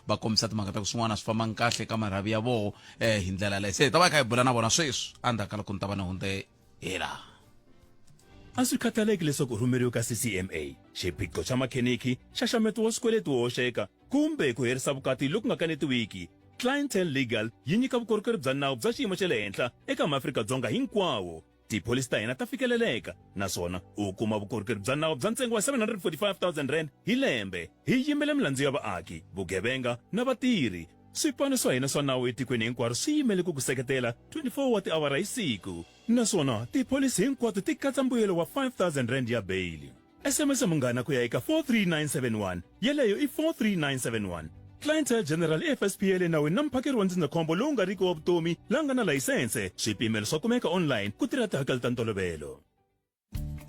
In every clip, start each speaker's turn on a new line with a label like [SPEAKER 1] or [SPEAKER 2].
[SPEAKER 1] Va kombisa timhaka ta ku swin'wana a swi fambangi kahle ka marhavi ya voho hi ndlela yaleyo. Se hi ta va hi kha hi bula na vona sweswi endzhaku ka loko ni ta va ni hundze hi laha.
[SPEAKER 2] A swi khathaleki leswaku u rhumeriwe ka CCMA, xiphiqo xa makheniki, nxaxameto wa swikweleti wo hoxeka, kumbe ku herisa vukati loku nga kanetiwiki, Clientele Legal yi nyika vukorhokeri bya nawu bya xiyimo xa le henhla eka maAfrika-Dzonga hinkwawo. Tipholisi ta hina ta fikeleleka naswona u kuma vukorhokeri bya nawu bya ntsengo wa R745 000 hi lembe. Hi yimela milandzu ya vaaki, vugevenga na vatirhi. Swipano swa hina swa nawu etikweni hinkwaro swi yimele ku ku seketela 24 wa tiawara hi siku naswona tipholisi hinkwato ti katsa mbuyelo wa R5 000 ya beyili. SMS Munghana ku ya eka 43971, yeleyo i 43971. Clientele General i FSP ya le nawini na muphakeri wa ndzindzakhombo lowu nga riki wa vutomi la nga na layisense. Swipimelo swa kumeka online ku tirha tihakelo ta ntolovelo.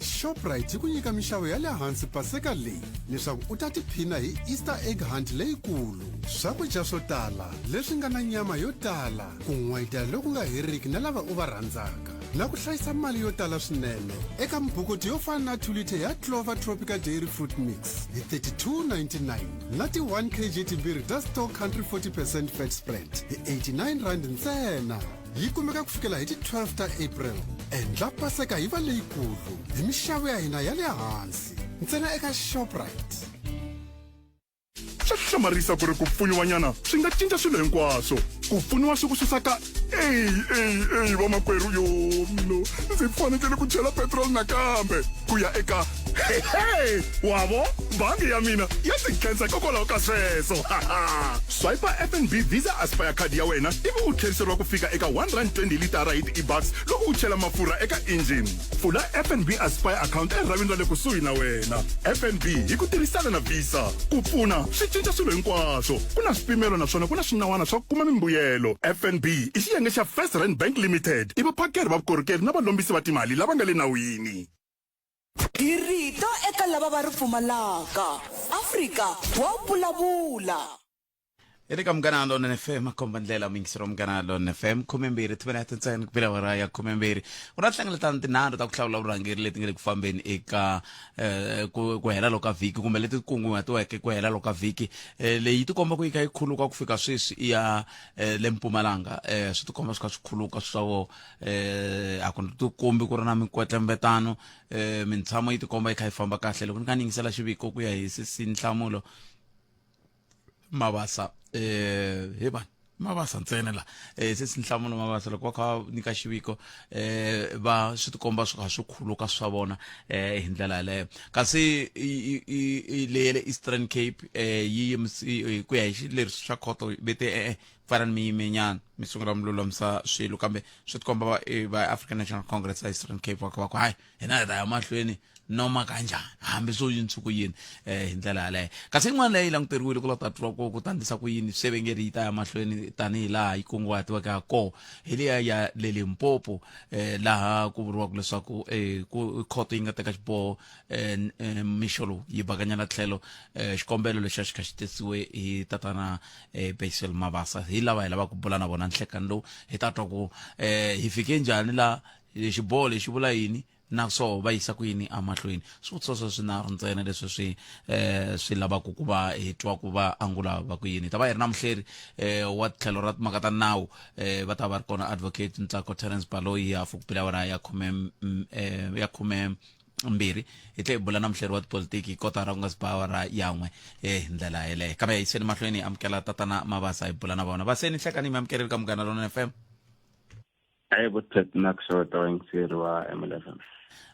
[SPEAKER 3] Shoprite yi ku nyika minxavo ya le hansi paseka leyi leswaku u ta tiphina hi Easter egg hunt leyikulu. Swakudya swo tala leswi nga na nyama yo tala, ku n'wayitela loku nga heriki na lava u va rhandzaka, na ku hlayisa mali yo tala swinene eka mibokoti yo fana na 2 liter ya Clover Tropical Dairy Fruit Mix hi 32.99 na ti 1 kg timbirhi ta Stock Country 40 percent fat spread hi 89 rand ntsena. Yi kumeka ku fikela hi ti 12 ta April. Endla Paseka yi va leyikulu hi mixavo ya hina ya le hansi ntsena eka Shoprite.
[SPEAKER 4] Swa hlamarisa ku ri ku pfuniwanyana swi nga cinca swilo hinkwaswo. Ku pfuniwa swi ku susa ka Eyi, eyi, eyi, vamakwerhu, yo no, ndzi fanekele ku chela petiroli nakambe ku ya eka Hehe, wa vo, bangi ya mina ya ndzi khensa hikokwalaho ka sweswo. Swipe FNB Visa Aspire card ya wena ivi u tlheriseriwa ku fika eka R1.20 litara hi ti-eBucks loko u chela mafurha eka engine. Pfula FNB Aspire account erhavini ra le kusuhi na wena. FNB hi ku tirhisana na Visa, ku pfuna swi cinca swilo hinkwaswo. Ku na swipimelo naswona ku na swinawana swa ku kuma mimbuyelo. FNB i xiyenge xa First Rand Bank Limited, i vaphakeri va vukorhokeri na valombisi va timali lava nga le nawini.
[SPEAKER 5] Hi rito eka lava va ri pfumalaka. Afrika wa vulavula.
[SPEAKER 1] Hi le ka Munghana Lonene FM, makomba ndlela muyingiseri wa Munghana Lonene FM, 12 timinete ntsena ku bile awara ya 12. Ku na tinhlengeletano tinharhu ta ku hlawula vurhangeri leti nga le ku fambeni eka eh, ku, ku hela loka vhiki kumbe leti kunguhatiweke ku hela loka vhiki. Eh, leyi tikomba ku yi kha yi khuluka ku fika sweswi i ya eh, le Mpumalanga. Eh, swi tikomba swi kha swi khuluka swa vo eh, a ku tikombi ku ri na minkwetlembetano. Eh, mintshamo yi tikomba yi kha yi famba kahle. Loko ni kha ni yingisela xiviko ku ya hi sesi Nhlamulo Mabasa eh he vanhu Mabasa ntsena la se Nhlamulo Mabasa loko va kha va nyika xiviko va swi tikomba swi kha swi khuluka swa vona hi ndlela yaleyo. Kasi leyi ya le Eastern Cape yi yimisi ku ya hi xileriso xa khoto ve te e-e pfarani mi yimenyana mi sungula mi lulamisa swilo, kambe swi tikomba va va African National Congress ya Eastern Cape va kha va ku hayi hina hi ta ya mahlweni noma kanjhani hambi swo yini swi ku yini hi ndlela yaleyo. Kasi yin'wana leyi languteriwile ku la ta twa ku ku ta ndlisa ku yini se ve nge ri yi ta ya mahlweni tanihi laha yi kunguhatiweke ha koho hi liya ya le Limpopo laha ku vuriwaka leswaku ku khoto yi nga teka xiboho mixo lowu yi bakanyela tlhelo xikombelo lexi a xi kha xi tisiwe hi tatana Basil Mabasa. Hi lava hi lavaka ku bula na vona nhlekani lowu hi ta twa ku hi fike njhani la xiboho lexi vula yini naswo va yisa ku yini emahlweni. Swivutiso swa swinharhu ntsena leswi swi swi lavaka ku va hi twa ku va angula va ku yini. Hi ta va hi ri na muhleri wa tlhelo ra timhaka ta nawu va ta va ri kona Advocate Ntsako Terence Baloyi hi hafu ku bile awara ya khume ya 12 hi tlhe hi bula na muhleri wa tipolitiki kotara ku nga si ba awara ya n'we hi ndlela yeleyo. Kambe hi yiseni mahlweni hi amukela tatana Mabasa hi bula na vona. Vaseni nhlekani mi amukeleli ka Munghana Lonene FM.
[SPEAKER 6] Ayi vuthet na ku xeweta vayingiseri va MLFM.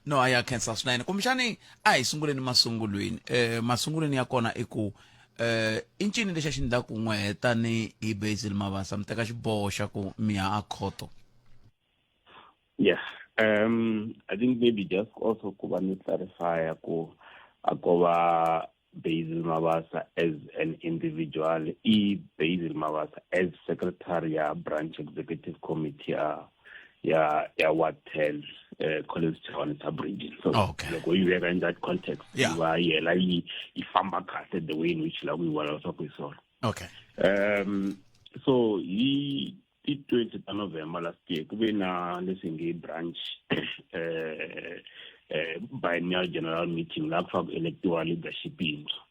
[SPEAKER 1] No a ya khensa swinene. Kumbexani a hi sunguleni masungulweni. Masungulweni ya kona i ku i ncini lexi a xi ndla ku n'we tani hi Basil Mabasa mi teka xiboho xa ku mi ya a khoto?
[SPEAKER 6] Yeah. I think maybe just also ku va ni clarify ku a ko va Basil Mabasa as an individual, i Basil Mabasa as secretary ya branch executive committee ya ya ya Ward 10 Collins Chabane sub region. So loko yi veka in that context, yi va yela yi yi famba kahle the way in which la ku yi vona leswaku hi swona. So hi ti 20 ta November last year ku ve na leswi nge branch biennial general meeting laha ku fanele ku electiwa leadership yintshwa.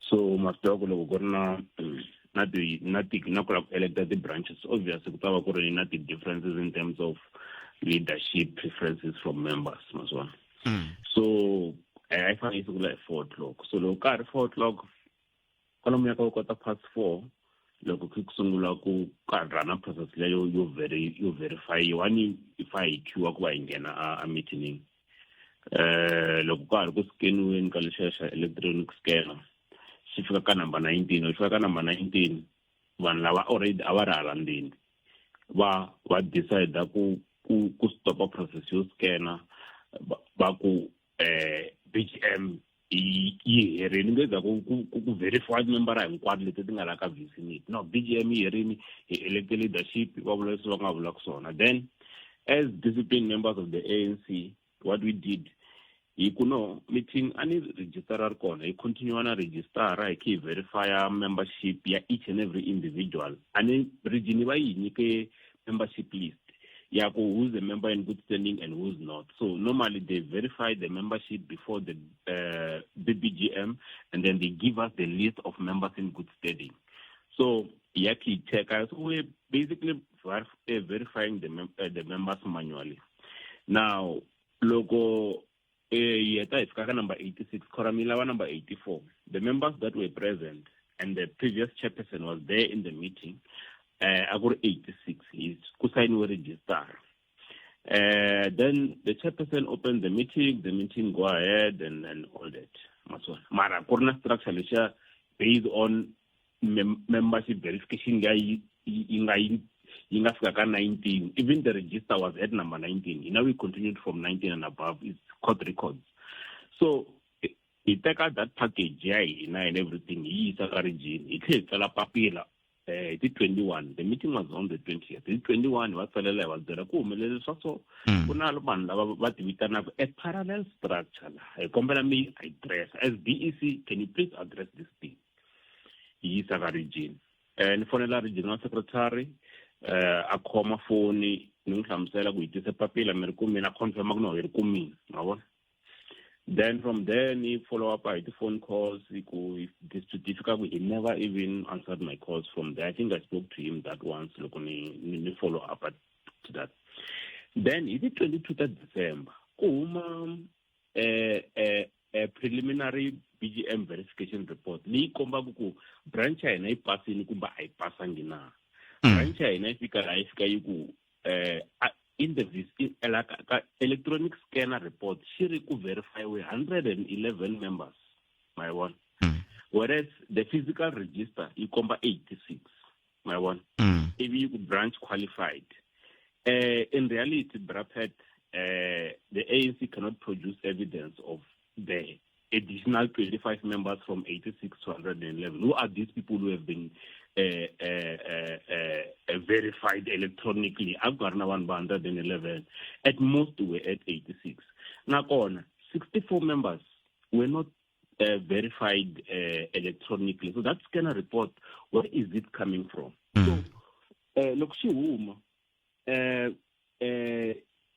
[SPEAKER 6] So ma swi tiva ku loko ku ri na na ti na ti na ku lava ku electa ti-branches obviously ku ta va ku ri na ti-differences in terms of leadership preferences from members ma swi vona mm. so eh, a yi fanele yi sungula hi 4 o'clock so loko ka ha ri 4 o'clock kwalomuya ka quarter past 4 loko ku sungula ku ka rana process leyo yo veri yo verifyiwa ni if hi queue ku va hi nghena a, a meeting eh loko ka ha ri ku scaniweni ka lexiya xa electronic scanner xi fika ka number 19 loko xi fika ka number 19 vanhu lava already a va ri hala ndzeni va va decide ku ku ku stopa process yo scanner va ku eh BGM yi herini nge za ku ku ku verify timembara hinkwato leti ti nga la ka vicinity no BGM yi herini hi elect leadership va vula leswi va nga vulaka swona then as disciplined members of the ANC what we did hi ku no meeting a ni registara ri kona hi continue na registara hi khe hi verifya membership ya each and every individual a ni region va yi nyike membership list ya ku who's a member in good standing and who's not so normally they verify the membership before the uh, bbgm and then they give us the list of members in good standing so ya khe hi cheka so we're basically eh, verifying the, mem uh, the members manually now loko eh, hi heta hi fika ka number 86 quorum yi lava number 84 the members that were present and the previous chairperson was there in the meeting uh, a ku ri 86 hi ku sayiniwe register Uh, then the chairperson opened the meeting, the meeting go ahead and, and all that. Mara, ku ri na structure lexiya based on mem membership verification ya yi yi nga yi yi nga fika ka 19 even the register was at number 19 you know we continued from 19 and above it's court records so hi teka that package ya hina and everything hi yisa ka region hi tlhe hi tsala papila eh hi ti 21 the meeting was on the 20th hi 21 hi va tsalela hi va byela ku humelele swa so mm. ku na vanhu lava va ti vitanaka a parallel structure laha hi kombela mi address as BEC can you please address this thing yi yisa ka region eh ni fonela regional secretary eh a khoma foni ni n'wi hlamusela ku hi tise papila mi ri kumini a confirma ku no hi ri kumini ma vona then from there ni follow up hi ti-phone calls ku this to difficult he never even answered my calls from there i think i spoke to him that once loko ni ni, ni follow up to that then hi ti-22 ta december ku huma eh, eh, eh, preliminary BGM verification report leyi kombaka ku branch ya hina yi pasini kumbe a yi pasangi na mm. branch ya hina yi fika laha yi fika yi ku eh, in the in, la, ka, electronic scanner report xi ri ku verifyiwe 111 members ma yi vona mm. whereas the physical register yi komba 86 ma yi vona mm. ivi yi ku branch qualified uh, in reality brapet uh, the ANC cannot produce evidence of the additional 25 members from 86 to 111. Who are these people who have been uh, uh, uh, verified electronically? I've got now 111. At most, we're at 86. Nakona, 64 members were not uh, verified uh, electronically. So that scanner report, where is it coming from? Mm. So, uh, loko xi huma eh eh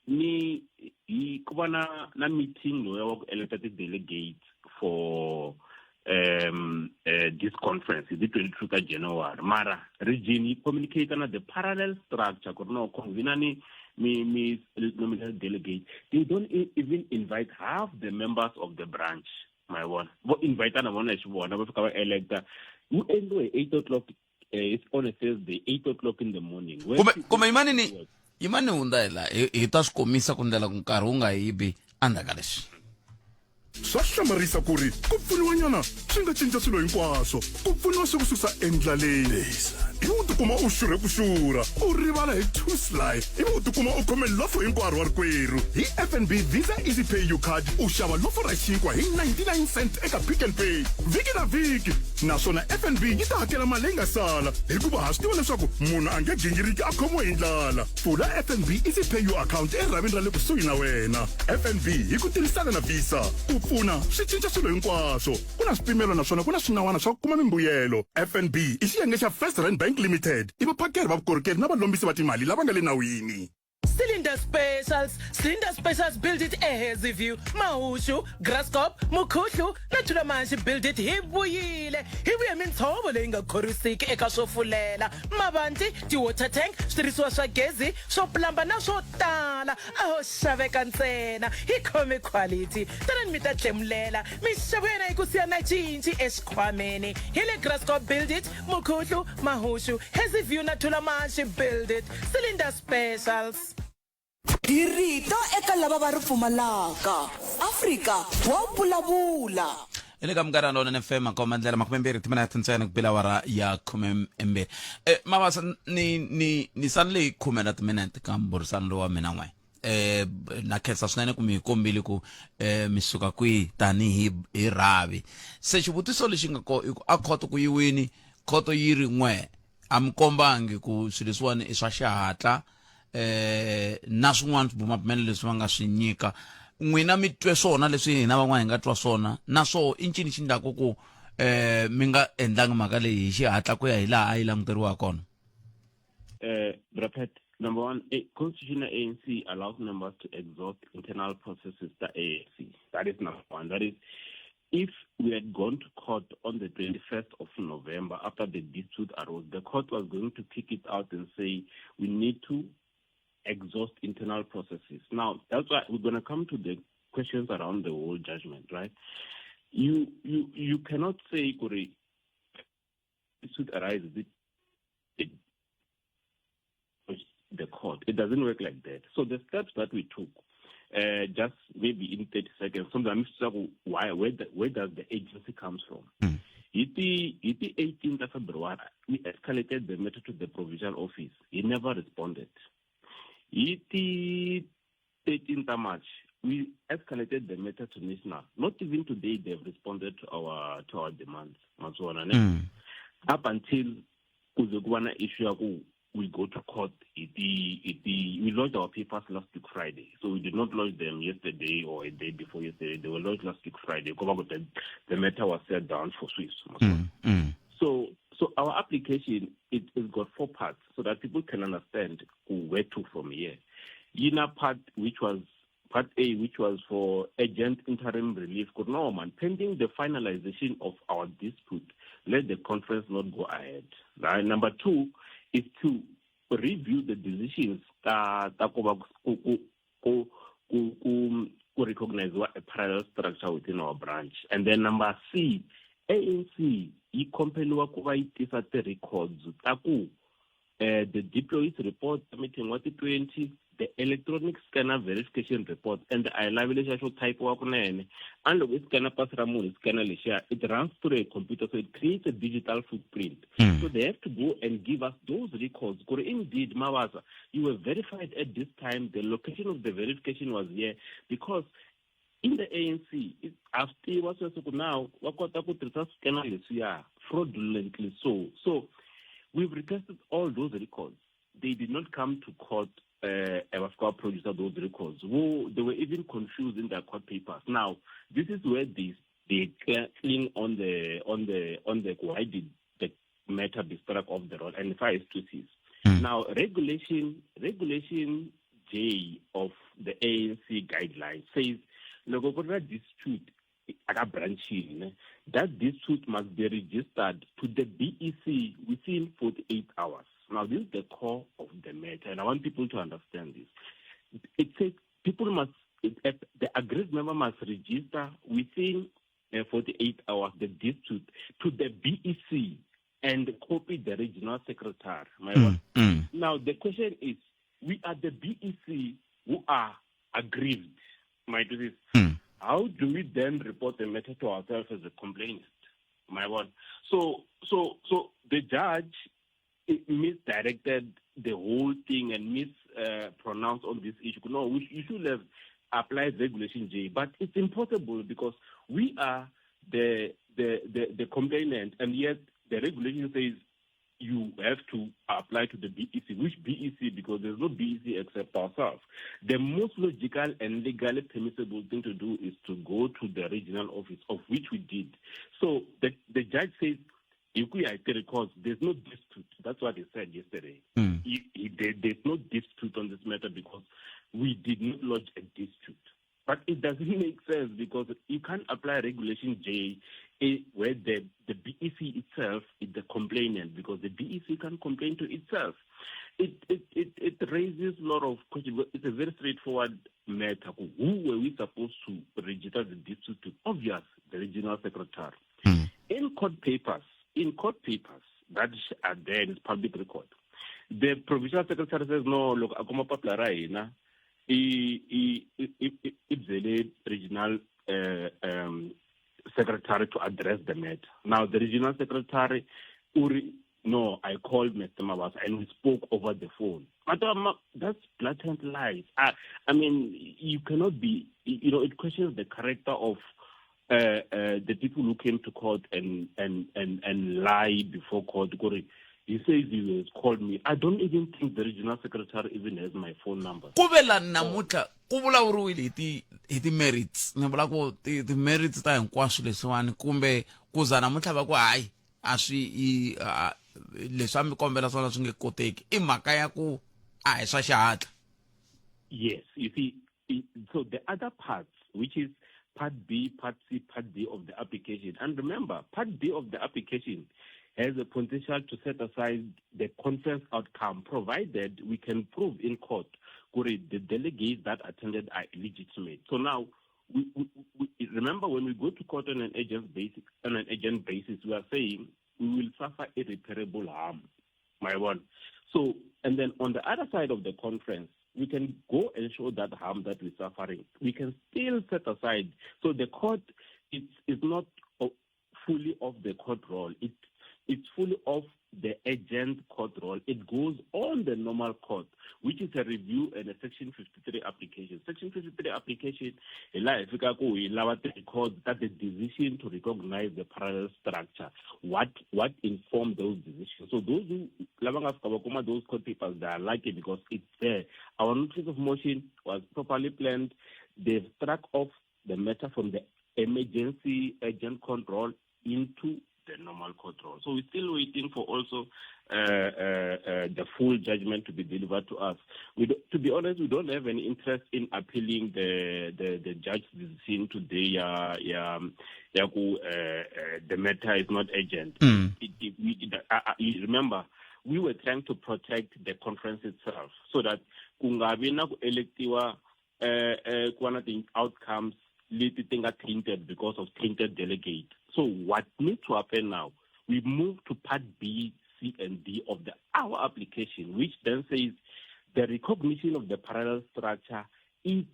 [SPEAKER 6] ni hi ku va na na meeting loya wa ku elect ti-delegates for um uh, this conference hi ti-22 ta January mara region yi communicate na the parallel structure ku ri no convene ni mi mi nominate delegate they don't e-, even invite half the members of the branch ma vona vo invite na vona hi xivona va fika va electa wu endliwe hi 8 o'clock eh, it's on a Thursday 8 o'clock in the morning
[SPEAKER 1] kumbe kumbe yimani ni yimani hundza hi laha hi ta swi komisa ku ndlela ku nkarhi wu nga yibi endzhaku ka leswi
[SPEAKER 4] swa hlamarisa ku ri ku pfuniwanyana swi nga cinca swilo hinkwaswo ku pfuniwa swi ku susa endlaleni ivi u tikuma u xurhe ku xurha u rivala hi two sly ivi u tikuma u khome lofo hinkwaro wa rikwerhu hi fnb visa easy pay you card u xava lofo ra xinkwa hi 99 cent eka pick and pay vhiki na vhiki naswona fnb yi ta hakela mali leyi nga sala hikuva ha swi tiva leswaku munhu a nge gingiriki a khomiwe hi ndlala pfula fnb easy pay you account erhavini ra le kusuhi na wena fnb hi ku tirhisana na visa ku pfuna swi cinca swilo hinkwaswo ku na swipimelo naswona ku na swinawana swa ku kuma mimbuyelo fnb i xiyenge xa first rand bank limited i vaphakeri va vukorhokeri na valombisi va timali lava nga le nawini.
[SPEAKER 7] Cylinder Specials Cylinder Specials Build It eHazyview Mahushu Graskop Mukhuhlu na Thulamanxi Build It hi vuyile hi vuye mintshovo leyi nga khorwisiki eka swo fulela mavanti ti-water tank switirhisiwa swa gezi swo plamba na swo tala a ho xaveka ntsena hi khome quality tanani mi ta tlemulela minxavo yena yi ku siya na cinci exikhwameni hi le Graskop Build It Mukhuhlu Mahushu Hazyview na Thulamanxi Build It Cylinder Specials.
[SPEAKER 5] Hi rito eka lava va ri pfumalaka. Afrika wa vulavula.
[SPEAKER 1] hi le ka munghana lonene fm makomba ndlela makumembirhi timinete ntsena ku bela awara ya khumembirhi um mavasa ni ni ni sanile hi khume na timinete ka mbhurisano lowu wa mina n'we eh na khensa swinene ku mi hi kombile ku eh mi suka kwihi tanihi hi rhavi se xivutiso lexi nga ko i ku a khoto ku yiwini khoto yi ri n'we a mi kombangi ku swilo leswiwani i swa xihatla eh na swin'wana swibumabumelo leswi va nga swi nyika n'wina mi twe swona leswi hina van'wana hi nga twa swona na swoho i ncini xi ndlaku ku eh mi nga endlangi mhaka leyi hi xihatla ku ya hi laha a yi languteriwa kona
[SPEAKER 6] Eh, Brapet, number one, a, Constitution of ANC allows members to exhaust internal processes the ANC. That is number one. That is, if we had gone to court on the 21st of November after the dispute arose, the court was going to kick it out and say we need to exhaust internal processes. Now, that's why we're going to come to the questions around the whole judgment, right? You you you cannot say, Kuri, dispute arises, it, it, the court. It doesn't work like that. So the steps that we took, uh, just maybe in 30 seconds, sometimes why where, the, where does the agency comes from? Mm. Hi ti 18 ta February, we escalated the matter to the provincial office. He never responded. Hi ti 13 ta March, we escalated the matter to national. Not even today they've responded to our to our demands. Maswona ne? Mm. Up until kuze kuba na issue ya ku we go to court hi ti hi ti we lodged our papers last week Friday. So we did not lodge them yesterday or a day before yesterday. They were lodged last week Friday. Ngoba ku the matter was set down for Swiss.
[SPEAKER 1] Mm, mm.
[SPEAKER 6] So so our application it has got four parts so that people can understand where to from here. Yina part which was part A, which was for urgent interim relief. Good no man, pending the finalization of our dispute, let the conference not go ahead. Right? Number two is to review the decisions ta ta ku va ku ku ku ku ku ku recognize a parallel structure within our branch. And then number C, ANC yi compeliwa ku va yi tisa ti-records ta ku uh, the deployees report meeting wa ti-20 the electronic scanner verification report and a yi lavi lexiya xo typiwa kunene a ni loko i scanner pasi ra munhu i scanner lexiya it runs through a computer so it creates a digital footprint mm. so they have to go and give us those records kuri indeed mavasa you were verified at this time the location of the verification was here because in the ANC a swi tiva sweswo ku now va kota ku tirhisa scanner leswiya fraudulently so so we've requested all those records they did not come to court uh, va fika va produce those records who they were even confused in their court papers now this is where they they cling on the on the on the why did the matter be struck off the roll and far as two mm. now regulation regulation J of the ANC guidelines says loko ku ri na dispute aka branch yin'we that dispute must be registered to the BEC within 48 hours. Now, this is the core of the matter, and I want people to understand this. It says people must, it, the aggrieved member must register within uh, 48 hours the dispute to the BEC and copy the regional secretary. My mm, mm. Now, the question is, we are the BEC who are aggrieved. My is, mm. how do we then report the matter to ourselves as a complainant? My one. So, so, so the judge misdirected the whole thing and mispronounced uh, on this issue. No, we, you should have applied Regulation J, but it's impossible because we are the the, the, the complainant, and yet the regulation says you have to apply to the BEC. Which BEC? Because there's no BEC except ourselves. The most logical and legally permissible thing to do is to go to the regional office, of which we did. So the, the judge says Hi ku ya hi ti-records, there's no dispute. That's what he said yesterday. There's no dispute on this matter because we did not lodge a dispute. But it doesn't make sense because you can't apply Regulation J where the BEC itself is the complainant, because the BEC can complain to itself. It raises a lot of questions. It's a very straightforward matter. Who were we supposed to register the dispute to? Obvious, the regional secretary. In court papers, in court papers that are there in public record, the provincial secretary says, no, look, akuma papila ra hina, i byele regional secretary to address the matter. Now, the regional secretary, uri, no, I called Mr. Mabasa and we spoke over the phone. But that's blatant lies. I mean, you cannot be, you know, it questions the character of the people who came to court and lie before court. He says he has called me. I don't even think the regional secretary even has my phone number.
[SPEAKER 1] Ku ve la namuntlha ku vulavuriwile hi ti merits, ni vula ku ti merits ta hinkwaswo leswiwani, kumbe ku za namuntlha va ku hayi, a swi i leswi a mi kombela swona swi nge koteki, i mhaka ya ku a hi swa xihatla?
[SPEAKER 6] Yes, you see, so the other parts, which is Part B, Part C, Part D of the application. And remember, Part D of the application has a potential to set aside the conference outcome, provided we can prove in court kuri the delegates that attended are illegitimate. So now, we remember when we go to court on an urgent basis, we are saying we will suffer irreparable harm. My one. So, and then on the other side of the conference, we can go and show that harm that we're suffering. We can still set aside. So the court, it's not fully off the court roll. It's fully off the urgent court roll. It goes on the normal court, which is a review and a Section 53 application. Section 53 application, hi laha hi fika ku hi lava ti-records that the decision to recognize the parallel structure, what informed those decisions. So those who lava nga fika va kuma those court papers, they are lucky because it's there. Our notice of motion was properly planned. They've struck off the matter from the emergency urgent court roll into the normal court roll. So we're still waiting for also the full judgment to be delivered to us. We do, to be honest, we don't have any interest in appealing the judge's decision today. Ya ku, the matter is not urgent. You remember, we were trying to protect the conference itself so that ku nga vi na ku electiwa ku va na ti-outcomes leti ti nga tainted because of tainted delegate. So what needs to happen now, we move to Part B, C, and D of the our application, which then says the recognition of the parallel structure is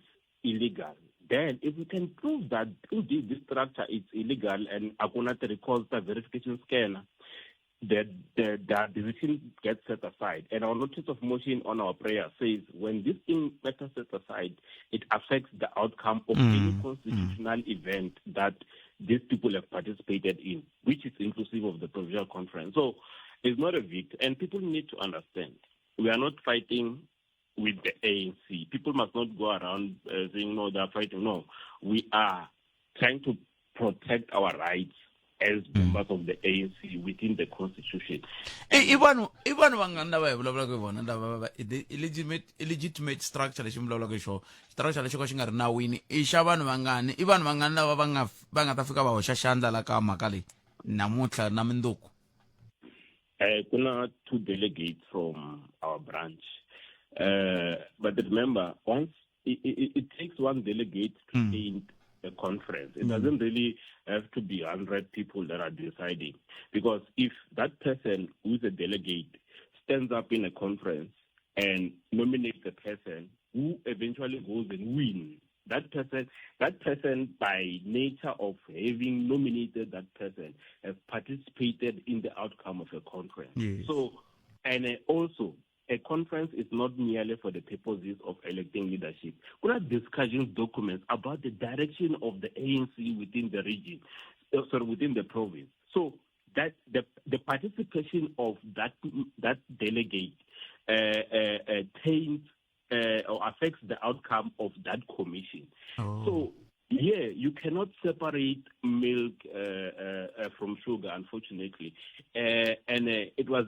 [SPEAKER 6] illegal. Then if we can prove that indeed this structure is illegal and akuna records the verification scanner, the decision gets set aside. And our notice of motion on our prayer says when this thing matter set aside, it affects the outcome of any constitutional event that these people have participated in, which is inclusive of the provincial conference. So it's not a victory. And people need to understand, we are not fighting with the ANC. People must not go around saying, no, they are fighting. No, we are trying to protect our rights as members of the ANC within the constitution.
[SPEAKER 1] I vanhu vangani lava hi vulavulaka hi vona lava va the illegitimate structure lexi mi vulavulaka hi xona, structure lexi ka xi nga ri nawini, i xa vanhu vangani? I vanhu vangani lava va nga ta fika va hoxa xandla la ka mhaka leyi namuntlha na minduku?
[SPEAKER 6] Kuna two delegates from our branch. But remember, once it takes one delegate to taint a conference. It doesn't really have to be 100 people that are deciding. Because if that person who is a delegate stands up in a conference and nominates a person who eventually goes and wins, that person by nature of having nominated that person has participated in the outcome of a conference. So, and also, a conference is not merely for the purposes of electing leadership. We are discussing documents about the direction of the ANC within the region, sorry, within the province. So that the participation of that delegate taints or affects the outcome of that commission. So Yeah, you cannot separate milk uh, uh, uh, from sugar, unfortunately. Uh, and uh, it was,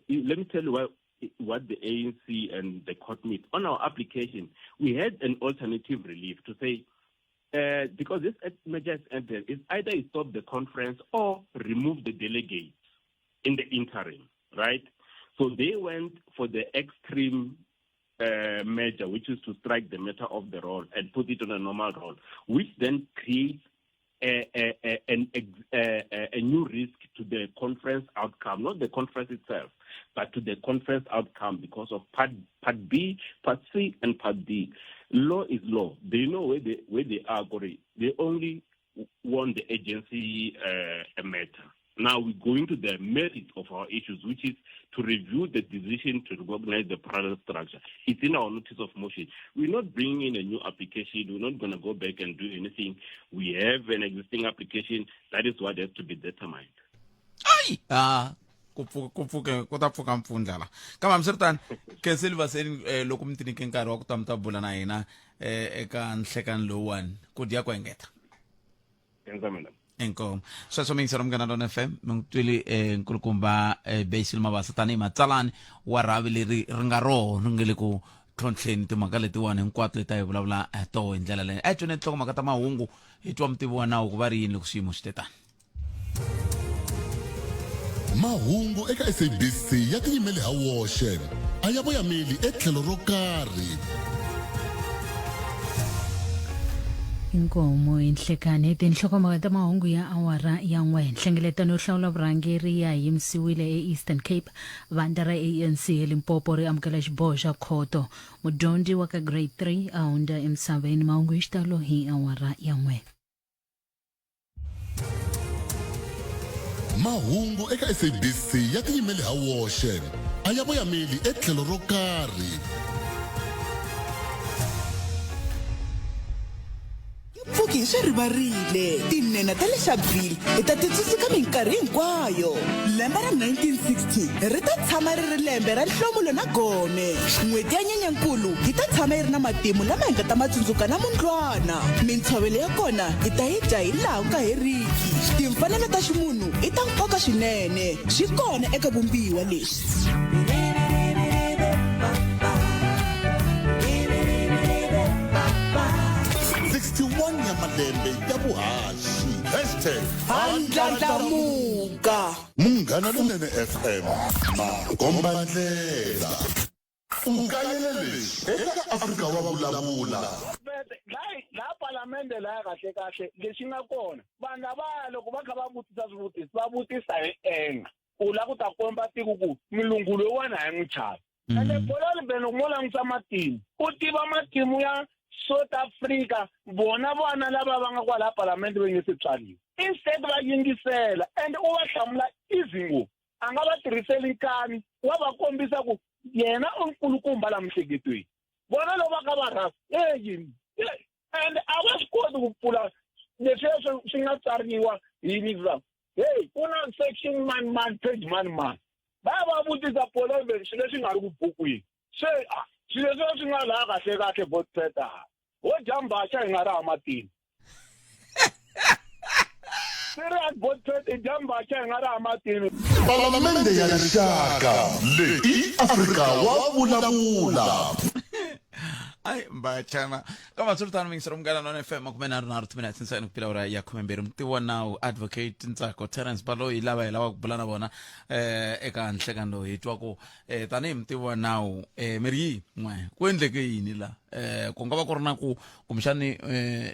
[SPEAKER 6] let me tell you what, what the ANC and the court made. On our application, we had an alternative relief to say, uh, because this measure is entered, is either you stop the conference or remove the delegates in the interim, right? So they went for the extreme uh, measure, which is to strike the matter off the roll and put it on a normal roll, which then creates a, a, a, an, a, a new risk to the conference outcome, not the conference itself, but to the conference outcome because of part, part B, part C, and part D. Law is law. They know where they, where they are going. They only won the agency uh, matter. Now we go into the merit of our issues, which is to review the decision to recognize the parallel structure. It's in our notice of motion. We're not bringing in a new application. We're not going to go back and do anything. We have an existing application. That is what has to be determined.
[SPEAKER 1] Ay! Ah, ku pfuka ku pfuke ku ta pfuka mpfundla la kambe hambiswiritano kenseli vaseni eh, loko mi tinike nkarhi wa ku ta mi ta bula na hina eh, eka nhlekani lowuwani ku dya ku engeta inkomu sweswo mi yingisela munghana lona fm mi n'wi twile eh, nkulukumba eh, basil mabasa tanihi matsalani wa rhavi leri ri nga roho ri nge le ku tlhontlheni timhaka letiwani hinkwato leti a hi vulavula eh, toho hi ndlela leyi a hi tweni tinhlokomhaka ta mahungu hi twa mutivi wa nawu ku va ri yini loko swiyimo swi te tani
[SPEAKER 3] Mahungu eka SABC ya tiyimele ha woxe, a ya voyameli etlhelo ro karhi.
[SPEAKER 8] Inkomo inhlekani tinhlokomhaka ta mahungu ya awara ya n'we nhlengeletano yo hlawula vurhangeri ya yimisiwile eEastern Cape vandla ra ANC eLimpopo ri amukela xiboho xa khoto mudyondzi wa ka grade 3 a hundza emisaveni mahungu hi xitalo hi awara ya n'we
[SPEAKER 3] Mahungu eka SABC ya tiyimele ha woxe, a ya voyameli etlhelo ro karhi.
[SPEAKER 5] Pfuki hi swi rivarile tinhenha ta le Sharpeville hi ta ti tsundzuka minkarhi hinkwayo. Lembe ra 1960 ri ta tshama ri ri lembe ra nhlomulo na gome. N'hweti ya Nyenyankulu yi ta tshama yi ri na matimu lama hi nga ta ma tsundzuka na mundlwana. Mintshovelo ya kona hi ta yi dya hi laha ku nga heriki. Timfanelo ta ximunhu i ta nkoka swinene. Swi kona eka Vumbiwa leswi.
[SPEAKER 3] 61 ya malembe ya vuhaxi hashtag
[SPEAKER 5] Ha ndlandlamuka.
[SPEAKER 3] Munghana Lonene FM makombandlela. U kayele leswi eka Afrika wa vulavula.
[SPEAKER 9] La palamende laya kahle kahle lexi nga kona vanhu lavaya loko va kha va vutisa swivutiso va vutisa hi anger u lava ku ta komba tiko ku mulungu loyiwani a hi n'wi chavi ende bolani ben loko mo langutisa matimu u tiva matimu ya South Africa vona vana lava va nga kwalaya palamende va nge se tswariwa instead va yingisela and u va hlamula easy ngopfu a nga va tirhiseli nkani wa va kombisa ku yena u nkulukumba la miehleketweni vona loko va ka va rhasa e yini and a va swi koti ku pfula leswiya swi nga tsariwa hi nizam heyi ku na section mani mani page mani mani va ya va vutisa poleve swilo leswi nga ri ku bukwini se swilo leswiya swi nga laha kahle kahle botpeta ho dya mbhaxa hi nga ri ha matini serious botpet i dya mbhaxa hi nga ri ha matini
[SPEAKER 3] Palamende ya Rixaka leyi i Afrika wa vulavula.
[SPEAKER 1] Ai mbachana kama swi ri tano mingisero munghana none fm makume nharhu nharhu timinetse ntsena ku pila ura ya khumembirhi mutivi wa nawu advocate ntsako terence baloyi lava hi lavaka ku bula na vona eh eka nhlekani lowu hi twa ku eh tanihi mutivi wa nawu eh mi ri yini n'we ku endleke yini la eh ku nga va ku ri na ku kumbexani eh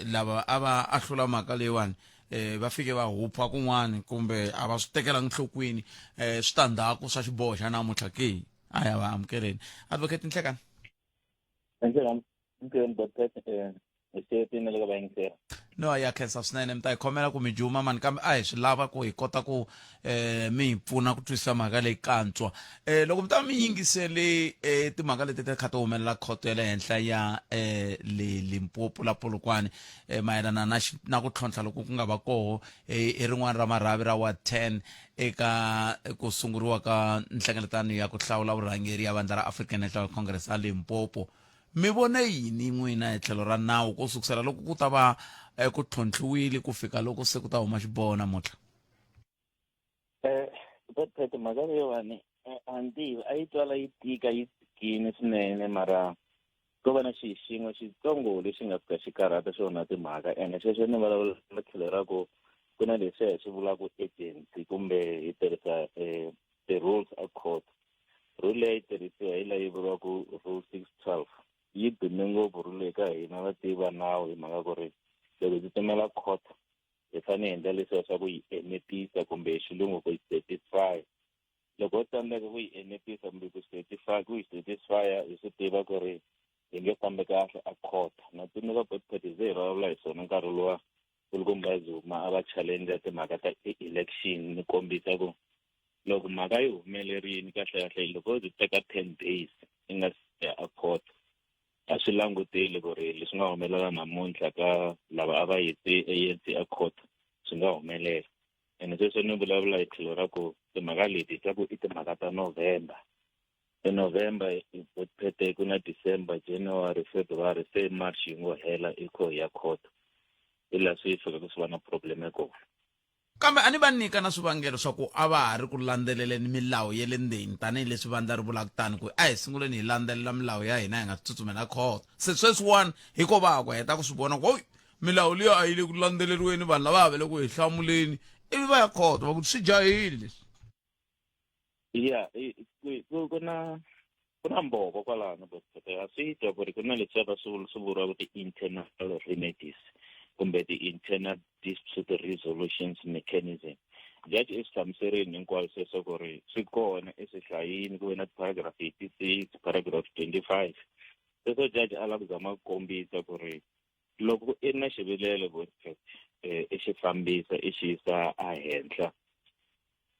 [SPEAKER 1] lava a va ahlula mhaka leyiwani eh va fike va hupha kun'wani kumbe a va swi tekelanga nhlokweni eh switandzhaku swa xiboho xa namuntlha ke a ya va amukeleni advocate nhlekani
[SPEAKER 10] Nhlekani nhlekani doctor eh hi na le ka vayingiseri
[SPEAKER 1] no ya khensa swinene mi ta hi khomela ku mi juma mani kambe a hi swi lava ku hi kota ku eh mi hi pfuna ku twisisa mhaka leyi kantswa eh loko mi ta mi yingisele eh timhaka leti ti kha ti humelela khoto ya le henhla ya eh le Limpopo la Polokwane eh mayelana na na ku tlhontlha loku ku nga va koho eh hi rin'wana ra marhavi ra wa 10 eka ku sunguriwa ka nhlengeletano ya ku hlawula vurhangeri ya vandla ra African National Congress a Limpopo. Mi vone yini n'wina hi tlhelo ra nawu ku sukusela loko ku ta va eh, ku tlhontlhiwile ku fika loko se ku ta huma xiboho namuntlha?
[SPEAKER 10] Eh, Godfred mhaka leyiwani eh, a ni tivi a yi twala yi tika yi tikini swinene mara ko va na xi xin'we xitsongo lexi nga fika xi karhata xi onha timhaka ene xexo ni vulavula tlhelo ra ku ku na leswiya hi swi vulaka agency kumbe hi tirhisa um ti-rules a court rule leyi tirhisiwa hi leyi vuriwaka rule 612 yi dume ngopfu rule eka hina vativi va nawu hi mhaka ku ri loko hi tsutsumela court hi fanele hi endla leswiya swa ku yi enetisa kumbe hi xilungu ku yi certify loko ho tsandzeka ku yi enetisa kumbe ku certify ku yi certify hi swi tiva ku ri hi nge fambi kahle a court na tsundzuka botpet hi ze hi vulavula hi swona nkarhi luwa kulukumba Zuma a va challenge timhaka ta election ni kombisa ku loko mhaka yi humelerile kahle kahle loko u teka 10 days i nga si ya a court a swi languteli ku ri leswi nga humelela namuntlha ka lava a va yise ANC a court swi nga humelela ene sweswo ni vulavula hi tlhelo ra ku timhaka leti ta ku i timhaka ta November hi November phete ku na December January February se March yi ngo hela i kho ya court hi laha swi fikaka swi va na problem kona
[SPEAKER 1] kambe a ni va nyika na swivangelo swa ku a va ha ri ku landzeleleni milawu ya le ndzeni tanihileswi vandla ri vulaka tani ku a hi sunguleni hi landzelela milawu ya hina hi nga tsutsumela khoto se sweswiwani hi ko va ha ku heta ku swi vona ku oyi milawu liya a yi le ku landzeleriweni vanhu lava ha va le ku hi hlamuleni ivi va ya khoto va ku swi jahile leswi
[SPEAKER 10] ya ku na ku na mbhovo kwalano botpete a swi twa ku ri ku na leswiya va swi swi vuriwaka ti-internal remedies kumbe ti-internal dispute resolutions mechanism judge i swi hlamuserini hinkwaswo sweswo ku ri swi kona i swi hlayini ku ve na ti-paragraph 86 paragraph 25 sweswo judge a lava ku zama ku kombisa ku ri loko i ri na xivilelo botpet um i xi fambisa i xi yisa ehenhla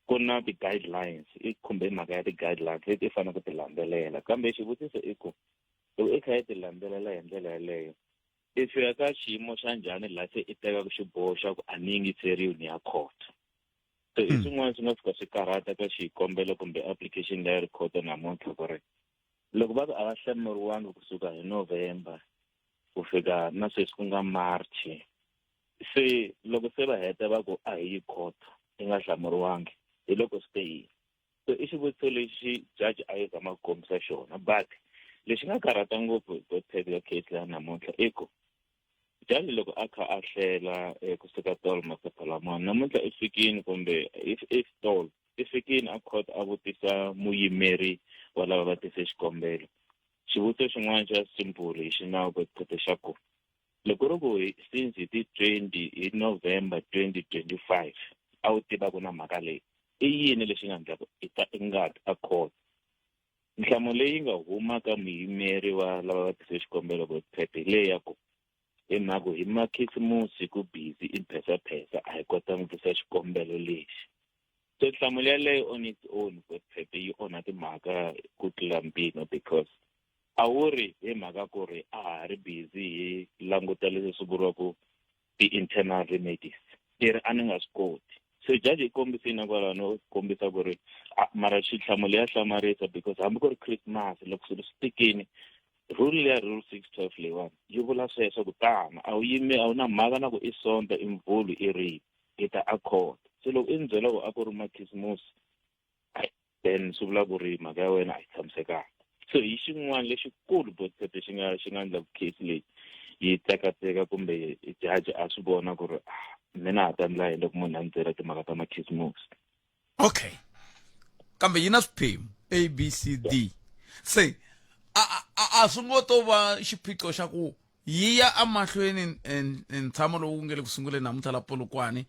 [SPEAKER 10] ku na ti-guidelines i khumbe mhaka ya ti-guidelines leti i faneleke ku ti landzelela kambe xivutiso i ku loko i kha i ti landzelela hi ndlela yeleyo i fika ka xiyimo xa njhani laha se i tekaka xiboho xa ku a ni yingiseriwi ni ya court so i hmm. swin'wana swi nga fika swi karhata ka xikombelo kumbe application leyi ri khoto namuntlha ku ri loko va ku a va hlamuriwangi kusuka hi november ku fika na sweswi ku nga march se loko se va heta va ku a hi yi court i nga hlamuriwangi hi loko swi te yini so i xivutiso lexi judge a yi zama ku kombisa xona but lexi nga karhata ngopfu hi godpad ya case leya namuntlha i ku judge loko a kha a hlela eh, kusuka tolo maphepha lamawani namuntlha i fikini kumbe if if tolo i fikini a court a vutisa muyimeri wa lava va tise xikombelo xivutiso xin'wana xa simple hi xinawu godpad xa ku Loko ku ri ku since hi ti 20 hi November 2025 a wu tiva ku na mhaka leyi i yini lexi nga endla ku i ta i nga ti a court nhlamulo leyi nga huma ka muyimeri wa lava va tise xikombelo ku phephe hi leyi ya ku hi mhaka hi makhisimusi ku busy i phesa-phesa a hi kotanga ku tisa xikombelo lexi se nhlamulo yaleyo on its own phephe yi onha timhaka ku tlula mpimo because A wu ri hi mhaka ku ri a ha ri busy hi languta leswi swi vuriwaka ti-internal remedies i ri a ni nga swi koti se judge yi kombisile na kwalano kombisa ku ri mara xihlamulo ya hlamarisa because hambi ku ri christmas loko swilo swi tikini rule leya rule 612 leyiwani yi vula sweswo ku tana a wu yimi a wu na mhaka na ku i sonto i mvhulu i rihi i ta a court se loko i ni byela ku a ku ri makhisimusi then swi vula ku ri mhaka ya wena a yi tshamisekanga so hi xin'wana lexikulu botsepe xi nga xi nga endla case leyi yi tsekatseka kumbe judge a swi vona ku ri ah, mina ha ta endla yini loko munhu a ni byela timhaka ta makhisimusi
[SPEAKER 1] okay kambe yi na swiphemu a b c d se a a a swi ngo to va xiphiqo xa ku yi ya emahlweni ntshamo lowu nge le ku sunguleni namuntlha la polokwane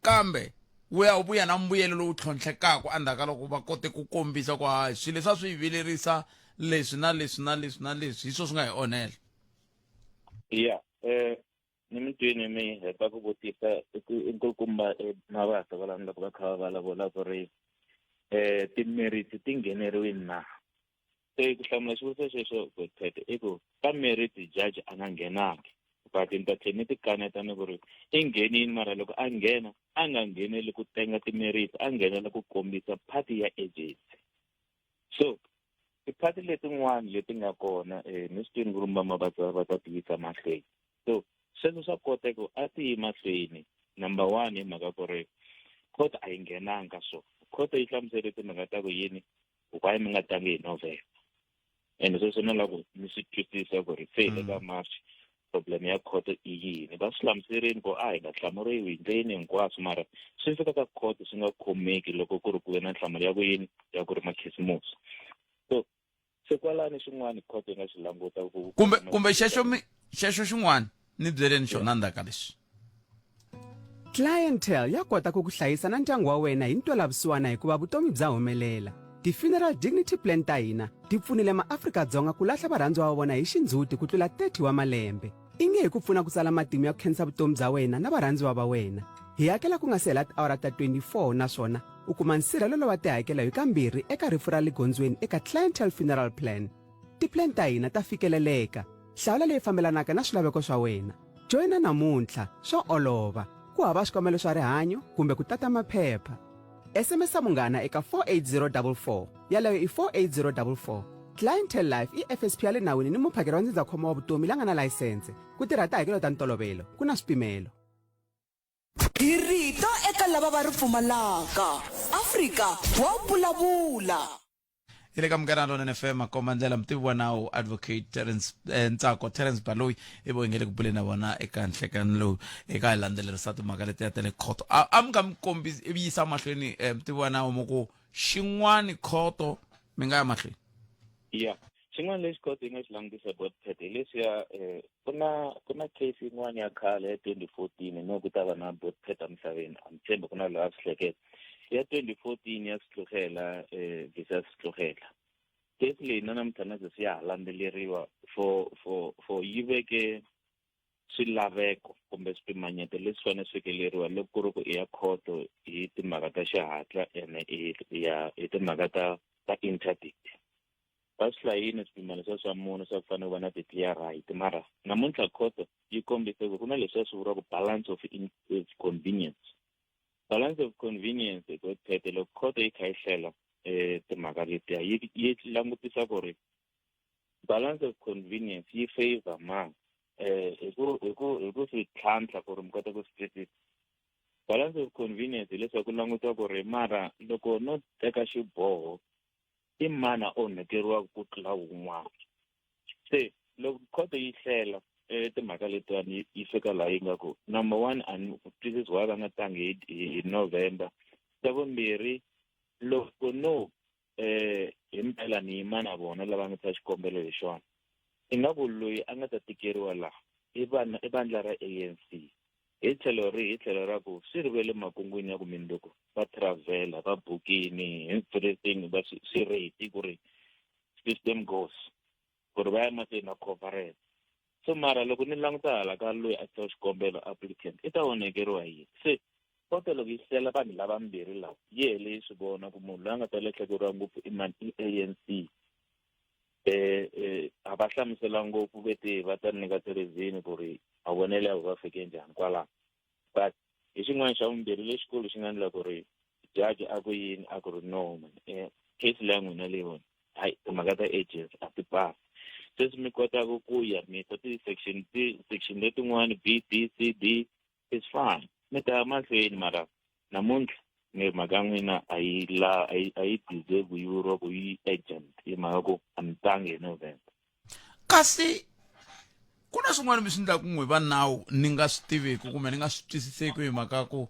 [SPEAKER 1] kambe wu ya vuya na mbuyelo lowu tlhontlhekaka endzhaku ka loko va kote ku kombisa ku hayi swilo leswi a swi hi vilerisa leswi na leswi na leswi na leswi hi swo swi nga hi onhela
[SPEAKER 10] ya um ni mi twini mi heta ku vutisa i nkulukumba eh, mavasa valani loko va kha va vulavula ku ri um ti-merits ti ngheneriwini na Se ku hlamula xivutiso xexo Godfred i ku ka merit judge a nga nghenangi but ni ta tlhela ni ti kaneta ni ku ri i nghenini mara loko a nghena a nga ngheneli ku tenga ti-merit a nghenela ku kombisa part ya agency so Tiphati letin'wana leti nga kona um ni swi twini ku ri mama va ta va ta ti yisa mahlweni. So sweswo swa koteka ku a ti yi mahlweni number one hi mhaka ku ri court a yi nghenanga ka swona. Court yi hlamusele timhaka ta ku yini why mi nga tangi hi November and sweswo na lava ku mi swi twisisa ku ri se hi le ka March problem ya khoto i yini. Va swi hlamuserini ku a hi nga hlamuriwi hi ndleni hinkwaswo mara swi fika ka khoto swi nga khomeki loko ku ri ku ve na nhlamulo ya ku yini ya ku ri makhisimusi. So se kwalani xin'wana khoto yi nga xi languta ku
[SPEAKER 1] kumbe kumbe xexo mi xexo xin'wana ni byeleni xona ndzhaku ka leswi.
[SPEAKER 11] Clientele ya kota ku ku hlayisa na ndyangu wa wena hi ntwelavusiwana hikuva vutomi bya humelela. Ti-Funeral Dignity Plan ta hina ti pfunile maAfrika-Dzonga ku lahla varhandziwa va vona hi xindzhuti ku tlula 30 wa malembe. I nge hi ku pfuna ku tsala matimu ya ku khensa vutomi bya wena na varhandziwa va wena. Hi hakela ku nga si hela tiawara ta 24 naswona u kuma nsirhelelo wa tihakelo hi kambirhi eka rifu ra le gondzweni eka Clientele Funeral Plan. Ti-plan ta hina ta fikeleleka. Hlawula leyi fambelanaka na swilaveko swa wena. Joyina namuntlha, swa olova. Ku hava swikombelo swa rihanyo kumbe ku tata maphepha. SMS munghana eka 48044. Yaleyo i 48044. Clientele Life i FSP ya le nawini ni muphakeri wa ndzindzakhombo wa vutomi la nga na layisense. Ku tirha tihakelo ta ntolovelo, ku na swipimelo.
[SPEAKER 5] Hi rito eka lava va ri pfumalaka. Afrika wa vulavula.
[SPEAKER 1] Hi le ka Munghana Lonene FM komba ndlela mutivi wa nawu advocate Terence eh, Ntsako Terence Baloyi i vo hi nge le ku buleni na vona eka nhlekani lowu eka hi landzelerisa timhaka letiya ta le khoto a a mi nga mi kombisi ivi yisa mahlweni eh, mutivi wa nawu mu ku xin'wani khoto mi nga ya mahlweni.
[SPEAKER 10] Ya xin'wana lexi khoto yi nga xi langutisa Godfred hi leswiya um ku na ku na case yin'wana ya khale ya 2014 no ku ta va na Godfred emisaveni a ni tshembi ku na laha swi hleketa ya 2014 ya Switlogela eh versus Switlogela case leyi na namuntlha na sweswi ya ha landzeleriwa for for for yi veke swilaveko kumbe swipimanyeto leswi fanele swi fikeleriwa loko ku ri ku i ya khoto hi timhaka ta xihatla ene i ya hi timhaka ta ta interdict. Va swi hlayini swipimelo swa swa mune swa ku fanele ku va na ti-clear right mara namuntlha khoto yi kombise ku ku na leswi swi vuriwaka balance of, in, of convenience. Balance of convenience hi ku phete loko khoto yi kha yi hlela um timhaka letiya yi yi langutisa ku ri balance of convenience yi favor mani um hi ku hi ku hi ku swi tlhantlha ku ri mi kota ku swi twisisa. Balance of convenience hileswaku langutiwa ku ri mara loko no teka xiboho i mani a onhakeriwaka ku tlula wun'wana. Se loko khoto yi hlela eh, timhaka letiwani yi fika laha yi nga ku number one a ni twisisi why va nga tangi hi hi November. Xa vumbirhi loko no eh hi mpela ni yima na vona lava nga ta xikombelo hi xona ingaku loyi a nga ta tikeriwa laha i vana i vandla ra ANC hi tlhelo ri hi tlhelo ra ku swi ri ve le makungwini ya ku mindzuku va travel va bukini everything va swi ready ku ri system goes ku ri va ya mahlweni na conference. So mara loko ni languta hala ka loyi a tisa xikombelo applicant i ta onhekeriwa hi yini? Se kote loko yi hlela vanhu lavambirhi lava yi hele yi swi vona ku munhu loyi a nga ta lahlekeriwa ngopfu i mani i ANC. Eh eh a va hlamusela ngopfu ve te va ta nyika ti-reason ku ri mavonelo ya vona va fike njhani kwalano but hi xin'wana xa vumbirhi lexikulu xi nga endla ku ri judge a ku yini a ku ri no man eh, case leya n'wina leyiwani hayi timhaka ta agency a ti pasi sweswi mi kotaka ku ya mi ta ti-section ti-section letin'wani b d c d is fine mi ta ya mahlweni mara namuntlha ni mhaka ya n'wina a yi la a yi a yi deserve yi vuriwa ku yi agent hi mhaka ku a mi tangi hi November.
[SPEAKER 1] Kasi ku na swin'wana mi swi endlaka n'we va nawu ni nga swi tiviki kumbe ni nga swi twisiseki hi mhaka ku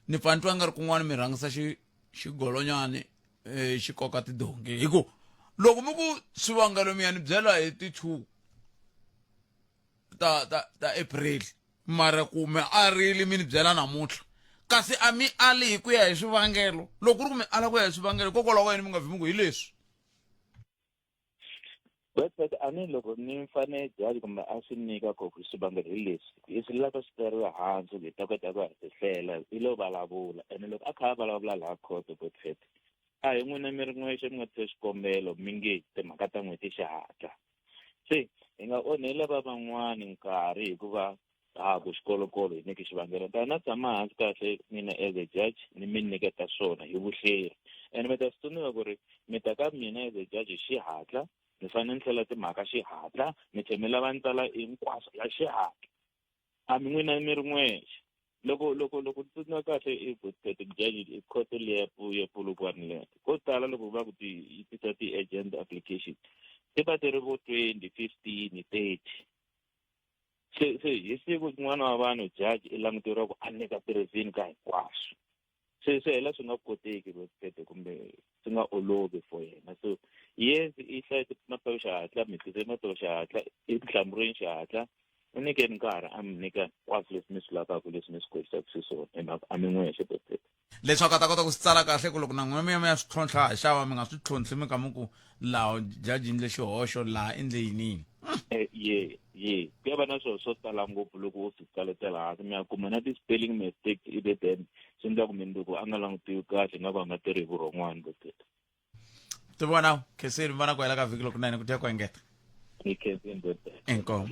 [SPEAKER 1] ni pfa ni twa nga ri kun'wana mi rhangisa xi xigolonyani eh, xi koka tidonki hi ku loko mi ku swivangelo mi ya ni byela hi ti-2 ta ta ta April mara ku mi arile mi ni byela namuntlha kasi a mi ali hi ku ya hi swivangelo loko ku ri ku mi ala ku ya hi swivangelo hikokwalaho ka yini mi nga vhimi ku hi leswi.
[SPEAKER 10] Website a ni loko ni fane judge kumbe a swi nyika ku swivangelo hi leswi i swi lava swi tsariwa hansi ku hi ta kota ku ya swi hlela i lo vulavula ene loko a kha a vulavula laha khoto Godfred a hi n'wina mi ri n'wexe mi nga tisa xikombelo mi nge timhaka ta n'hweti xihatla se hi nga onhela va van'wani nkarhi hikuva Ha ku xikolokolo hi nyiki xivangelo. Ni ta na tshama hansi kahle mina as a judge ni mi nyiketa swona hi vuhleri. And mi ta swi tsundzuka ku ri mi ta ka mina as a judge hi xihatla, ni fanele ni hlela timhaka xihatla, mi tlhe mi lava ni tsala hinkwaswo ya xihatla. A mi n'wina mi ri n'wexe. Loko loko loko ni tsundzuka kahle i judge i khoto liya ya Polokwane liya. Ko tala loko va ku ti yi tisa ti-urgent application ti va ti ri vo 20, 15, 30. Se se hi siku n'wana wa vanhu judge i languteriwa ku a nyika tirhizini ka hinkwaswo. Se swi hela swi nga koteki Rosipete kumbe swi nga olovi for yena. So yes i hlaye maphepha xihatla mi tise maphepha xihatla i tihlamuriweni xihatla u nyikeni nkarhi a mi nyika hinkwaswo leswi mi swi lavaka leswi mi swi kotisaka xiswona hi mhaka a mi n'wexe Rosipete.
[SPEAKER 1] Leswaku a ta kota ku swi tsala kahle ku loko na n'wina mi ya mi ya swi tlhontlha ha xava mi nga swi tlhontlhi mi ka mi ku laha judge endle xihoxo laha endle yini yini.
[SPEAKER 10] Eh, ye ye ku ya va na swilo swo tala ngopfu loko u swi tsaletela hansi mi ya kuma na ti-spelling mistakes ivi then swi endla ku mindzuku a nga langutiwi kahle nga ku a nga tirhi hi vurhon'wana boteta
[SPEAKER 1] ti vona khenseni mi vona ku hela ka vhiki lokunene ku dya ku engeta
[SPEAKER 10] ni khenseni boteta
[SPEAKER 1] inkomu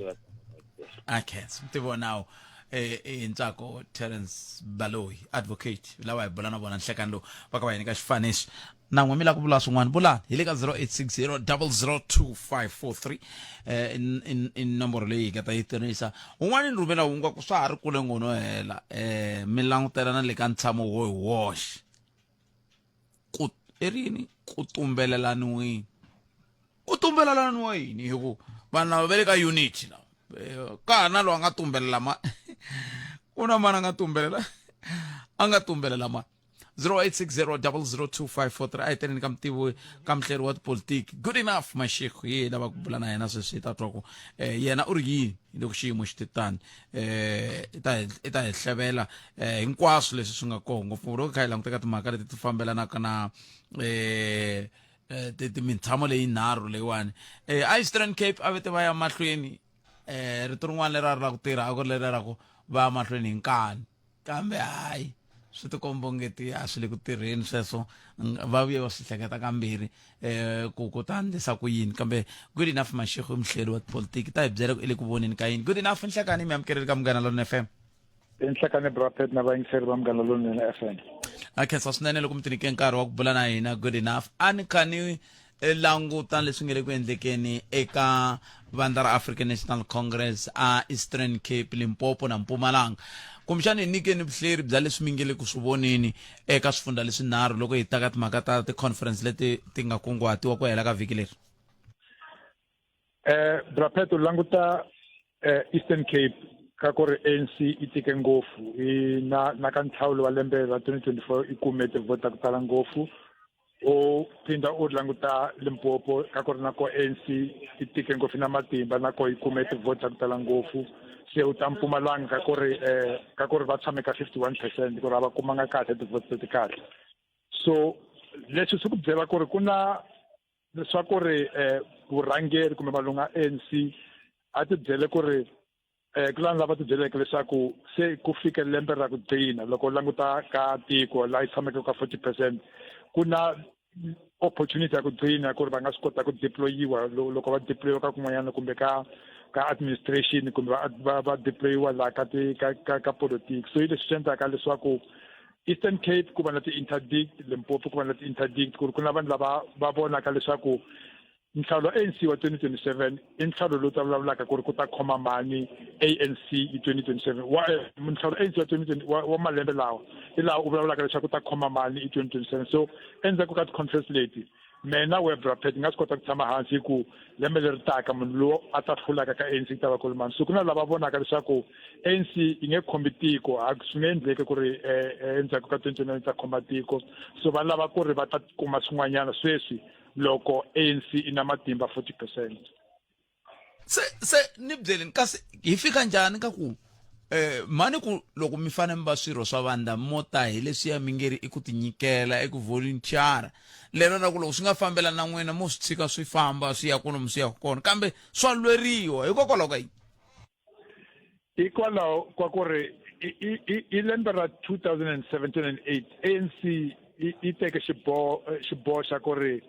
[SPEAKER 1] a khensa ti vonawo eh i ntsako Terence Baloyi advocate lava hi bula na vona nhlekani lowu va ka va hi nyika xifaniso na n'we mi lava ku vula swin'wana vulani hi le ka 0860 002543 eh i nomboro leyi hi nga ta yi tirhisa un'wana ni rhumela hungu ku swa ha ri kule ngono hela eh mi langutela na le ka ntshamo wo hi woxe ku i ri yini ku tumbelelaniwini ku tumbelelaniwa yini hi ku vanhu lava va le ka unity lava eh, ka ha na loyi a nga tumbelela ma ku na mani a nga tumbelela a nga tumbelela mani 0860002543 a hi teneni ka mutivi ka muhleri wa tipolitiki good enough mashiko hi lava ku bula na yena sweswi hi ta twa ku eh, yena u ri yini loko xiyimo xi te tani eh i ta i ta hi hlevela eh hinkwaswo leswi swi nga kona ngopfu loko kha hi languta ka timhaka leti ti fambelanaka na eh ti mintshamo leyinharhu leyiwani eh a Eastern Cape a vete va ya mahlweni eh rito rin'wana leri a ri la ku tirha a ku ri leri ra ku va ya mahlweni hi nkani kambe hayi swi tikomba ongeti a swi le ku tirheni sweswo va vuye va swi hleketa kambirhi um ku ku ta endlisa ku yini kambe good enough mashego i muhleri wa tipolitiki ta hi byela ku i le ku voneni ka yini good enough nhlekani mi amukeleli ka munghana lona f m
[SPEAKER 12] Nhlekani Brapet na vayingiseri va Munghana Lonene FM.
[SPEAKER 1] A khensa swinene loko mi tinike nkarhi wa ku bula na hina good enough a ni kha ni eh, languta leswi nga le ku endlekeni eka vandla ra African National Congress a Eastern Cape Limpopo na Mpumalanga kumbexana hi nyikeni vuhleri bya leswi mi nge le ku swi voneni eka swifundha leswinharhu loko hi ta ka timhaka ta ti-conference leti ti nga kunguhatiwa ku hela ka vhiki leri
[SPEAKER 12] Eh Brapet u languta eh, Eastern Cape ka ku ri ANC yi tike ngopfu i na na ka ntlhawulo wa lembe ra 2024 i kume tivhoti ta ku tala ngopfu u phinda u languta Limpopo ka ku ri na ko ANC yi tike ngopfu na matimba na ko yi kume tivhoti ta ku tala ngopfu se u ta Mpumalanga ka ku ri eh ka ku ri va tshame ka 51 percent ku ri a va kumanga kahle tivhoti leti kahle so leswi swi ku byela ku ri ku na leswaku ri eh, vurhangeri kumbe malungu ya ANC a ti byele ku ri eh, ku lani lava ti byeleke leswaku se ku fike lembe ra ku gcina loko u languta ka tiko laha yi tshameke ka 40 percent ku na opportunity ya ku gcina ku ri va nga swi kota ku deployiwa loko va deployiwa ka kun'wanyana kumbe ka ka administration kumbe va va, va deployiwa laha ka ti ka ka, ka politics so hi leswi swi endlaka leswaku Eastern Cape ku va na ti-interdict Limpopo ku va na ti-interdict ku ri ku na vanhu lava va vonaka leswaku nhlawulo wa ANC wa 2027 i nhlawulo lowu ta vulavulaka ku ri ku ta khoma mani ANC hi 2027 wa eh, nhlawulo ANC wa 2020 wa, wa malembe lawa hi laha u vulavulaka leswaku ku ta khoma mani hi 2027 so endzhaku ka ti-conference leti Mina we bra Pat nga swi kota ku tshama hansi hi ku lembe leri taka munhu lowu a ta hlulaka ka ANC ta va ku ri mani so ku na lava vonaka leswaku ANC yi nge khombi tiko a swi nge endleki ku ri eh, eh, endzhaku ka 2029 yi ta khomba tiko so va lava ku ri va ta kuma swin'wanyana sweswi loko ANC yi na matimba 40 percent
[SPEAKER 1] se se ni byeleni kasi hi fika njhani ka ku eh mani ku loko mi fanele mi va swirho swa vandla mo ta hi leswiya mi nge ri i ku tinyikela i ku volunteer lero ra ku loko swi nga fambelani na n'wina mo swi tshika swi famba swi ya kuno swi ya kona kambe swa lweriwa hikokwalaho ka yini
[SPEAKER 12] Hikwalaho ka ku ri i lembe ra 2007 2008 ANC yi teke xiboho xiboho xa ku ri.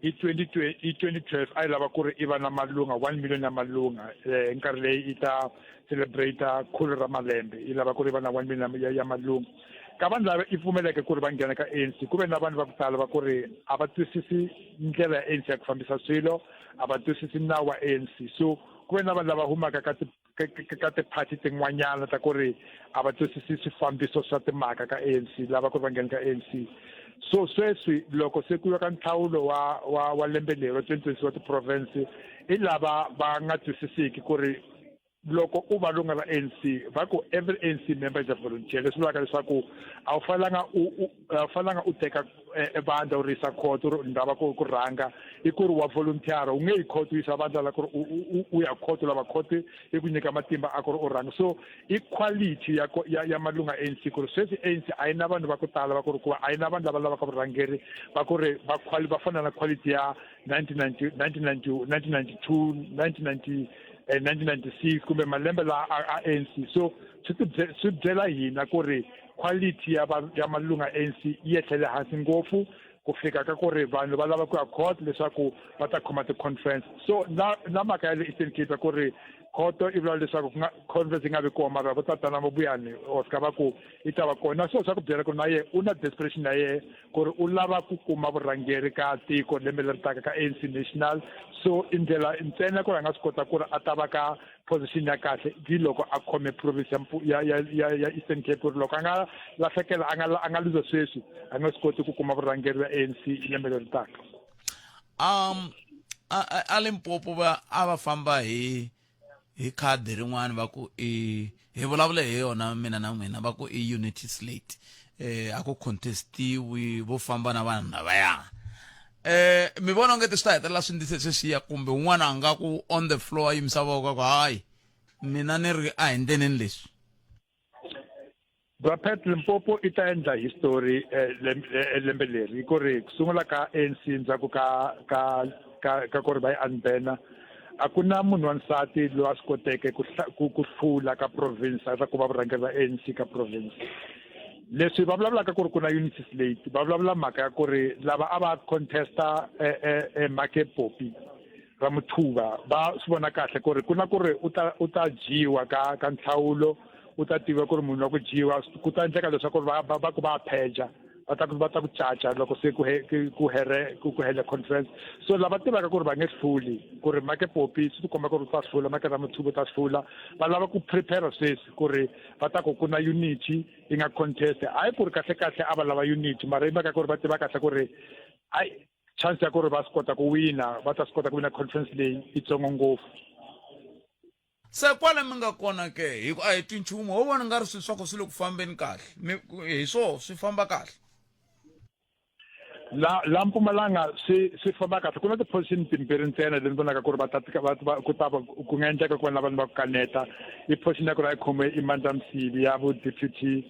[SPEAKER 12] hi 20 hi 2012 a yi lava ku ri i va na malunga 1 million ya malunga eh, nkarhi leyi yi ta celebrate khulo ra malembe yi lava ku ri va na 1 million ya, ya malunga ka vanhu lava i pfumeleke ku ri va nghena ka ANC ku ve na vanhu va ku tala va ku ri a va twisisi ndlela ya ANC ya ku fambisa swilo a va twisisi nawu wa ANC so ku ve na vanhu lava humaka ka ka tiphathi tin'wanyana ta ku ri a va twisisi swifambiso swa timhaka ka ANC lava ku ri va nghena ka ANC so sweswi loko se ku yiwa ka nhlawulo wa wa wa lembe leri wa 2020 wa ti-province i lava va nga twisisiki ku ri loko u va lunga ra ANC va ku every ANC member is a volunteer leswi vulaka leswaku a wu fanelanga u a wu fanelanga u teka eh, vandla u ri yisa khoto ri ndava ku ku rhanga i ku ri wa volunteer u nge yi khoto u yisa vandla la ku ri u ya khoto lava khoto yi ku nyika matimba a ku ri u rhanga so i quality ya ya, ya malunga ANC ku ri sweswi ANC a yi na vanhu va ku tala va ku ri kuva a yi na vanhu lava lavaka vurhangeri va ku ri va quali va fana na quality ya 1990 1990 1992 1990 1996 kumbe malembe la a ANC so swi swi byela hina ku ri quality ya va ya malunga ANC yi ehlele hansi ngopfu ku fika ka ku ri vanhu va lava ku ya court leswaku va ta khoma ti-conference so na na mhaka ya le Eastern Cape ya ku ri khoto i vula leswaku ku nga conference yi nga vi kona mara vo tatana Mabuyane Oscar va ku yi ta va kona so swa ku byela ku na ye u na desperation ya yehe ku ri u lava ku kuma vurhangeri ka tiko lembe leri taka ka ANC National so i ndlela ntsena ku ri a nga swi kota ku ri a ta va ka position ya kahle hi loko a khome province ya ya ya ya Eastern Cape ku ri loko a nga lahlekela a nga a nga luza sweswi a nga swi koti ku kuma vurhangeri bya ANC lembe leri taka
[SPEAKER 1] um a a Limpopo va a va famba hi hi khadi rin'wana va ku i hi vulavule hi yona mina na n'wina va ku i unity slate eh a ku contestiwi vo famba na vanhu lavaya eh mi vona onge swi ta hetelela swi ndise sweswiya kumbe un'wana a nga ku on the floor a yimisa voko ku hayi mina ni ri a hi ndleneni leswi
[SPEAKER 12] Bra Pat Limpopo i ta endla history eh, eh, lembe leri ku ri ku sungula ka ANC ndzhaku ka ka ka ka ku ri va yi unbana a ku na munhu wa nsati loyi a swi koteke ku ku ku hlula ka province a ta ku va vurhangeri va ANC ka province leswi va vulavulaka ku ri ku na unity slate va vulavula mhaka ya ku ri lava a va contesta eh, eh, eh, Make Popi ra Muthuva va swi vona kahle ku ri ku na ku ri u ta u ta dyiwa ka ka nhlawulo u ta tiva ku ri munhu wa ku dyiwa ku ta endleka leswaku va va va ku va pheja va ta ku va ta ku caca loko se ku he ku here ku ku hele conference so lava tivaka ku ri va nge hluli ku ri make popi swi tikomba ku ri u ta hlula make Ramathuba u ta hlula va lava ku prepare sweswi ku ri va ta ku ku na unity yi nga contest hayi ku ri kahle kahle a va lava unity mara i mhaka ku ri va tiva kahle ku ri hayi chance ya ku ri va swi kota ku wina va ta swi kota ku wina conference leyi yitsongo ngopfu
[SPEAKER 1] Se kwale mi nga kona ke hi ku a hi twi nchumu ho vona nga ri swilo swa ku swi le ku fambeni kahle mi hi swoho swi famba kahle
[SPEAKER 12] la la Mpumalanga swi swi famba kahle ku na ti-position timbirhi ntsena leti ni vonaka ku ri va ta va ku ta va ku nga endleka ku va na vanhu va ku kaneta i position ya ku ri a yi khome i Mandla Msibi ya vu deputy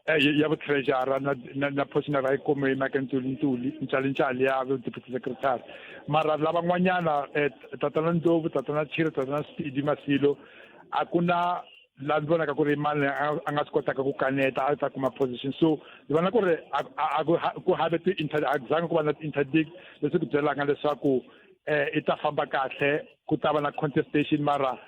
[SPEAKER 12] Eh, ya vu-treasurer na, na, na position ya yi kume Mike Ntuli Ntuli Ntshali ya vu-deputy secretary mara lavan'wanyana eh, tatana Ndlovu tatana Chiri tatana Speedy Masilo a ku na la ni vonaka ku ri mani a nga swi kotaka ku kaneta a ta kuma position so ni vona ku ri ku have ti-inter a ku zangi ku va na ti-interdict leswi ku byelaka leswaku eh i ta famba kahle ku ta va na contestation mara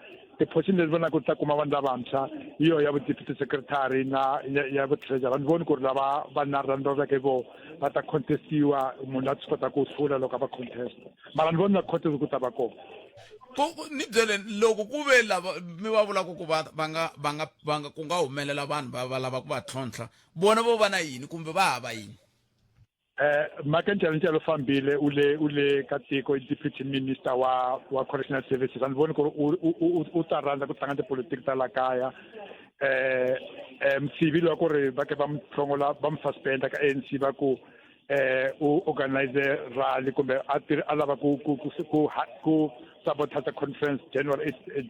[SPEAKER 12] ti-position leti vonaka ku ta kuma vanhu lavantshwa hi yoho ya vu-deputy secretary na ya vu-treasurer ni voni ku ri lava vanharhu lava ni vulavulaka hi voho va ta contestiwa munhu a swi kota ku hlula loko a va contest mara ni voni na contest ku ta va kona
[SPEAKER 1] ni byele loko ku ve lava mi va vulaka ku va va nga va nga va nga ku nga humelela vanhu va va lava ku va tlhontlha vona vo va na yini kumbe va hava yini
[SPEAKER 12] Eh Maka Ntshalo fambile u le u le ka tiko i deputy minister wa wa correctional services a ni voni ku ri u ta rhandza ku tlanga tipolitiki ta la kaya eh eh Msibi lwa ku ri va ke va mu hlongola va mu suspenda ka ANC va ku eh u organize rally kumbe a tirhi a lava ku ku ku ku ku sabotage conference general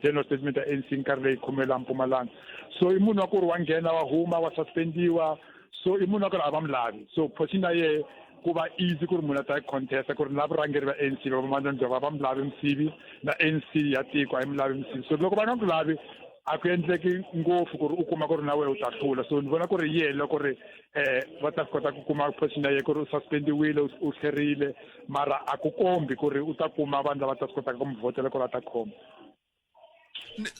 [SPEAKER 12] general statement ya ANC nkarhi leyi khomela Mpumalanga so i munhu wa ku ri wa nghena wa huma wa suspendiwa so i munhu wa ku ri a va mu lavi so position ya yehe ku va easy ku ri munhu a ta yi contesta ku ri na vurhangeri va ANC va Mandla va va mu lavi Msibi na ANC ya tiko a yi mu lavi Msibi so loko va nga ku lavi a ku endleki ngopfu ku ri u kuma ku ri na wena u ta hlula so ni vona ku ri yehe loko ri um va ta swi kota ku kuma position ya ye ku ri u suspendiwile u tlherile mara a ku kombi ku ri u ta kuma vanhu lava ta swi kotaka ku mi vhotela ku ri a ta khoma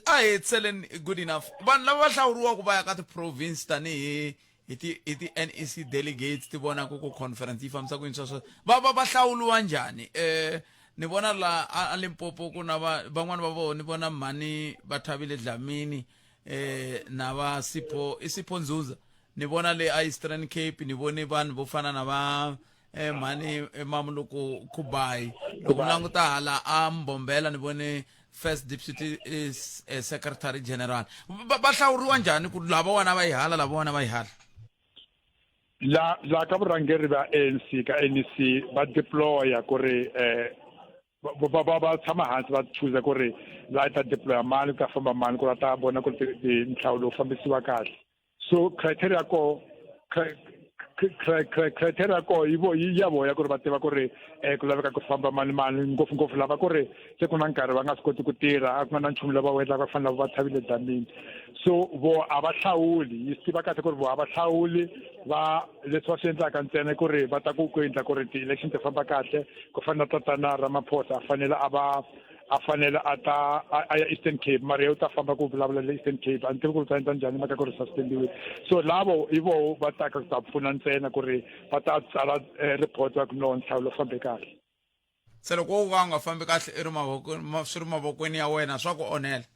[SPEAKER 1] a hi hetiseleni good enough vanhu lava va hlawuriwaka va ya ka ti-province tanihi hi ti hi ti-nec delegates ti vonaka ku conference yi fambisa ku yini sweswo va va va hlawuriwa njhani um ni vona la a Limpopo ku na va van'wani va vona ni vona mhani va Thabile Dlamini eh na va Sipho i Sipho Nzuza ni vona le a Eastern Cape ni vone vanhu vo fana na va eh mhani eh, Mamuluku Khubayi loko ni languta hala a Mbombela ni vone first deputy is eh, secretary general va hlawuriwa njhani ku lavawani va yi hala lavawani va yi hala
[SPEAKER 12] La la ka vurhangeri va ANC ka NEC va deploya ku ri eh va va va tshama hansi va choosa ku ri la ta deploya mani ku ta famba mani ku ri a ta vona ku ri nhlawulo wu fambisiwa kahle so criteria ko criteria ko yi vo yi ya voya ku ri va tiva ku ri um ku laveka ku famba mani mani ngopfungopfu lava ku ri se ku na nkarhi va nga swi koti ku tirha a ku nga na nchumu lava wu endlaka ku fana lava va tshavile damini so vo a va hlawuli yi swi tiva kahle ku ri vo a va hlawuli va leswi va swi endlaka ntsena ku ri va ta ku ku endla ku ri ti-election ti famba kahle ku fana na tatana Ramaphosa a fanele a va a fanele a ta a ya Eastern Cape mara ye u ta famba ku vulavula le Eastern Cape a ni tivi ku ri ta endla njhani mhaka ku ri suspendiwile so lavo hi voho va taka ku ta pfuna ntsena ku ri va ta tsala eh, report va ku no nhlawulo fambe kahle
[SPEAKER 1] se loko wo ka u nga fambi kahle i ri mavokweni swi ri mavokweni ya wena swa ku onhela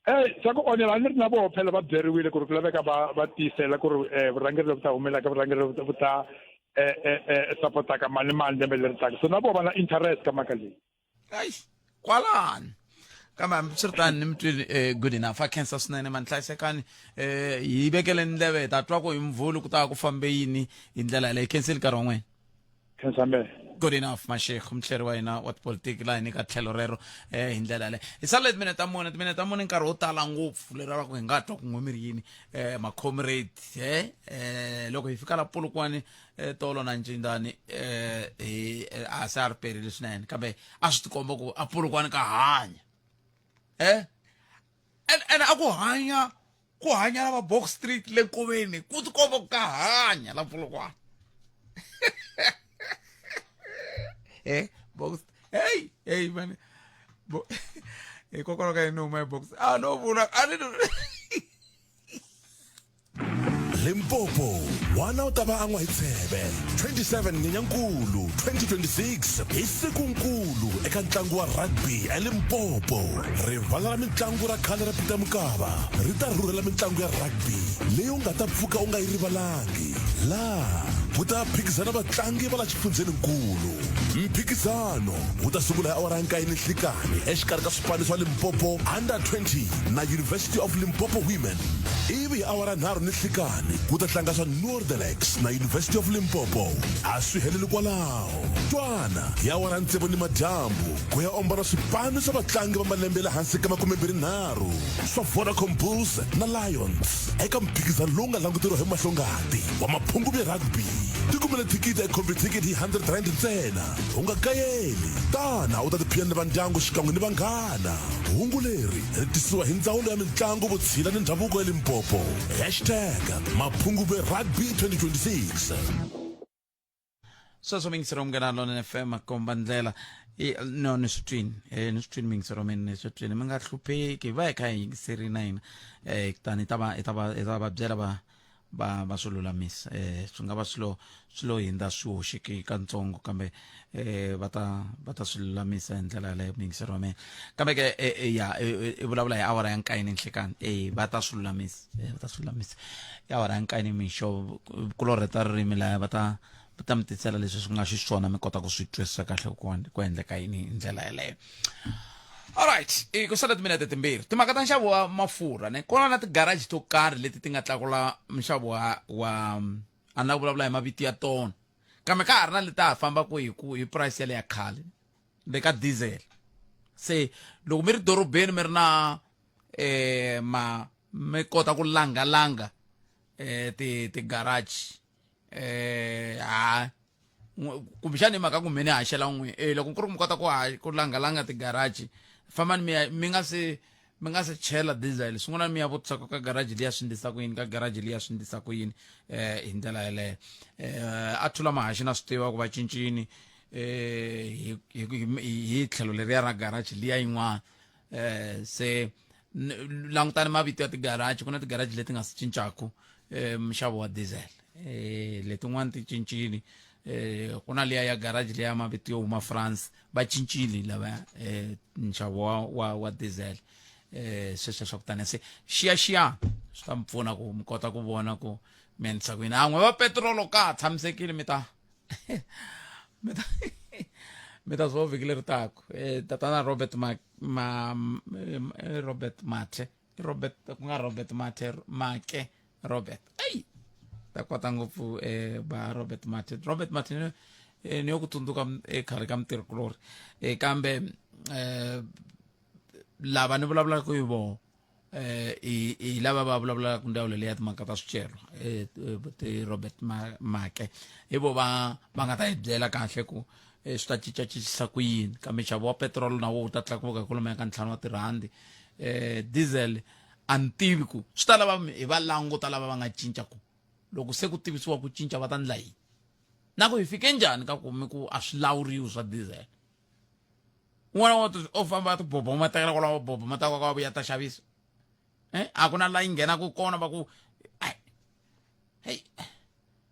[SPEAKER 12] Eh, swa ku onhela a ni ri na voho phela va byeriwile ku ri ku laveka va va tiyisela ku ri um vurhangeri lobu ta humelaka vurhangeri lobu ta um sapotaka mani mani lembe leri taka so na voho va na interest ka mhaka leyi
[SPEAKER 1] ayi kwalani kambe hambi swi ri tani ni mi twile um good enough a khensa swinene mani hlayisekani um hi vekele ndleve hi ta twa ku hi mvhulu ku ta va ku fambe yini hi ndlela yaleyo khenseli nkarhi wa n'wina
[SPEAKER 12] khensa mehe
[SPEAKER 1] good enough mashekh muhleri wa hina wa tipolitiki laha hi nyika tlhelo rero um hi ndlela yaleyo hi sale timinete ta mune timinete ta mune nkarhi wo tala ngopfu leri va ku hi nga twa ku n'we mi ri yini um macomrade e um loko hi fika la pulukwani eh, tolo na ncindani eh, hi eh, a se a ri perile swinene kambe a swi tikomba ku a pulukwani ka hanya eh ene a ku hanya ku hanya lava box street le nkoveni ku tikomba ku ka hanya la pulukwani eh box hey hey man hikokwalaho ka yini huma hi box a no vula a ni
[SPEAKER 4] Limpopo n'wana u ta va an'wa hi tsheve 27 Nyenyankulu 2026 hi sikunkulu eka ntlangu wa rugby eLimpopo. Rivala ra mintlangu ra khale ra Peter Mokaba ri ta rhurhela mintlangu ya rugby leyi u nga ta pfuka u nga yi rivalangi. Laha ku ta phikizana vatlangi va la xifundzheninkulu. Mphikizano wu ta sungula hi awara ya nkaye ninhlikani exikarhi ka swipano swa Limpopo Under 20 na University of Limpopo Women. Ivi hi awara nharhu ninhlikani ku ta tlanga swa Noorderlicht na University of Limpopo. A swi heleli kwalaho. Twana hi awara ya tsevu nimadyambu ku ya ombana swipano swa vatlangi va malembe ya le hansi ka makumembirhinharhu swa Vodacom Bulls na Lions eka mphikizano lowu nga languteriwa hi mahlongati wa Maphungubye Rugby. Tikumele thikithi eComputicket hi R100 ntsena. U nga kayeli, tana u ta tiphina ni vandyangu xikan'we ni vanghana. Hungu leri ri tisiwa hi Ndzawulo ya Mintlangu, Vutshila ni Ndhavuko ya Limpopo. Hashtag Maphungubye Rugby 2026.
[SPEAKER 1] Sweswo mingisero Munghana Lonene FM komba ndlela no ni swi twini ni swi twini mingisero mina ni swi twini mi nga hlupheki va hi kha hi yingiserini na hina kutani hi ta va hi ta va hi ta va byela va va va swi lulamisa eh swi nga va swilo swi lo hindza swi hoxeke katsongo kambe eh va ta va ta swi lulamisa hi ndlela yaleyo muyingiseri wa mina kambe ke eh, eh, ya eh, i vulavula hi awara ya nkaye ni nhlikani eh va ta swi lulamisa eh, va ta swi lulamisa i awara ya nkaye ni mixo ku lo rheta ririmi laya va ta va ta mi tisela leswi swi nga xiswona mi kota ku swi twisisa kahle ku ku endleka yini hi ndlela yaleyo alright i ku sala timinete timbirhi timhaka ta nxavo wa mafurha ne kona na tigaraji to karhi leti ti nga tlakula nxavo wa wa a ni la ku vulavula hi mavito ya tona kambe ka ha ri na leti ha fambaka hi ku hi price yale ya khale le ka diesel se loko mi ri dorobeni mi ri na eh ma mi kota ku langalanga eh ti ti garage eh ha kumbexani hi mhaka ku mheni haxela n'we eh loko ku ri mi kota ku ku langalanga ti-garage Fambani mi ya mi nga se mi nga se chela diesel swin'wana mi ya vutisa ka garage liya swi ndlisa ku yini ka garage liya swi ndlisa ku yini eh hi ndlela yeleyo eh a thula mahaxi na swi tiva ku va cincini eh hi hi tlhelo leriya ra garage liya yin'wana eh se langutani mavito ya tigarage ku na tigarage leti nga si cincaku eh minxavo wa diesel eh letin'wana ti cincile eh ku na liya ya garage liya mavito yo huma France va cincile lava eh nxavo wa wa, wa diesel eh sweswo swa ku tani se xiya xiya swi ta mi pfuna ku mi kota ku vona ku mi endlisa ku yini an'we va petirolo ka ha tshamisekile mi ta mi ta mi ta swo vhiki leri taku eh, tatana Robert ma, ma eh, Robert Mathe Robert ku nga Robert Mathe Make Robert ey ta kota ngopfu eh, ba Robert Mathe Robert Mathe eh, ni yo ku tsundzuka eh, khale ka mutirhikulori eh, kambe eh, lava ni vulavulaka hi vona eh i i lava va vulavulaka ndzawulo leya timhaka ta swicelwa eh, eh ti Robert Make hi vo va va nga ta hi byela kahle ku eh, swi ta cincacincisa ku yini kambe nxavo wa petrol na wo wu ta tlakuka kwalomuya ka ntlhanu wa tirhandi eh diesel a ni tivi ku swi ta lava hi va languta lava va nga cinca ku loko se ku tivisiwa ku cinca va ta ndla yini na ku hi fike njhani ka ku mi ku a swi lawuriwi swa diesel un'wana wa o famba a tiboboma tekela kwalaho boboma ta kwa vuya ta xavisa eh a ku na la yi nghenaka kona va ku hey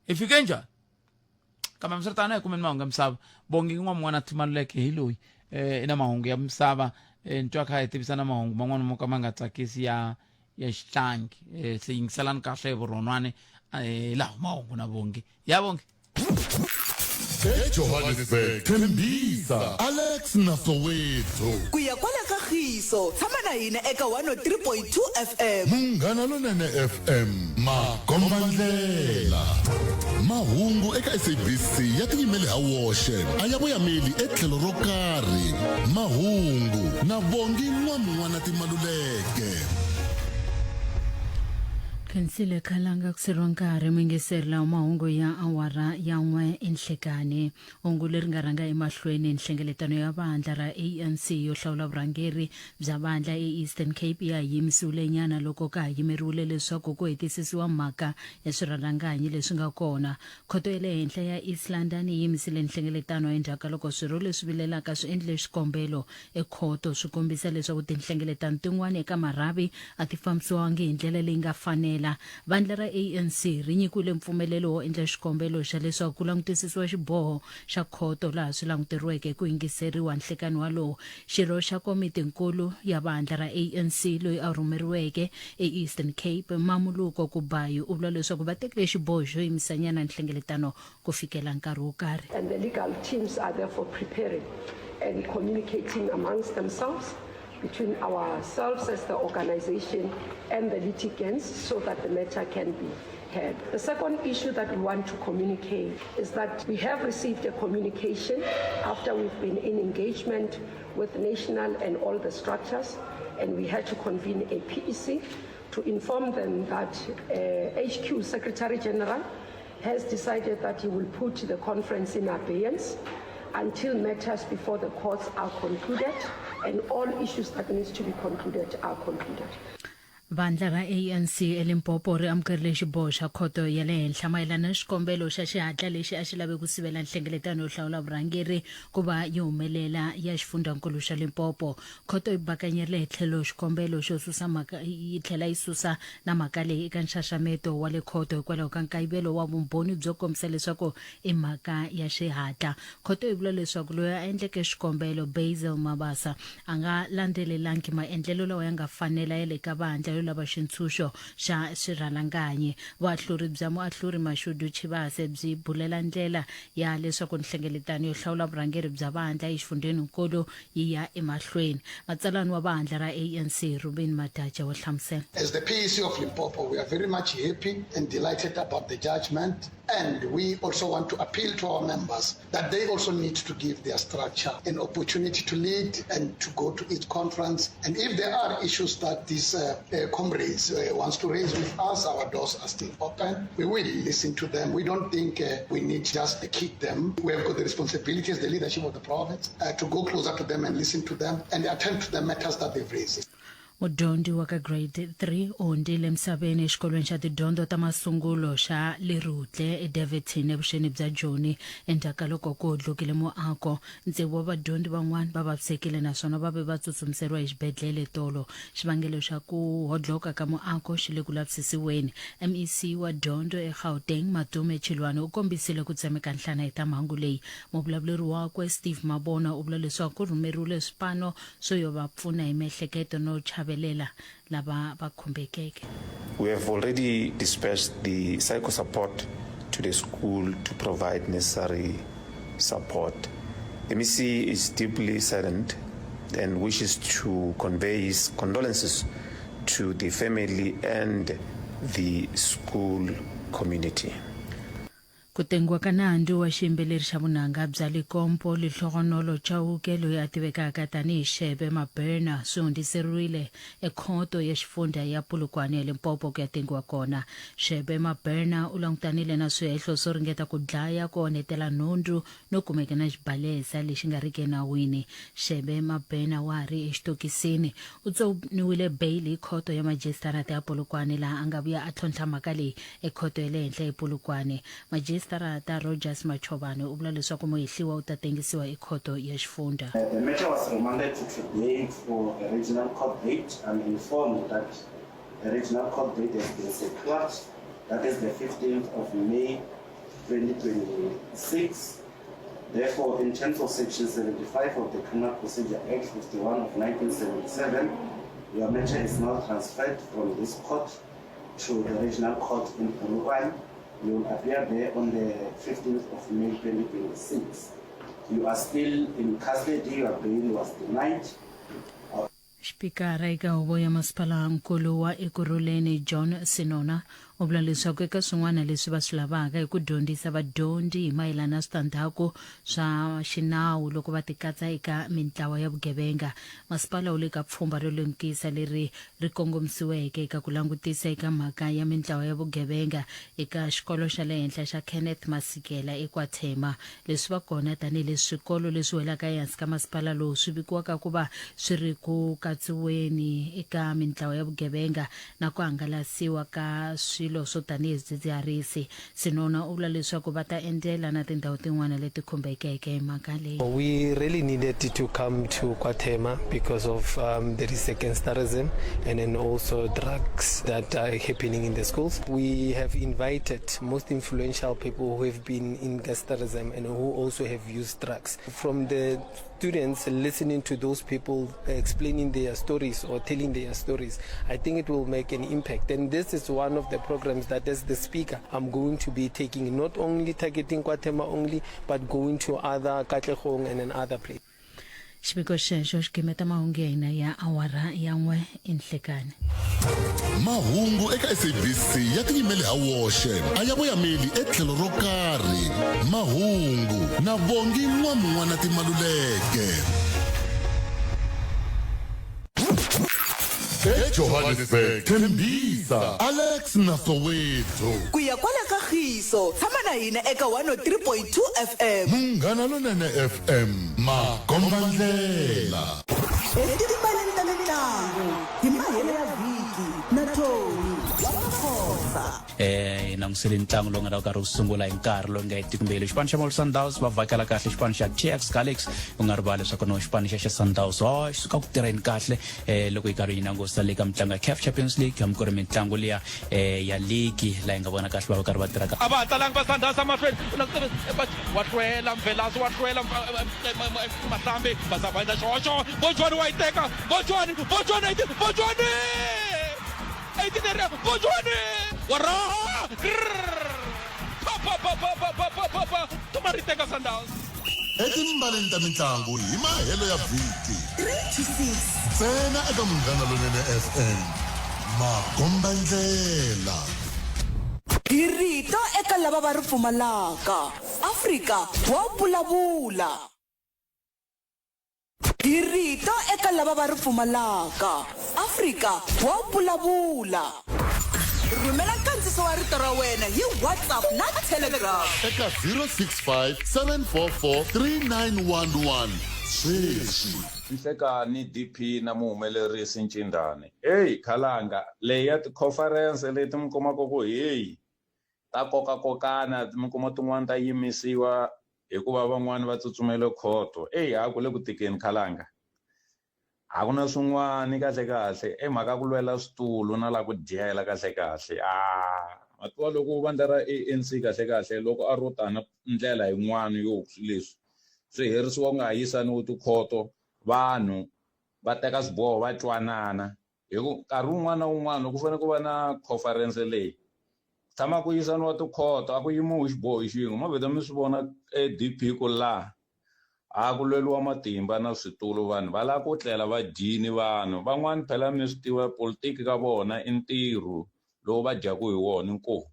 [SPEAKER 1] hi fike njhani kambe hambiswiritano hi kumeni mahungu ya misava bongi n'wa thimaluleke hi loyi eh i na mahungu ya misava eh, ni twa kha hi tivisa na mahungu man'wana mo ka ma nga tsakisi ya ya xitlangi eh, se yingiselani kahle hi vurhonwani eh, laha mahungu na bongi ya bongi
[SPEAKER 4] ejohannesburg tembisa alex na soweto
[SPEAKER 5] ku ya kwala ka khiso tshama na hina eka 103.2 fm
[SPEAKER 4] munghana lonene fm makombandlela mahungu eka sabc ya tiyimele ha woxe a ya voyameli etlhelo ro karhi mahungu na bongi n'wamun'wana timaluleke
[SPEAKER 8] Khensile Khalanga ku seriwa nkarhi muyingiseri lawa mahungu ya awara ya n'we enhlekani hungu leri nga rhanga emahlweni nhlengeletano ya vandla ra ANC yo hlawula vurhangeri bya vandla eEastern Cape ya yimisiwile nyana loko ka ha yimeriwile leswaku ku hetisisiwa mhaka ya swirhalanganyi leswi nga kona khoto ya le henhla ya East London yi yimisile nhlengeletano endzhaku ka loko swirho leswi vilelaka swi endlile xikombelo ekhoto swi kombisa leswaku tinhlengeletano tin'wana eka marhavi a ti fambisiwangi hi ndlela leyi nga fanela. Vandla ra ANC ri nyikiwile mpfumelelo wo endla xikombelo xa leswaku ku langutisisiwa xiboho xa khoto laha swi languteriweke ku yingiseriwa nhlekani walowo. Xirho xa komiti-nkulu ya vandla ra ANC loyi a rhumeriweke eEastern Cape, Mamuluko Kubayi u vula leswaku va tekile xiboho xo yimisanyana nhlengeletano ku fikela nkarhi wo karhi.
[SPEAKER 13] And the legal teams are therefore preparing and communicating amongst themselves between ourselves as the organization and the litigants so that the matter can be heard. The second issue that we want to communicate is that we have received a communication after we've been in engagement with national and all the structures, and we had to convene a PEC to inform them that uh, HQ Secretary General has decided that he will put the conference in abeyance until matters before the courts are concluded and all issues that needs to be concluded are concluded.
[SPEAKER 8] Vandla ra ANC eLimpopo ri amukerile xiboho xa khoto ya le henhla mayelana na xikombelo xa xihatla lexi a xi lave ku sivela nhlengeletano yo hlawula vurhangeri ku va yi humelela ya xifundzankulu xa Limpopo. Khoto yi bakanyerile hi tlhelo xikombelo xo susa mhaka yi tlhela yi susa na mhaka leyi eka nxaxameto wa le khoto hikwalaho ka nkayivelo wa vumbhoni byo kombisa leswaku i mhaka ya xihatla. Khoto yi vula leswaku loyi a endleke xikombelo, Basil Mabasa, a nga landzelelangi maendlelo lawa ya nga fanela ya le ka vandla yo lava xintshuxo xa swirhalanganyi. Vuahluri bya muahluri Mashudu Tshivhase byi bulela ndlela ya leswaku nhlengeletano yo hlawula vurhangeri bya vandla exifundheninkulu yi ya emahlweni. Matsalani wa vandla ra ANC Rubin Madaja wa hlamusela.
[SPEAKER 14] As the PEC of Limpopo, we are very much happy and delighted about the judgment. And we also want to appeal to our members that they also need to give their structure an opportunity to lead and to go to each conference. And if there are issues that these uh, uh, comrades uh, wants to raise with us, our doors are still open. We will listen to them. We don't think uh, we need just to kick them. We have got the responsibility as the leadership of the province uh, to go closer to them and listen to them and attend to the matters that they've raised.
[SPEAKER 8] Mudyondzi wa ka Grade 3 u hundzile emisaveni exikolweni xa tidyondzo ta masungulo xa Lerutle eDaveyton evuxeni bya Joni endzhaku ka loko ku hodlokile muako. Tsevu wa vadyondzi van'wana va vavisekile naswona va ve va tsutsumiseriwa exibedlhele tolo. Xivangelo xa ku hodloka ka muako xi le ku lavisisiweni. MEC wa dyondzo eGauteng Matome Chiloane u kombisile ku tsemeka nhlana hi ta mhangu leyi. Muvulavuleri wakwe Steve Mabona u vula leswaku ku rhumeriwile swipano swo yo va pfuna hi miehleketo no chavelela lava va khumbekeke.
[SPEAKER 15] We have already dispatched the psycho support to the school to provide necessary support. The MEC is deeply saddened and wishes to convey his condolences to the family and the school community.
[SPEAKER 8] Ku tengiwa ka nandzu wa xiyimbeleri xa vunanga bya Likompo, Lehlogonolo Chauke loyi a tivekaka tanihi Shebe Maberna swi hundziseriwile ekhoto ya xifundha ya Polokwane eLimpopo ku ya tengiwa kona. Shebe Maberna u langutanile na swihehlo swo ringeta ku dlaya, ku onhetela nhundzu no kumeka na xibalesa lexi nga riki enawini. Shebe Mabena wa ha ri exitokisini. U tsoniwile beyili hi khoto ya majisitarata ya Polokwane laha a nga vuya a tlhontlha mhaka leyi ekhoto ya le henhla ePolokwane. Majisitarata Rogers Machobane u vula leswaku muhehliwa u ta tengisiwa ekhoto ya xifundha.
[SPEAKER 16] The matter was remanded to today for a regional court date. I'm informed that a regional court date has been secured. That is the 15th of May 2026. Therefore, in terms of Section 75 of the Criminal Procedure Act 51 of 1977, your matter is now transferred from this court to the regional court in Polokwane. You will appear there on the 15th of May 2026. You are still in custody, your bail was denied.
[SPEAKER 8] Xipikara eka Huvo ya Masipalankulu wa Ekurhuleni John Senona u vula leswaku eka swin'wana leswi va swi lavaka i ku dyondzisa vadyondzi hi mayelana na switandzhaku swa xinawu loko va tikatsa eka mintlawa ya vugevenga. Masipala wu le ka pfhumba ro lemukisa leri ri kongomisiweke eka ku langutisa eka mhaka ya mintlawa ya vugevenga eka xikolo xa le henhla xa Kenneth Masikela eKwaThema. Leswi va kona tanihileswi swikolo leswi welaka ehansi ka masipala lowu swi vikiwaka ku va swi ri ku katsiweni eka mintlawa ya vugevenga na ku hangalasiwa ka swilo swo tanihi swidzidziharisi. Senona u vula leswaku va ta endzela na tindhawu tin'wana leti khumbekeke hi mhaka leyi.
[SPEAKER 17] We really needed to come to KwaThema because of um, there is a gangsterism and then also drugs that are happening in the schools. We have invited most influential people who have been in gangsterism and who also have used drugs. From the students listening to those people explaining their stories or telling their stories, I think it will make an impact. And this is one of the programs that as the speaker, I'm going to be taking, not only targeting KwaThema only, but going to other Katlehong and then other places.
[SPEAKER 8] Xiviko xexo xi gimeta mahungu ya hina ya awara ya n'we enhlekani.
[SPEAKER 4] Mahungu eka SABC ya tiyimele ha woxe, a ya voyameli etlhelo ro karhi. Mahungu na Bongi N'wamun'wana Timaluleke. EJohannesburg, Tembisa, Alex na Soweto.
[SPEAKER 5] Ku ya kwala ka Khiso, tshama na hina eka 103.2 FM.
[SPEAKER 4] Munghana Lonene FM, makombandlela.
[SPEAKER 5] Etibaleni ta mintlangu hi mahelo ya vhiki na Tony wa Maphosa.
[SPEAKER 18] eh hi langutisele ntlangu lowu nga ta karhi wu sungula hi nkarhi lowu nga hetiki mbilu xipano xa Mamelodi Sundowns va vhakela kahle xipano xa TS Galaxy u nga rivali leswaku no xipano xa xa Sundowns oh xi suka ku tirheni kahle eh loko yi karhi yi langusa le ka mitlangu ya CAF Champions League hambi ku ri mitlangu liya eh ya ligi laha yi nga vona kahle va va karhi va tirha
[SPEAKER 19] a va ha talangi va Sundowns emahlweni wa hlwela Mvelase wa hlwela Mahlambi va za va endla xihoxo Bojwani wa yi teka Bojwani Bojwani Bojwani 18 area Bojwani wa raha pa pa pa pa pa pa pa pa pa tuma ri teka Sundowns
[SPEAKER 4] Etimbaleni ta mintlangu hi mahelo ya vhiki
[SPEAKER 5] 3 to 6
[SPEAKER 4] ntsena eka Munghana Lonene FM makombandlela.
[SPEAKER 5] Hi rito eka lava va ri pfumalaka. Afrika wa vulavula. Hi rito eka lava va ri pfumalaka. Afrika wa vulavula. Rhumela nkandziso wa rito ra wena hi WhatsApp na Telegram.
[SPEAKER 4] Eka 065 744 3911 sweswi.
[SPEAKER 20] Nhlekani DP na muhumelerisi Ncindani. Heyi khalanga leyi ya tikhoferense leti mi kumaka ku heyi ta kokakokana mi kuma tin'wani ta yimisiwa hikuva van'wani va tsutsumele khoto. Eyi a ku le ku tikeni khalanga. A ku na swin'wani kahle kahle i mhaka ku lwela switulu na la ku dyela kahle kahle. A ma tiva loko vandla ra ANC kahle kahle loko a ro ta na ndlela yin'wani yo swilo leswi swi herisiwa ku nga ha yisaniwi tikhoto vanhu va teka swiboho va twanana hi ku nkarhi wun'wana na wun'wana loko ku fanele ku va na conference leyi tshama ku yisaniwa tikhoto a ku yimiwi xiboho xin'we mo vheta mi swi vona e-D_P ku laha a ku lweliwa matimba na switulu vanhu va lava ku tlela va dyini vanhu van'wani phela mi swi tiva politiki ka vona i ntirho lowu va dyaku hi wona inkomu.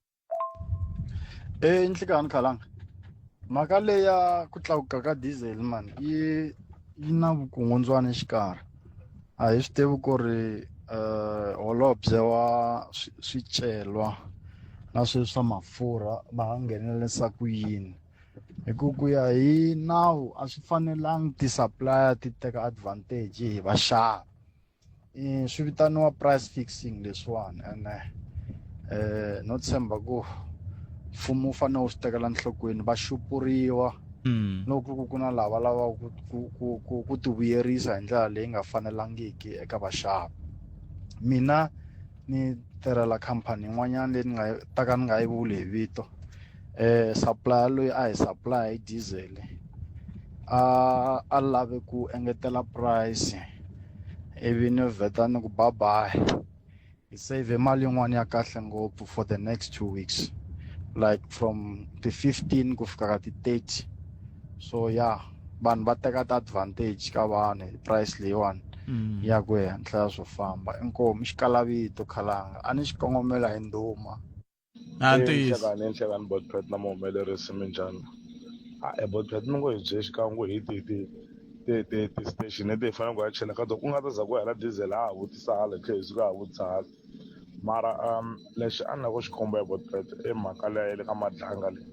[SPEAKER 21] E nhlikani khalanga mhaka leyi ya ku tlakuka ka diesel mani yi yi na vukungundzwana exikarhi a hi swi tivi ku ri um holobye wa swicelwa na sweswi swa mafurha va nga nghenelelisa ku yini hi ku ku ya hi nawu a swi fanelangi ti-supplier ti teka advantage hi vaxavi swi vitaniwa price fixing leswiwani ene no tshemba ku mfumo wu fanele wu swi tekela enhlokweni va xupuriwa loko ku ku na lava lavaka ku ku ku ku ku ti vuyerisa hi ndlela leyi nga fanelangiki eka vaxavi mina ni tirhela khampani yin'wanyana leyi ni nga ta ka ni nga yi vuli hi vito supplier loyi a hi supply hi diesel a a lave ku engetela price ivi ni vheta ni ku bye bye hi save mali yin'wana ya kahle ngopfu for the next 2 weeks like from ti 15 ku fika ka ti 30 so yeah vanhu va teka ti-advantage ka vanhu hi price leyiwani ya ku henhla ya swo famba inkomu xikalavito khalanga a ni xikongomela hi ndhuma
[SPEAKER 1] A ntiyiso.
[SPEAKER 22] Nhlekani nhlekani Botpet na muhumelerisi minjhani a e Botpet mi ngo hi bye xikan'we ku hi tihi ti ti ti ti-station leti hi faneleke ku ya chela ka tona ku nga ta za ku hela diesel ha ha vutisa hala hi tlhela hi suka ha vutisa hala mara lexi a ni lava ku xi komba hi Botpet i mhaka leya ya le ka Madlanga leyi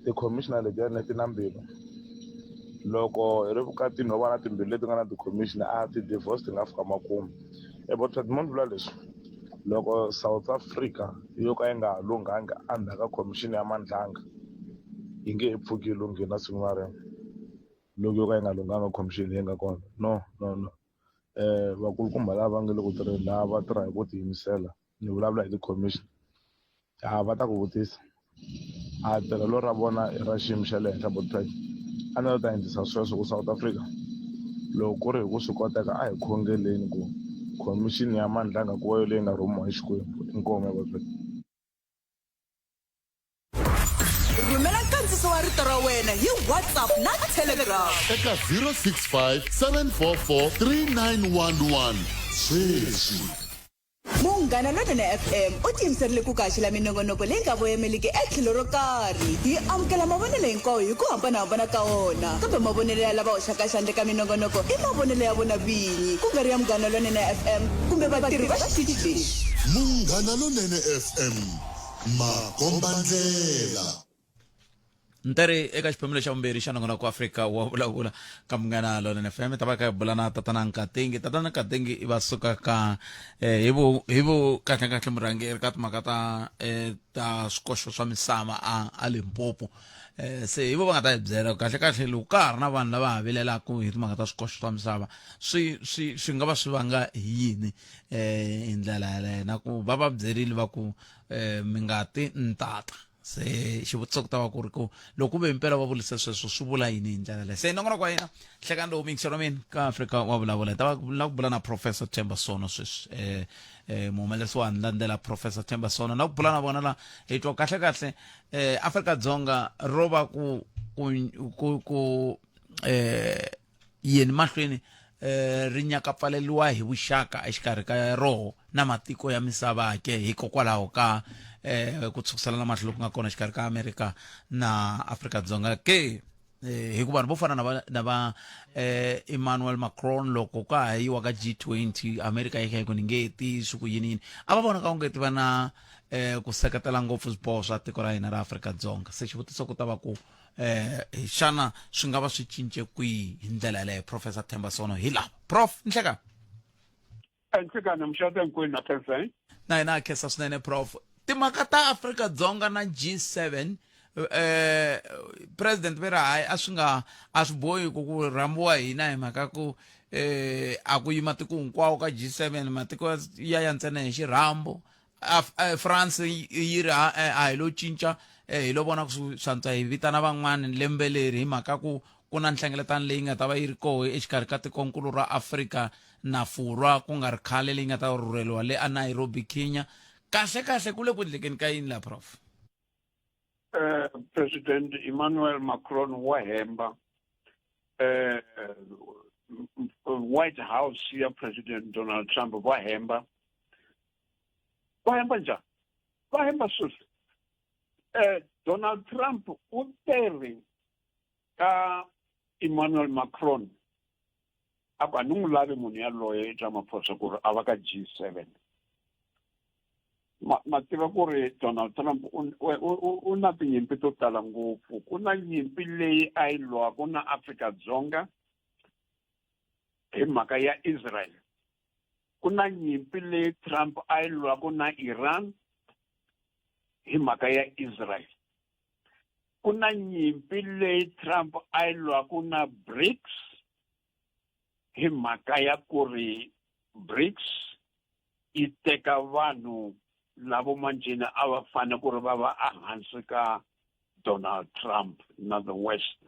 [SPEAKER 22] ti-commissioner letiyani ti na mbilu loko hi ri vukatini ho va na timbilu leti nga na ti-commissioner a ti-divorce ti nga fika makumu e Botpet mo ni vula leswi Loko South Africa yo ka yi nga ha lunghangi endzhaku ka khomixini ya Madlanga, yi nge he pfuki yi lunghile na siku na rin'we. Loko yo ka yi nga lunghanga khomixini leyi nga kona. No, no, no. Vakulukumba lava va nga le ku tirheni lava va tirha hi ku tiyimisela, ni vulavula hi ti-commission, ya va ta ku vutisa. A tirhelo ra vona i ra xiyimo xa le henhla Botpet. A ni ta endlisa sweswo ku South Africa loko ku ri hi ku swi koteka a hi khongeleni ku khomixini ya Mandlanga ku va yo leyi nga rhumiwa hi Xikwembu. Inkomu ya Botpet.
[SPEAKER 5] Rhumela nkandziso wa rito ra wena hi WhatsApp na Telegram.
[SPEAKER 4] Eka 065 744 3911 sweswi.
[SPEAKER 5] Munghana Lonene FM u tiyimiserile ku ku haxela minongonoko leyi nga voyameliki etlhelo ro karhi. Hi amukela mavonelo hinkwawo hi ku hambanahambana ka wona, kambe mavonelo ya lava hoxaka xandla eka minongonoko i mavonelo ya vona vinyi, ku nga ri ya Munghana Lonene FM kumbe vatirhi va xitichi lexi.
[SPEAKER 4] Munghana Lonene FM, makombandlela.
[SPEAKER 1] Ntere eka xiphemu lexa vumbirhi xa nongonoko wa Afrika wa vulavula ka Munghana Lonene FM ta va ka hi bula na tatana Nkatingi. Tatana Nkatingi va suka ka eh, hi vu hi vu kahle kahle murhangeri ka timhaka ta eh, ta swikoxo swa misava a a Limpopo. Eh, se hi vo va nga ta hi byela kahle kahle loko ka ha ri na vanhu lava ha vilelaka hi timhaka ta swikoxo swa misava swi swi swi nga va swi vanga hi yini eh hi ndlela yaleyo na ku va va byerile va ku eh mi nga ti ntata se xivutiso ku ta va ku ri ku loko ku ve impela va vulise sweswo swi vula yini hi ndlela leyo se nongonoko wa hina nhlekani lowu miyingiselo wa mina ka Afrika wa vulavula hi ta va na ku bula na Professor Themba Sono sweswi eh eh muhumelerisi wa landzela Professor Themba Sono na ku bula na vona la hi twa kahle kahle eh Afrika Dzonga ro va ku ku ku ku eh yeni mahlweni eh ri nyaka pfaleliwa hi vuxaka exikarhi ka roho na matiko ya misava ke hikokwalaho ka eh ku tshukiselana mahlo loku nga kona xikarhi ka Amerika na Afrika-Dzonga ke eh, hikuva vanhu vo fana na va na va eh, Emmanuel Macron loko ka ha yiwa ka G20 Amerika yi kha yi ku ni nge ti swi ku yini yini a va vona ka onge ti va na eh, ku seketela ngopfu swiboho swa tiko ra hina ra Afrika-Dzonga se xivutiso ku ta va ku eh xana swi nga va swi cince kwihi hi ndlela yaleyo Professor Themba Sono hi lava Prof nhleka
[SPEAKER 2] Nhlikani muxata hinkwenu na khensa eh?
[SPEAKER 1] Na hina ha khensa swinene prof. Timhaka ta Afrika-Dzonga na G7 eh president ve ri hayi a swi nga a swi bohi ku ku rhambiwa hina hi mhaka ku eh a ku yi matiko hinkwawo ka G7 matiko ya ya ntsena hi xirhambo eh, France yi ri a eh, a hi lo cinca eh, hi lo vona ku swantswa hi vitana van'wana lembe leri hi mhaka ku ku na nhlengeletano leyi nga ta va yi ri koho exikarhi ka tikonkulu ra Afrika na Furwa ku nga ri khale leyi nga ta rhurheliwa le a Nairobi Kenya kahle kahle ku le ku endlekeni ka yini la prof
[SPEAKER 2] President Emmanuel Macron wa hemba White House ya President Donald Trump va hemba va hemba njhani va hemba sweswi Donald Trump u teri ka Emmanuel Macron a ku a ni n'wi lavi munhu yaloye Ramaphosa ku ri a va ka G7 ma ma tiva ku ri Donald Trump u na tinyimpi to tala ngopfu ku na nyimpi leyi a yi lwaka na Afrika-Dzonga hi mhaka ya Israel ku na nyimpi leyi Trump a yi lwaka na Iran hi mhaka ya Israel ku na nyimpi leyi Trump a yi lwaka na BRICS hi mhaka ya ku ri BRICS yi teka vanhu lavo manjheni a va fanele ku ri va va ehansi ka Donald Trump na the West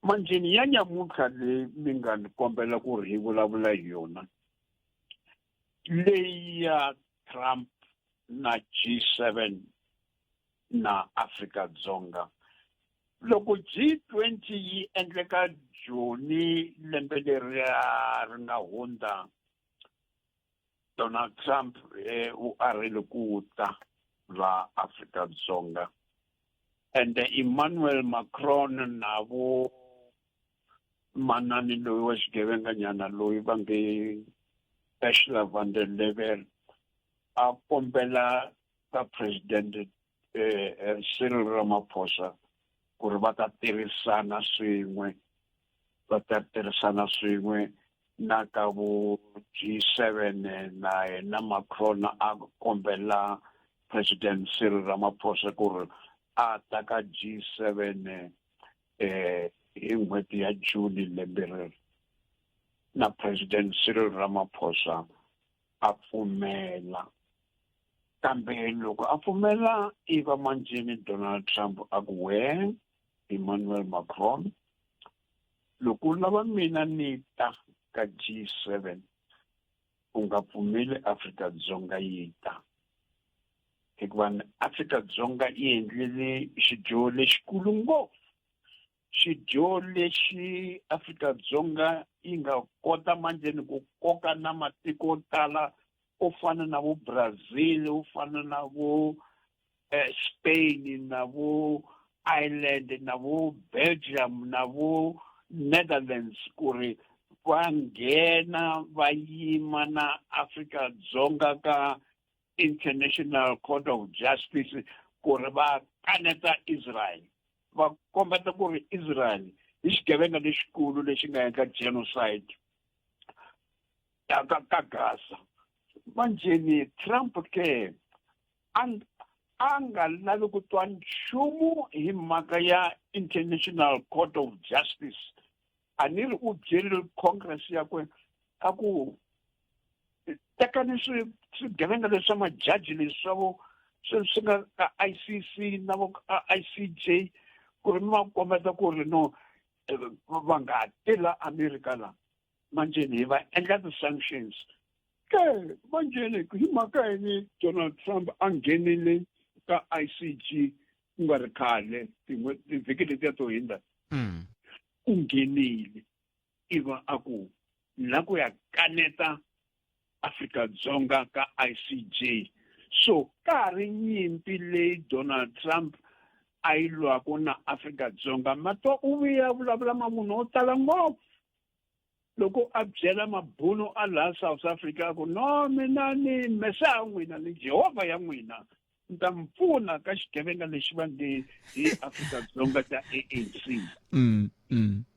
[SPEAKER 2] manjheni ya nyamuntlha leyi mi nga ni kombela ku ri hi vulavula hi yona leyi ya Trump na G7 na Afrika-Dzonga loko G20 yi endleka Joni lembe leriya ri nga hundza Donald Trump eh, u arile ku ta la Afrika-Dzonga and Emmanuel Macron na vo manani loyi wa xigevenganyana loyi va nge Ursula von der Leyen a kombela ka president eh, eh, Cyril Ramaphosa ku ri va ta tirhisana swin'we va ta tirhisana swin'we na ka vo G7 na yena Macron a kombela President Cyril Ramaphosa ku ri a ta ka G7 eh hi n'hweti ya June lembe reri na President Cyril Ramaphosa a pfumela kambe loko a pfumela iva manjheni Donald Trump a ku we Emmanuel Macron loko u lava mina ni ta ka G7 u nga pfumeli Afrika-Dzonga yi ta hikuva Afrika-Dzonga yi endlile xidyoho lexikulu ngopfu xidyoho lexi Afrika-Dzonga yi nga kota manjheni ku koka na matiko yo tala u fana na vo Brazil u fana na vo eh, Spain na vo Ireland na vo Belgium na vo Netherlands ku ri va nghena va yima na Afrika-Dzonga ka International Court of Justice ku ri va kaneta Israel va kombeta ku ri Israel i xigevenga lexikulu lexi nga endla genocide ka ka Gaza manjheni Trump ke a a nga lavi ku twa nchumu hi mhaka ya International Court of Justice a ni ri u byerile Congress yakwe a ku tekani swi swigevenga leswi swa majaji leswi swa vo swi swi nga ka ICC na vo ka ICJ ku ri mi va kombeta ku ri no eh, va nga ti la Amerika la manjheni hi va endla ti-sanctions ke manjheni hi mhaka yini Donald Trump a nghenile ka ICG ku nga ri khale tivhiki letiya to hindza u nghenile iva a ku la ku ya kaneta Afrika-Dzonga ka ICJ. So ka ha ri nyimpi leyi Donald Trump a yi lwaka na Afrika-Dzonga. Ma twa u vuye a vulavula mavunwa yo tala ngopfu loko a byela mabunu a laha South Africa a ku no mina ni Mesiya ya n'wina ni Jehovha ya n'wina ni ta mi pfuna ka xigevenga lexi va nge hi Afrika-Dzonga ta ANC.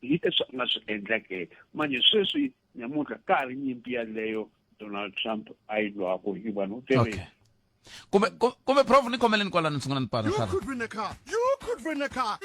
[SPEAKER 2] Hi leswi a nga swi endla ke manje sweswi nyamuntlha ka ha ri nyimpi yaleyo Donald Trump a yi lwaka hi vanhu u te
[SPEAKER 1] okay. Kumbe kumbe prof ni khomeleni kwalano ni sungula ni pala
[SPEAKER 3] You could win a car. You could win a car.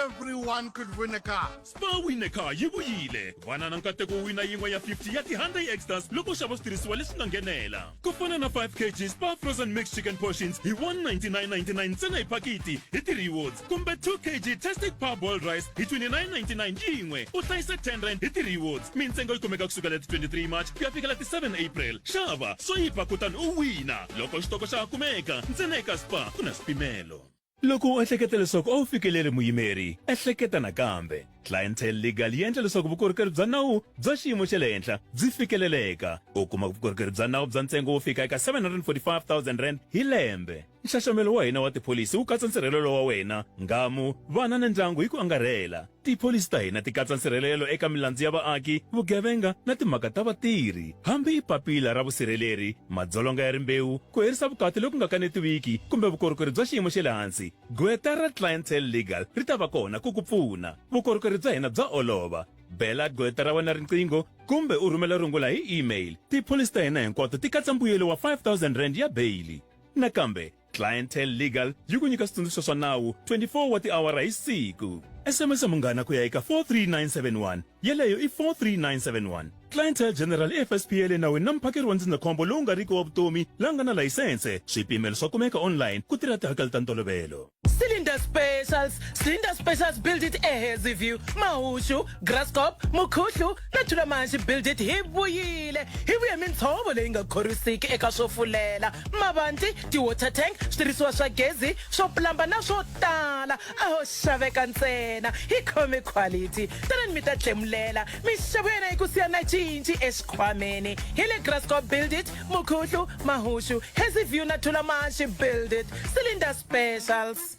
[SPEAKER 3] Everyone could win a car.
[SPEAKER 4] Spar Win a Car yi vuyile. Vana na nkateko wo wina yin'we ya 50 ya ti-Hyundai Extras loko u xava switirhisiwa leswi nga nghenela. Ku fana na 5 kg Spar Frozen Mixed Chicken Portions hi 199.99 ntsena hi phakiti hi ti-rewards kumbe 2 kg Tastic Parboiled Rice hi 29.99 yin'we u hlayisa 10 rand hi ti-rewards. Mintsengo yi kumeka kusukela ti 23 March ku ya fikela ti 7 April. Xava, swayipa kutani u wina loko xitoko xa ha kumeka ntsena eka Spar ku na swipimelo. Loko u ehleketa leswaku a wu fikeleri muyimeri, ehleketa nakambe. Clientele Legal yi endla leswaku vukorhokeri bya nawu bya xiyimo xa le henhla byi fikeleleka. U kuma vukorhokeri bya nawu bya ntsengo wo fika eka R745 000 hi lembe. Nxaxamelo wa hina wa tipholisi wu katsa nsirhelelo wa wena, nghamu, vana na ndyangu hi ku angarhela. Tipholisi ta hina ti katsa nsirhelelo eka milandzu ya vaaki, vugevenga na timhaka ta vatirhi. Hambi i papila ra vusirheleri, madzolonga ya rimbewu, ku herisa vukati loku nga kanetiwiki kumbe vukorhokeri bya xiyimo xa le hansi, gqweta ra Clientele Legal ri ta va kona ku ku pfuna. Vukorhokeri bya hina bya olova. Bela gqweta ra wena riqingho kumbe u rhumela rungula hi email. Tipholisi ta hina hinkwato ti katsa mbuyelo wa R5000 ya beyili. Nakambe, Clientele Legal yi ku nyika switsundzuxo swa nawu 24 wa tiawara hi siku. SMS munghana ku ya eka 43971. Yeleyo i 43971. Clientele General i FSP ya le nawini na muphakeri wa ndzindzakhombo lowu nga riki wa vutomi la nga na layisense. Swipimelo swa kumeka online ku tirha tihakelo ta ntolovelo.
[SPEAKER 5] Cylinder Specials, Cylinder Specials Build It eHazyview, Mahushu, Graskop, Mukhuhlu na Thulamashi Build It hi vuyile. Hi vuye mintshovo leyi nga khorwisiki eka swo fulela, mavanti, ti-water tank, switirhisiwa swa gezi, swo plamba na swo tala. A ho xaveka ntsena, hi khome quality. Tanani mi ta tlemulela, mixavo ya hina yi ku siya na cinci exikhwameni. Hi le Graskop Build It, Mukhuhlu, Mahushu, Hazyview na Thulamashi Build It. Cylinder Specials.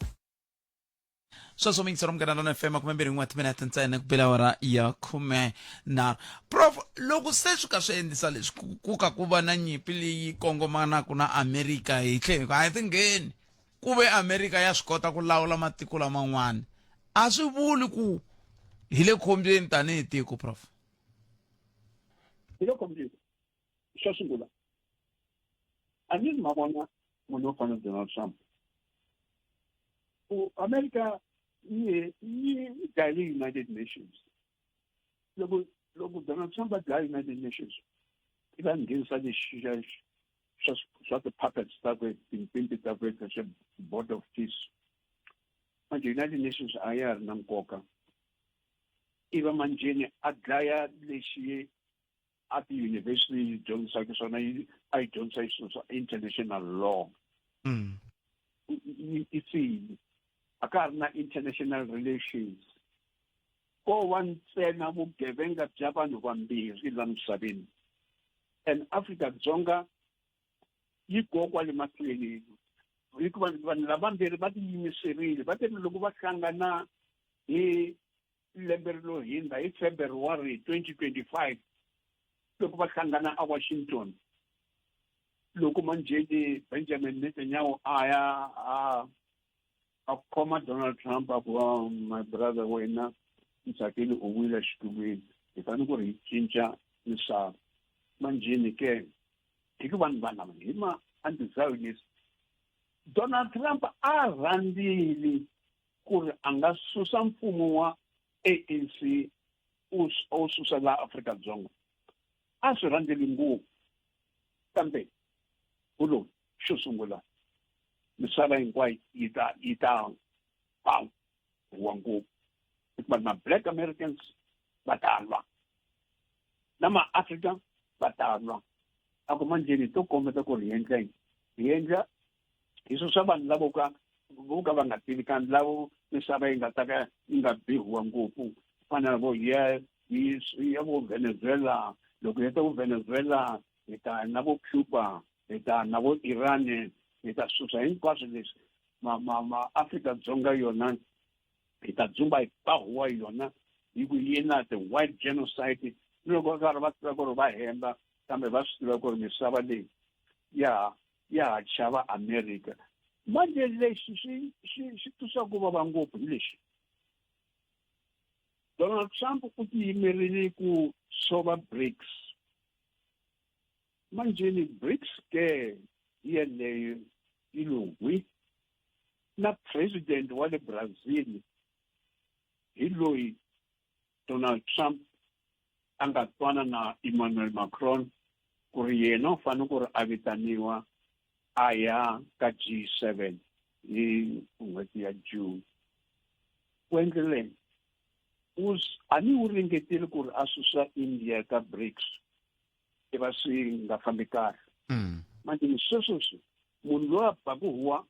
[SPEAKER 1] Sweswo miyingisero munghana lona fm 21 timinete ntsena ku bela awara ya 13. Prof, loko se swi ka swi endlisa leswi ku ka ku va na nyimpi leyi kongomanaka na Amerika hi tlhelo a yi tingheni ku ve Amerika ya swi kota ku lawula matiko laman'wana, a swi vuli ku hi le khombyeni tanihi tiko, prof?
[SPEAKER 2] Hi le khombyeni. Xo sungula, a ni ma vona munhu wo fana na Donald Trump ku America yi yi dlayile United Nations. Loko loko Donald Trump a dlaya United Nations, i va nghenisa lexi xa swa swa ti-puppets takwe, timpimpi takwe ta swa Board of Peace. Manje United Nations a ya ha ri na nkoka. I va manjheni a dlaya lexi a tiyunivhesiti yi dyondzisaka swona, yi a yi dyondzisa hi swilo swa international law. I file a ka ha ri na international relations, ko va ntsena vugevenga bya vanhu vambirhi la misaveni. And Afrika-Dzonga yi go kwale mahlweni hikuva vanhu lavambirhi va tiyimiserile, va te loko va hlangana hi lembe ri lo hindza hi February 2025, loko va hlangana a Washington, loko manjheni Benjamin Netanyahu a ya a a khoma Donald Trump a ku, oh, my brother, wena ntsakeni u wile xitulwini, hi fanele ku ri hi cinca misava. Manjheni ke hi ku vanhu valava hi ma anti-Zionist, Donald Trump a rhandzile ku ri a nga susa mfumo wa ANC u wu susa laha Afrika-Dzonga, a swi rhandzeli ngopfu. Kambe bulo xo sungula, misava hinkwayo yi ta yi ta huwa ngopfu, hikuva ma-Black Americans va ta lwa na ma-Africa va ta lwa. A ku manjheni to kombeta ku ri hi endla yini, hi endla hi susa vanhu lavo ka vo ka va nga tivikani, lavo misava yi nga ta ka yi nga bihiwa ngopfu, fana na vo ya ya vo Venezuela. Loko hi heta vo Venezuela, hi ta na vo Cuba, hi ta na vo Iran. Hi ta susa hinkwaswo leswi ma ma ma Afrika-Dzonga yona hi ta dzumba hi ba huwa yona hi ku yi na the-white genocide ni loko va karhi va tiva ku ri va hemba kambe va swi tiva ku ri misava leyi ya ya ha chava America manje lexi xi xi xi twisa ku vava ngopfu hi lexi Donald Trump u tiyimerile ku tshova BRICS manjeni BRICS ke yeleyo yi lo hwi na president wa le Brazil hi loyi Donald Trump a nga twana na Emmanuel Macron ku ri yena u fanele ku ri a vitaniwa a ya ka G7 hi n'hweti ya June ku endleleni a ni wu ringetile ku ri a susa India ka BRICS i va swi nga fambi kahle mm. manje ni sweswo swi munhu loyi a baku huwa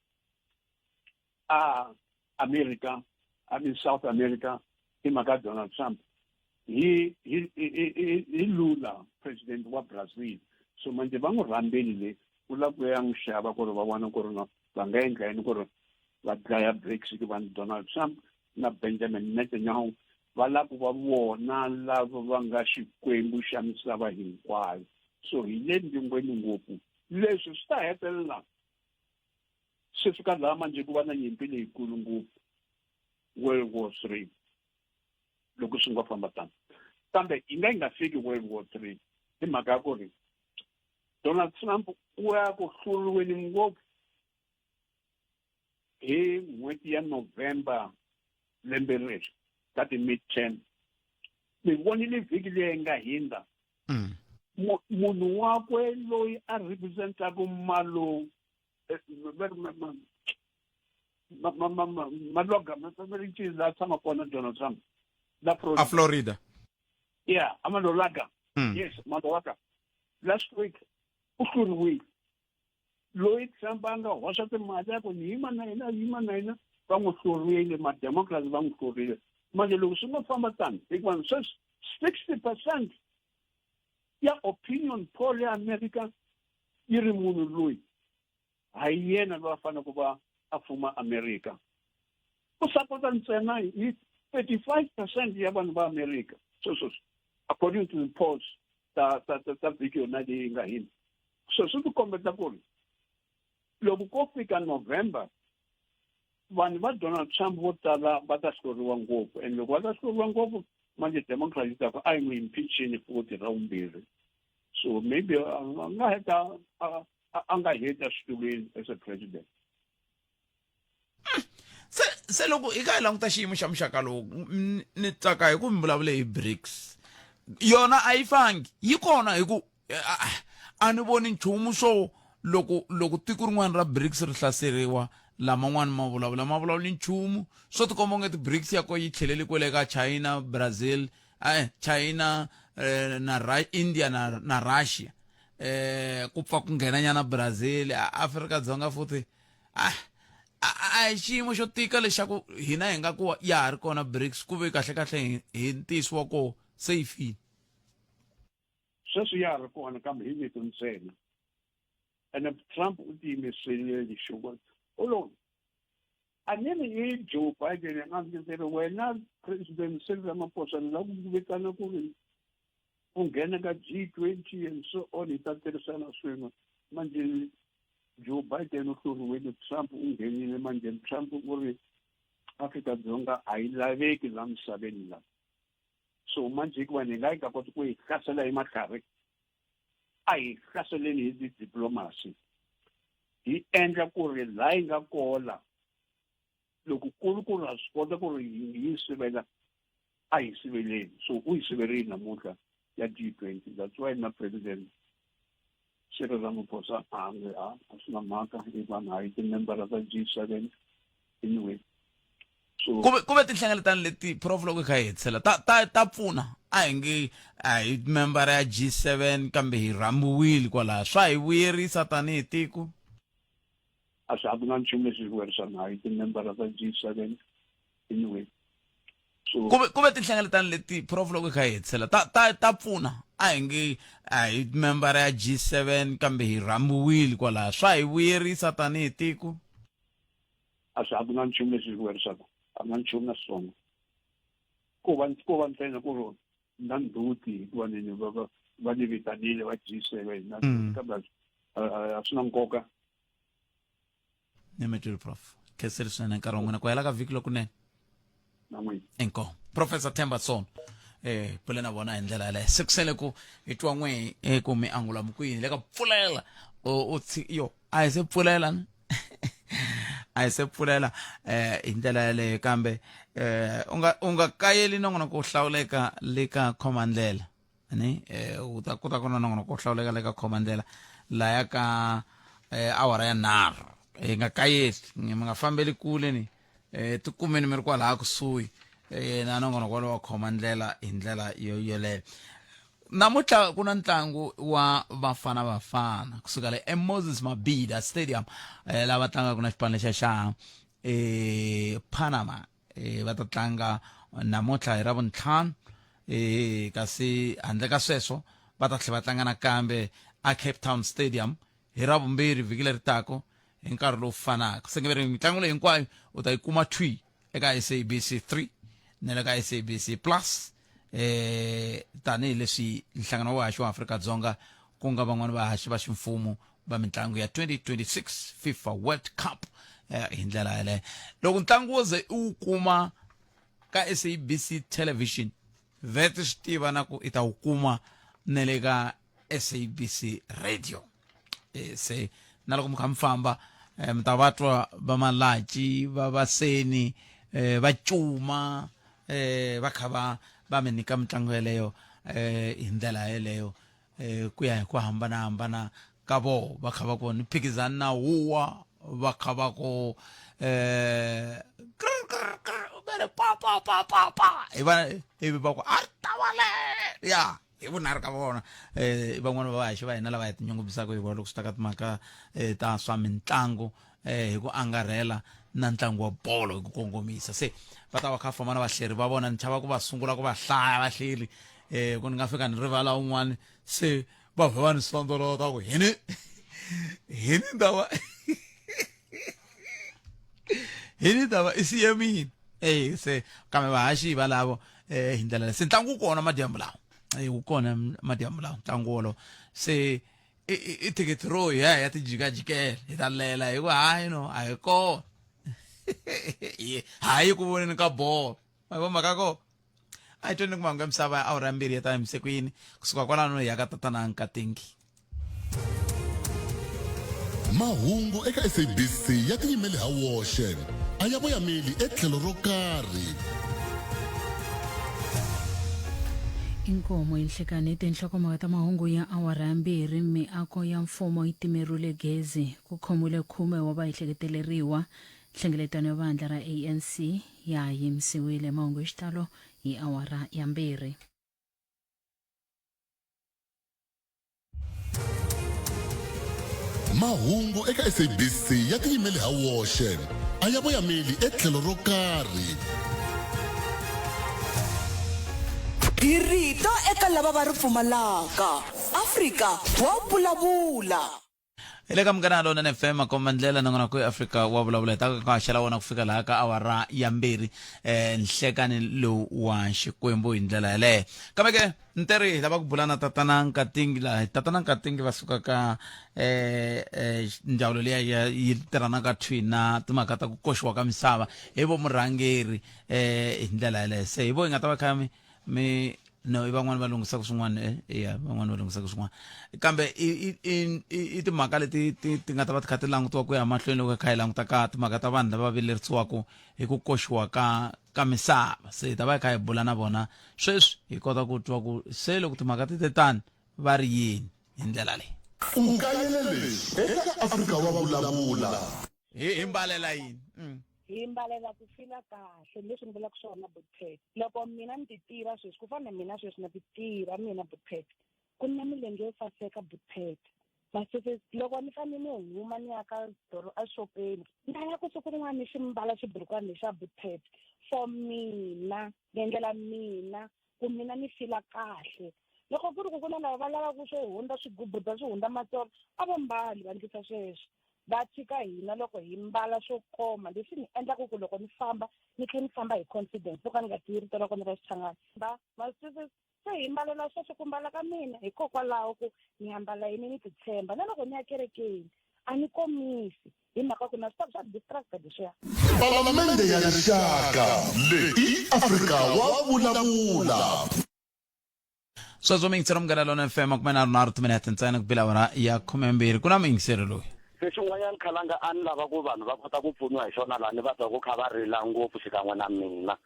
[SPEAKER 2] a America I mean South America hi mhaka Donald Trump hi hi hi Lula president wa Brazil so manje va n'wi rhambeli le u lava ku ya n'wi xava ku ri va vona ku ri no va nga endla yini ku ri va dlaya BRICS ku va Donald Trump na Benjamin Netanyahu va lava ku va vona lava va nga xikwembu xa misava hinkwayo so hi le ndzingweni ngopfu leswi swi ta hetelela swi fika laha manje ku va na nyimpi leyikulu ngopfu World War III loko swi nga famba tano kambe yi nga yi nga fiki World War III hi mhaka ya ku ri Donald Trump u ya ku hluriweni ngopfu hi n'hweti ya November lembe reri ka ti-midterm mi vonile vhiki leyi nga hindza mm. munhu wakwe loyi a representaka malo eh, maloga la tshama kona Donald Trump la
[SPEAKER 1] Florida. A Florida.
[SPEAKER 2] Yeah, amalolaga. Mm. Yes, malolaga. Last week u hluriwile. Loyi Trump a nga hoxa timali ya ku ni yima na yena yima na yena va n'wi hlurile ma-democrats va n'wi hlurile manje loko swi nga famba tani hikuva sweswi 60% ya opinion poll ya America yi ri munhu loyi ha yena loyi a fanele ku va a fuma America u sapota ntsena hi 35% ya vanhu va America sweswo according to the polls ta ta ta, ta vhiki yona leyi nga hina so swi tikombeta ku ri loko ko fika November vanhu va Donald Trump vo tala va ta hluriwa ngopfu and loko va ta hluriwa ngopfu manje Democrat yi ta ku a yi n'wi impeachini futhi ra vumbirhi so maybe a nga heta a nga heta xitulwini as a president
[SPEAKER 1] se se loko hi kha hi languta xiyimo xa muxaka lowu ni tsaka hi ku mi vulavule hi BRICS yona a yi fangi yi kona hi ku a ni voni nchumu swo loko loko tiko rin'wana ra BRICS ri hlaseriwa laman'wana ma vulavula ma vulavuli nchumu swo tikomba onge ti-BRICS ya ko yi tlheleli kwele ka China Brazil eh, China eh, na India na, na Russia eh ku pfa ku nghena nyana Brazil Afrika Dzonga futhi a a hi xiyimo xo tika lexaku hina hi nga ku ya ha ri kona BRICS ku ve kahle kahle hi ntiyiso wa koho se yi file
[SPEAKER 2] sweswi ya ha ri kona kambe hi vito ntsena ene Trump u tiyimiserile lexo u lo a ni ri i Joe Biden a ndzi ri wena president Cyril Ramaphosa ni lava ku vitana ku ri u nghena ka G20 and so on hi ta tirhisana swin'we manje Joe Biden u hluriwile Trump u nghenile manje Trump u ri Afrika-Dzonga a yi laveki la misaveni la so manje hikuva ni nga yi nga koti ku yi hlasela hi matlhari a hi hlaseleni hi ti-diplomacy hi endla ku ri laha yi nga kola loko ku ri ku ri ha swi kota ku ri yi sivela a hi siveleni so u yi siverile namuntlha ya G20 that's why na president Cyril Ramaphosa a nge a a swi na mhaka hi vanhu hayi timembara ta G7 anyway
[SPEAKER 1] so ku ve ku ve tinhlengeletano leti prof loko hi kha hi hetisela ta ta ta pfuna a hi nge a hi membara ya G7 kambe hi rhambiwile kwalaha swa hi vuyerisa tanihi tiko
[SPEAKER 2] a swi a ku na nchumu lexi swi vuyerisaka hayi timembara ta G7 anyway
[SPEAKER 1] so ku ve ku ve tinhlengeletano leti prof loko hi kha hi hetisela ta ta ta pfuna a hi nge a hi membara ya G7 kambe hi rhambiwile kwalaha swa hi vuyerisa tanihi tiko
[SPEAKER 6] a swi a ku na nchumu lexi vuyerisaka a ku na nchumu na switsongo ko va ko va ntsena ku ri na ndzhuti hikuva ni ni va va va ni vitanile va G7 na kambe a swi na nkoka
[SPEAKER 1] ni mi twile prof khenseli swinene nkarhi wa n'wina ku hela ka vhiki lokunene
[SPEAKER 6] na n'wina
[SPEAKER 1] inkomu professor Themba Sono eh pule na vona hi ndlela yaleyo se ku sele ku hi twa n'we eh, ku mi angula mi ku yini le ka pfulela u u tshi yo a hi se pfulela ni a hi se pfulela eh hi ndlela yaleyo kambe eh u nga u nga kayeli nongonoko wo hlawuleka le ka khomandlela ni eh u ta kota ku na nongonoko wo hlawuleka le ka khomandlela laya ka eh awara ya nharhu hi nga kayeli mi nga fambeli kule ni eh tikumeni mi ri kwalaha kusuhi eh na nongonoko wolowo wa khoma ndlela hi ndlela yo yoleyo namuntlha ku na ntlangu wa vafana vafana kusuka le emoses mabhida stadium eh, lava tlangaka na xipano lexa xa eh, panama eh, va ta tlanga namuntlha hi ravuntlhanu eh, kasi handle ka sweswo va ta tlhela va tlanga nakambe a cape town stadium hi ravumbirhi vhiki leri tako hi nkarhi lowu fanaka se nge ri mitlangu leyi hinkwayo u ta yi kuma thwi eka sabc 3 na le ka sabc plus eh tanihileswi nhlangano wa vahaxi wa afrika-dzonga ku nga van'wani vahaxi va ximfumo va mitlangu ya 2026 fifa world cup eh, hi ndlela yaleyo loko ntlangu wo ze u wu kuma ka sabc television vete swi tiva na ku i ta wu kuma na le ka sabc radio e, se na loko mi kha mi famba e, mi ta va twa va malaci va vaseni e, va cuma e, va kha va va mi nyika mitlangu yeleyo e, hi ndlela yeleyo e, ku ya hi ku hambanahambana ka voho va kha va ku ni phikizani na huwa va kha va ku eh vere pa pa pa pa pa hi va ivi va ku a ri tawale ya hi vunharhu ka vona eh van'wana va vahaxi va hina lava hi tinyungubyisaka hi vona loko swi ta ka timhaka eh, ta swa mitlangu eh hi ku angarhela na ntlangu wa bolo hi ku kongomisa se va ta va kha famba na vahleri va vona ni chava ku va sungula ku va hlaya vahleri eh ku ni nga fika ni rivala un'wana se va vhe va ni sondolota ku hini hini ndava hini ndava i siye mina eh se kambe vahaxi valavo eh hi ndlela se ntlangu wu kona madyambu lawa eh wu kona madyambu lawa ntlangu wolowo se i thikithi ro hi ya hi ya tijikajikela hi ta lela hi ku hayi no a hi kona hayi ku voneni ka bolo ma yi vo mhaka kona a hi tweni ku mahungu ya misava ya awara ya mbirhi ya ta yimise ku yini kusuka kwalano hi ya ka tatana nkatingi
[SPEAKER 4] mahungu eka sabc ya tiyimele ha woxe a ya voyameli etlhelo ro karhi
[SPEAKER 8] Inkomo inhlekani tinhlokomhaka ta mahungu ya awara ya mbirhi miako ya mfumo yi timeriwile gezi ku khomiwile khume wa vaehleketeleriwa nhlengeletano ya vandla ra anc ya yimisiwile mahungu hi xitalo hi awara ya mbirhi
[SPEAKER 4] mahungu eka sabc ya tiyimele ha woxe a ya voyameli etlhelo ro karhi
[SPEAKER 5] Hi rito eka lava va ri pfumalaka. Afrika wa vulavula.
[SPEAKER 1] Hi le ka Munghana Lonene FM komba ndlela nongonoko ya Afrika wa vulavula hi ta ka haxela wona ku fika laha ka awara ya mbirhi eh nhlekani lowu wa Xikwembu hi ndlela yaleyo kambe ke nteri hi lava ku bula na tatana Nkatingi laha tatana Nkatingi va suka ka eh eh ndzawulo liya ya yi tirhanaka thwi na timhaka ta ku koxiwa ka misava hi vo murhangeri eh hi ndlela yaleyo se hi vo hi nga ta va kha mi mi no i van'wani va lunghisaka swin'wana eh ya van'wani va lunghisaka swin'wana kambe i i i i timhaka leti ti ti nga ta va ti kha ti langutiwa ku ya mahlweni loko hi kha hi languta ka timhaka ta vanhu lava vilerisiwaka hi ku koxiwa ka ka misava se hi ta va hi kha hi bula na vona sweswi hi kota ku twa ku se loko timhaka ti te tani va ri yini hi ndlela leyi
[SPEAKER 4] U kayele leswi eka Afrika wa Vulavula.
[SPEAKER 1] Hi hi mbalela yini? Mm.
[SPEAKER 7] Hi mbalela ku fila kahle leswi ni vulaka swona Butpet. Loko mina ni ti tiva sweswi ku fana na mina sweswi na ti tiva mina Butpet ku ni na milenge yo saseka Butpet. Masese loko ni fanele ni huma ni ya ka doro exopeni na ya ku siku rin'wana ni xi mbala xiburukwana lexa Butpet for mina ni endlela mina ku mina ni fila kahle. Loko ku ri ku ku na lava va lavaka swo hundza swigubuda swi hundza matsolo, a va mbali va endlisa sweswo. Va tshika hina loko hi mbala swo koma, leswi ni endlaka ku loko ni famba ni tlhela ni famba hi confidence, no ka ni nga tivi rito ra kona ra Xichangani. Va ma swi twisisa? Se hi mbalela sweswo ku mbala ka mina hikokwalaho ku ni ambala yini ni titshemba. Na loko ni ya kerekeni a ni komisi hi mhaka ku na swi tiva swa distracta leswiya.
[SPEAKER 4] Palamende ya Rixaka leyi i Afrika wa vulavula.
[SPEAKER 1] Sweswo miyingiseri Munghana Lonene FM 33 timinete ntsena ku bila awara ya 12. Ku na muyingiseri loyi.
[SPEAKER 9] Se xin'wanyana khalanga a ni lava ku vanhu va kota ku pfuniwa hi xona laha ni va twa ku kha va rila ngopfu xikan'we na mina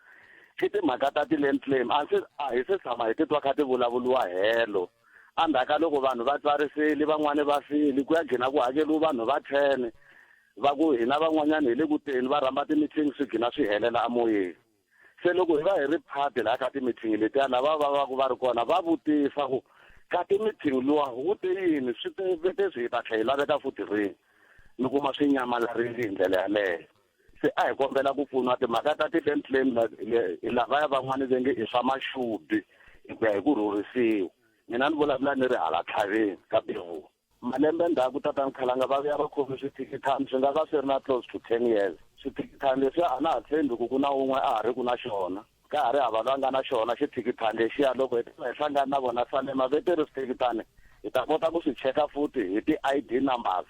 [SPEAKER 9] i timhaka ta ti-land claim. A se a hi se tshama hi titwa kha ti vulavuriwa helo endzhaku ka loko vanhu va tsarisile, van'wani va file, ku ya gcina ku hakeriwe vanhu va 10, va ku hina van'wanyana hi le ku teni, va rhamba ti-meeting, swi gcina swi helela emoyeni. Se loko hi va hi ri phati laha ka ti-meeting letiya, lava va va ku va ri kona va vutisa ku ka ti-meeting luwa wu te yini, swi te vete swi hi ta tlhela hi laveka futhi rini, mi kuma swi nyamalarile hi ndlela yaleyo. Se a hi kombela ku pfuniwa timhaka ta ti-land claim, lavaya van'wani ve nge i swa maxudi hi ku ya hi ku rhurhisiwa. Mina ni vulavula ni ri hala tlhaveni ka Bevuwa. Malembe ndzhaku tatani Khalanga va vuya va khome swithikithani swi nga va swi ri na close to 10 years. Swithikithani leswiya a na ha tshembi ku ku na wun'we a ha ri ku na xona. Ka ha ri hava loyi a nga na xona xithikithani lexiya. Loko hi ta va hi hlangana na vona Salema ve te ri swithikithani hi ta kota ku swi cheka futhi hi ti-I_D numbers.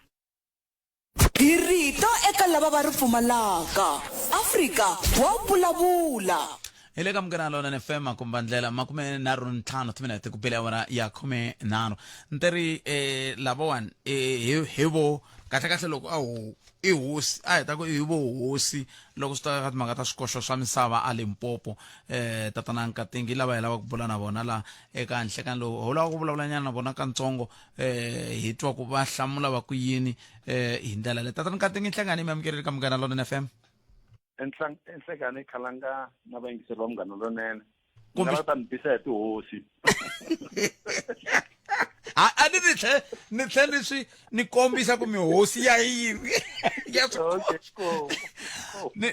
[SPEAKER 5] Hi rito eka lava va ri pfumalaka. Afrika wa vulavula.
[SPEAKER 1] Hi le ka Munghana Lonene FM makumbandlela 35 timinete ku bele awara ya 13. Nteri eh, lavawani eh, hi hi vo kahle kahle loko a hu i hosi a hi ta ku i vo hosi loko swi ta ka timhaka ta swikoxo swa misava a Limpopo. Eh, tatana Nkatingi lava hi lava ku bula na vona la eka nhlekani lowu ho lava ku vulavula nyana na vona kantsongo. Eh, hi twa ku va hlamula va ku yini, eh, hi ndlela leyi. Tatana Nkatingi, nhlangani mi amukeleli ka Munghana Lonene FM.
[SPEAKER 11] Enhlekani Khalanga na vayingiseri va Munghana Lonene.
[SPEAKER 1] Kumbe
[SPEAKER 11] Nga ta mi bisa hi tihosi.
[SPEAKER 1] A a ni ni tlhe ni tlhe ni swi ni kombisa ku mihosi ya yini ya
[SPEAKER 11] swi.
[SPEAKER 1] Ni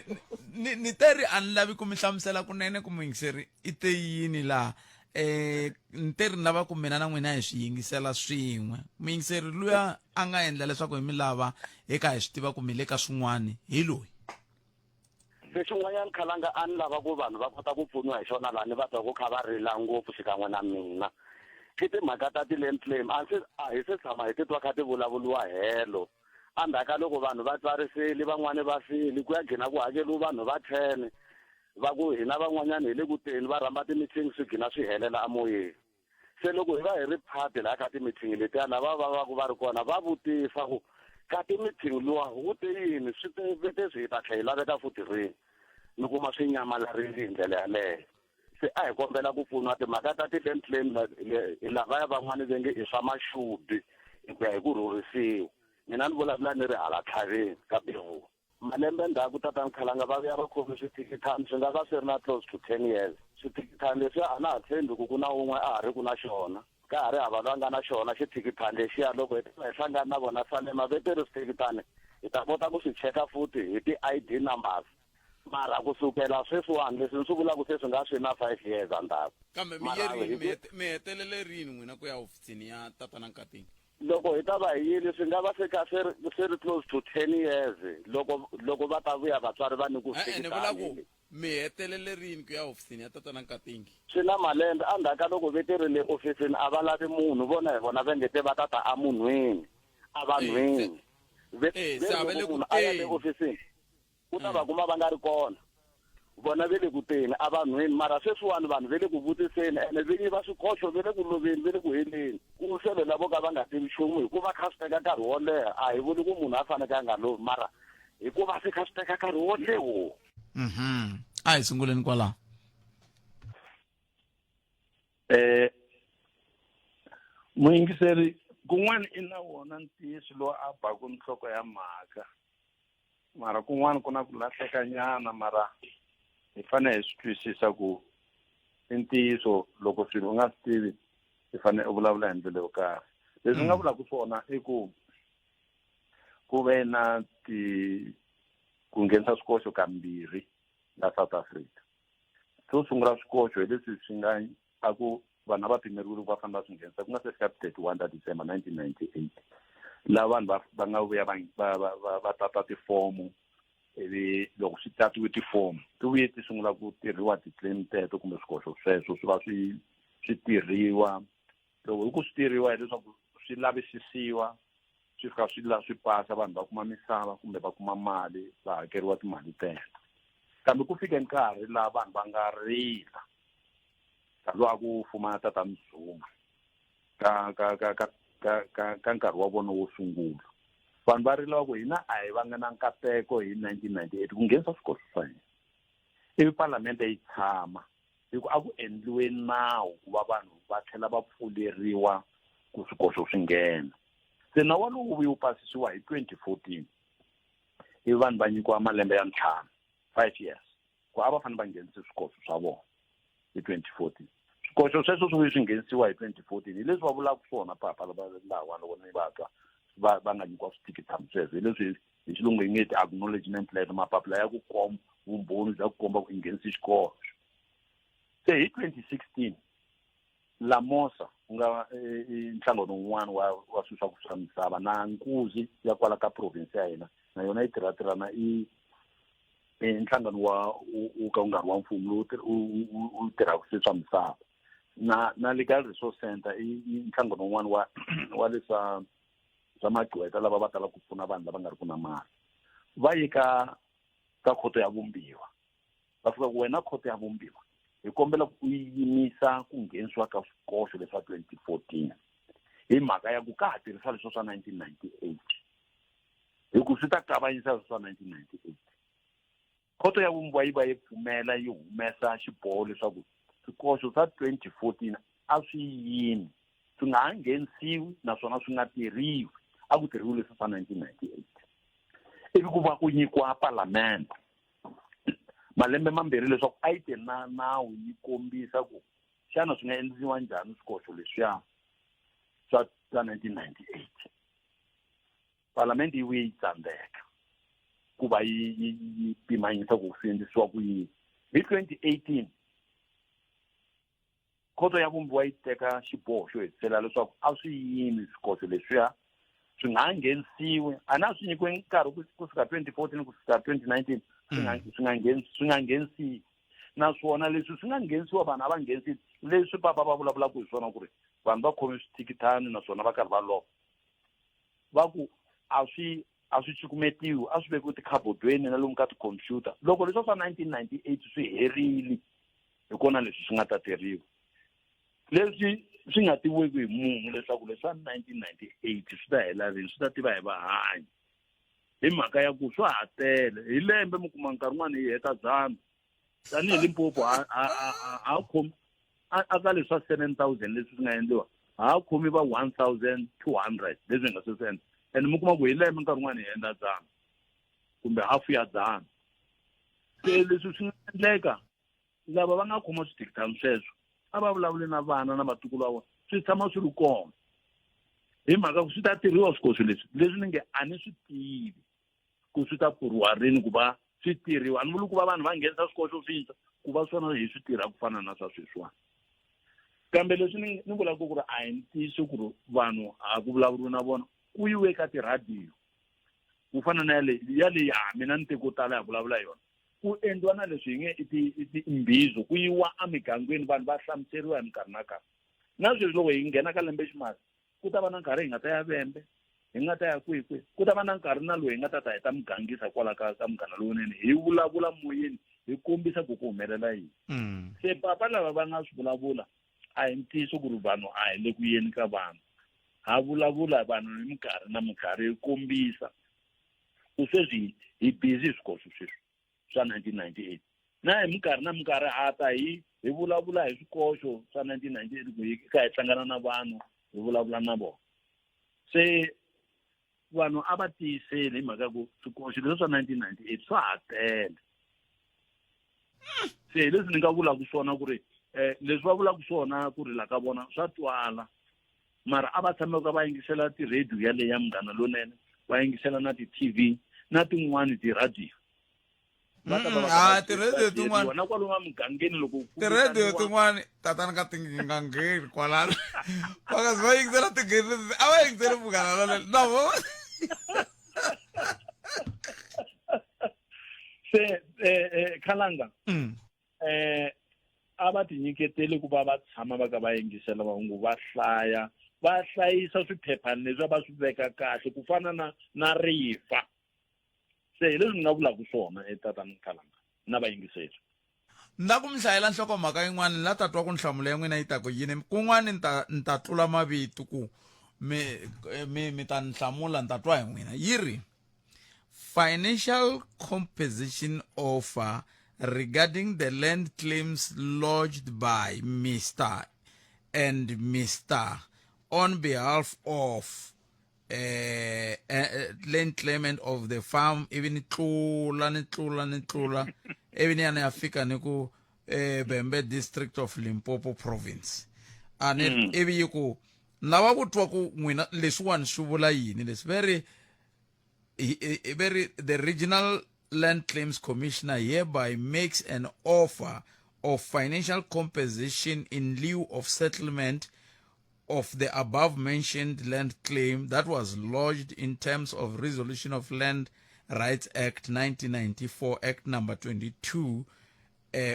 [SPEAKER 1] ni ni te ri a ni lavi ku mi hlamusela kunene ku muyingiseri i te yini laha. Ni te ri ni lava ku mina na n'wina hi swi yingisela swin'we. Muyingiseri luya a nga endla leswaku hi mi lava hi ka hi swi tiva ku mi le ka swin'wani hi loyi.
[SPEAKER 9] Se xin'wanyana Khalanga a ni lava ku vanhu va kota ku pfuniwa hi xona laha ni va twa ku kha va rila ngopfu xikan'we na mina i timhaka ta ti-land claim. A se a hi se tshama hi titwa kha ti vulavuriwa helo endzhaku ka loko vanhu va tsarisile, van'wani va file, ku ya gcina ku hakeriwe vanhu va 10, va ku hina van'wanyana hi le ku teni, va rhamba ti-meeting, swi gcina swi helela emoyeni. Se loko hi va hi ri phati laha ka ti-meeting letiya, lava va va ku va ri kona va vutisa ku ka ti-meeting luwa wu te yini, swi te vete swi hi ta tlhela hi laveka futhi rini, mi kuma swi nyamalarile hi ndlela yaleyo. Se a hi kombela ku pfuniwa timhaka ta ti-land claim, lavaya van'wani ve nge i swa maxudi hi ku ya hi ku rhurhisiwa. Mina ni vulavula ni ri hala tlhaveni ka Bevuwa. Malembe ndzhaku tatani Khalanga va vuya va khome swithikithani swi nga va swi ri na close to 10 years. Swithikithani leswiya a na ha tshembi ku ku na wun'we a ha ri ku na xona. Ka ha ri hava loyi a nga na xona xithikithani lexiya. Loko hi ta va hi hlangana na vona Salema ve te ri swithikithani hi ta kota ku swi cheka futhi hi ti-I_D numbers. Mara ku sukela sweswiwani leswi ni swi vulaka se swi nga swi na 5 years endzhaku.
[SPEAKER 1] Kambe mi ye
[SPEAKER 9] Mara
[SPEAKER 1] rini
[SPEAKER 9] hi
[SPEAKER 1] mi
[SPEAKER 9] ku
[SPEAKER 1] mi hetelele rini n'wina ku ya hofisini ya tatana Nkatingi?
[SPEAKER 9] Loko hi ta va hi yile swi nga va se kha swi ri swi ri close to 10 years loko loko va ta vuya vatswari va ni ku
[SPEAKER 1] E-e, ni vula ku
[SPEAKER 9] fikitani.
[SPEAKER 1] mi hetelele rini ku ya hofisini ya tatana Nkatingi?
[SPEAKER 9] Swi na malembe endzhaku ka loko ve ti ri le ofisini a va lavi munhu, vona hi vona va nge te va ta ta emunhwini, evanhwini. Ve
[SPEAKER 1] Eh,
[SPEAKER 9] ve
[SPEAKER 1] se a va
[SPEAKER 9] ri
[SPEAKER 1] le
[SPEAKER 9] loko
[SPEAKER 1] ku
[SPEAKER 9] munhu a ya le
[SPEAKER 1] teni.
[SPEAKER 9] ofisini u ta va kuma va nga ri kona. Vona ve le ku teni evanhwini, mara sweswiwani vanhu ve le ku vutiseni ene vinyi va swikoxo ve le ku loveni, ve le ku heleni. Ku sele lavo ka va nga tivi nchumu hikuva kha swi teka nkarhi wo leha. A hi vuli ku munhu a faneke a nga lovi, mara hikuva se kha swi teka nkarhi wo leha.
[SPEAKER 1] A hi sunguleni kwalaho.
[SPEAKER 11] Muyingiseri kun'wana i na wona ntiyiso lowu a baku nhloko ya mhaka, mara kun'wana ku na ku lahleka nyana, mara hi fanele hi swi twisisa ku i ntiyiso. Loko swilo u nga swi tivi i fanele u vulavula hi ndlela yo karhi. Leswi nga vulaka swona i ku ku ve na ti ku nghenisa swikoxo kambirhi la South Africa. Xo sungula swikoxo hi leswi swi nga a ku
[SPEAKER 10] Vanhu a va pimeriwile ku va fanele va swi nghenisa ku nga se fika 31 ta December 1998, laha vanhu va nga vuya va tata tifomo, ivi loko swi tatiwe tifomo ti vuye ti sungula ku tirhiwa ti-claim teto kumbe swikoxo sweswo swi va swi tirhiwa. Loko hi ku swi tirhiwa hileswaku swi lavisisiwa, swi fika swi la swi pasa, vanhu va kuma misava kumbe va kuma mali, va hakeriwa timali teto. Kambe ku fike nkarhi laha vanhu va nga rila, nkarhi lowu a ku fuma Tata Mzuma ka nkarhi wa vona wo sungula, vanhu va rila va ku hina a hi vanga na nkateko hi 1998 ku nghenisa swikoxo swa hina. Ivi palamende yi tshama hi ku a ku endliwe nawu ku va vanhu va tlhela va pfuleriwa ku swikoxo swi nghena. Se nawu walowu wu vuye wu pasisiwa hi 2014, ivi vanhu va nyikiwa malembe ya ntlhanu, 5 years, ku a va fanele va nghenise swikoxo swa vona hi 2014. Swikoxo sweswo swi vuye swi nghenisiwa hi 2014, hi leswi va vulaka swona papa lahawani loko ni va twa va nga nyikiwa swithikithani sweswo, hi leswi hi xilungu hi nge ti-acknowledgement letter, mapapila ya ku komba vumbhoni bya ku komba ku i nghenise xikoxo. Se hi 2016 Lamosa, ku nga i nhlangano wun'wana wa swilo swa ku swa misava na nkuzi ya kwala ka province ya hina, na yona yi tirhatirhana, i nhlangano wa wu ka wu nga ri wa mfumo lowu wu tirhaka swilo swa misava, na Legal Resource Center i nhlangano wun'wana wa leswa swa magqweta lava va talaka ku pfuna vanhu lava nga ri ku na mali. Va ye ka khoto ya vumbiwa, va fika ku wena khoto ya vumbiwa, hi kombela ku yimisa ku nghenisiwa ka swikoxo leswa 2014 hi mhaka ya ku ka ha tirhisa leswa swa 1998, hi ku swi ta kavanyisa leswa swa 1998. Khoto ya vumbiwa yi va yi pfumela, yi humesa xiboho leswaku swikoxo swa 2014 a swi yimi, swi nga ha nghenisiwi naswona swi nga tirhiwi, a ku tirhiwi leswi swa 1998. Ivi ku va ku nyikiwa palamende malembe mambirhi leswaku a yi te na nawu yi kombisa ku xana swi nga endliwa njhani swikoxo leswiya swa 1998. Palamende yi vuye yi tsandzeka ku va yi pimanyisa ku swi endlisiwa ku yini. Hi 2018 khoto ya vumbiwa yi teka xiboho xo hetisela leswaku a swi yimi swikoxo leswiya, swi nga ha nghenisiwi, a na swi nyikiwe nkarhi ku fika 2014 ku fika 2019, swi nga nghenisiwi. Naswona leswi swi nga nghenisiwa vanhu a va nghenisi leswi papa va vulavulaka hi swona ku ri vanhu va khome swithikithani naswona va karhi va lova, va ku a swi cukumetiwi, a swi vekiwi tikhabodweni na lomu ka tikhompyuta. Loko leswi swa 1998 swi herile, hi kona leswi swi nga ta tirhiwa. Leswi swi nga tiviweki hi munhu leswaku leswi swa 1998 swi ta hela rini, swi ta tiva hi vahanyi, hi mhaka ya ku swa ha tele. Hi lembe mi kuma nkarhi wun'wani hi heta 100, tanihi Limpopo ha khomi a ka leswi swa 7000 leswi swi nga endliwa, ha khomi va 1200 leswi hi nga se swi endla. And mi kuma ku hi lembe nkarhi wun'wani hi endla 100 kumbe hafu ya 100. Se leswi swi nga endleka, lava va nga khoma swithikithani sweswo a va vulavuli na vana na vatukulu va vona, swi tshama swi ri kona, hi mhaka ku swi ta tirhiwa swikoxo leswi. Leswi ni nge a ni swi tivi ku swi ta pfuriwa rini ku va swi tirhiwa. A ni vuli ku va vanhu va nghenisa swikoxo swintshwa ku va swona hi swi tirha ku fana na swa sweswiwani, kambe leswi ni vulaka ku ri a hi ntiyiso ku ri vanhu a ku vulavuriwi na vona, ku yiwe ka tirhadiyo ku fana na yale ya mina ni tiko tala ya vulavula yona, ku endliwa na leswi hi nge i timbhizo, ku yiwa emigangeni vanhu va hlamuseriwa hi minkarhi na nkarhi. Na sweswi loko hi nghena ka lembe ximali, ku ta va na nkarhi hi nga ta ya Vhembe, hi nga ta ya kwihi kwihi, ku ta va na nkarhi na loyi hi nga ta ta hi ta mugangisa kwala ka Munghana Lowunene, hi vulavula moyeni, hi kombisa ku ku humelela yini. Se papa lava va nga swi vulavula a hi ntiyiso ku ri vanhu a hi le ku yeni ka vanhu, ha vulavula vanhu hi minkarhi na minkarhi, hi kombisa ku sweswi hi busy hi swikoxo sweswi swa 1998, na hi minkarhi na minkarhi ha ta hi vulavula hi swikoxo swa 1998, ku hi ka hi hlangana na vanhu hi vulavula na vona. Se vanhu a va tiyiseli hi mhaka ku swikoxo leswi swa 1998 swa ha tele. Se hi leswi ni nga vulaka swona ku ri leswi va vulaka swona ku rila ka vona swa twala, mara a va tshameka va yingisela ti-radio yaleyo ya Munghana Lonene, va yingisela na ti-TV na tin'wani ti-radio.
[SPEAKER 11] Va ta va va
[SPEAKER 1] Mm,
[SPEAKER 11] kha va
[SPEAKER 1] ah, ti-radio tin'wana-
[SPEAKER 11] na kwalomu emugangeni loko ku
[SPEAKER 1] tirhediyo
[SPEAKER 11] vitaniwa-
[SPEAKER 1] tin'wani tatana ka ti nga ngheni kwalano va nga zi va yingisela tingheni a va yingiseli munghana lonene na vo
[SPEAKER 11] se khalanga a va tinyiketeli ku va va tshama va ka va yingisela mahungu va hlaya va hlayisa swiphephani leswi va swi veka kahle ku fana na na rifa se hi leswi ni nga vulaka swona etatana khalanga na vayingiseri
[SPEAKER 1] ni la ku mi hlayela nhlokomhaka yin'wana ni la ta twa ku nhlamulo ya n'wina yi ta ku yini kun'wana ni ta ni ta tlula mavito ku mi mi mi ta ni hlamula ni ta twa hi n'wina yi ri financial composition offer regarding the land claims lodged by Mr and Mr on behalf of eh, land claimant of the farm ivi ni tlula ni tlula ni tlula ivi ni ya ni ya fika ni ku eh, Bembe district of Limpopo province a ni ivi yi ku lava ku twa ku n'wina leswiwani swi vula yini leswi ve ri ve ri the regional land claims commissioner hereby makes an offer of financial compensation in lieu of settlement of the above mentioned land claim that was lodged in terms of resolution of land rights act 1994 act number 22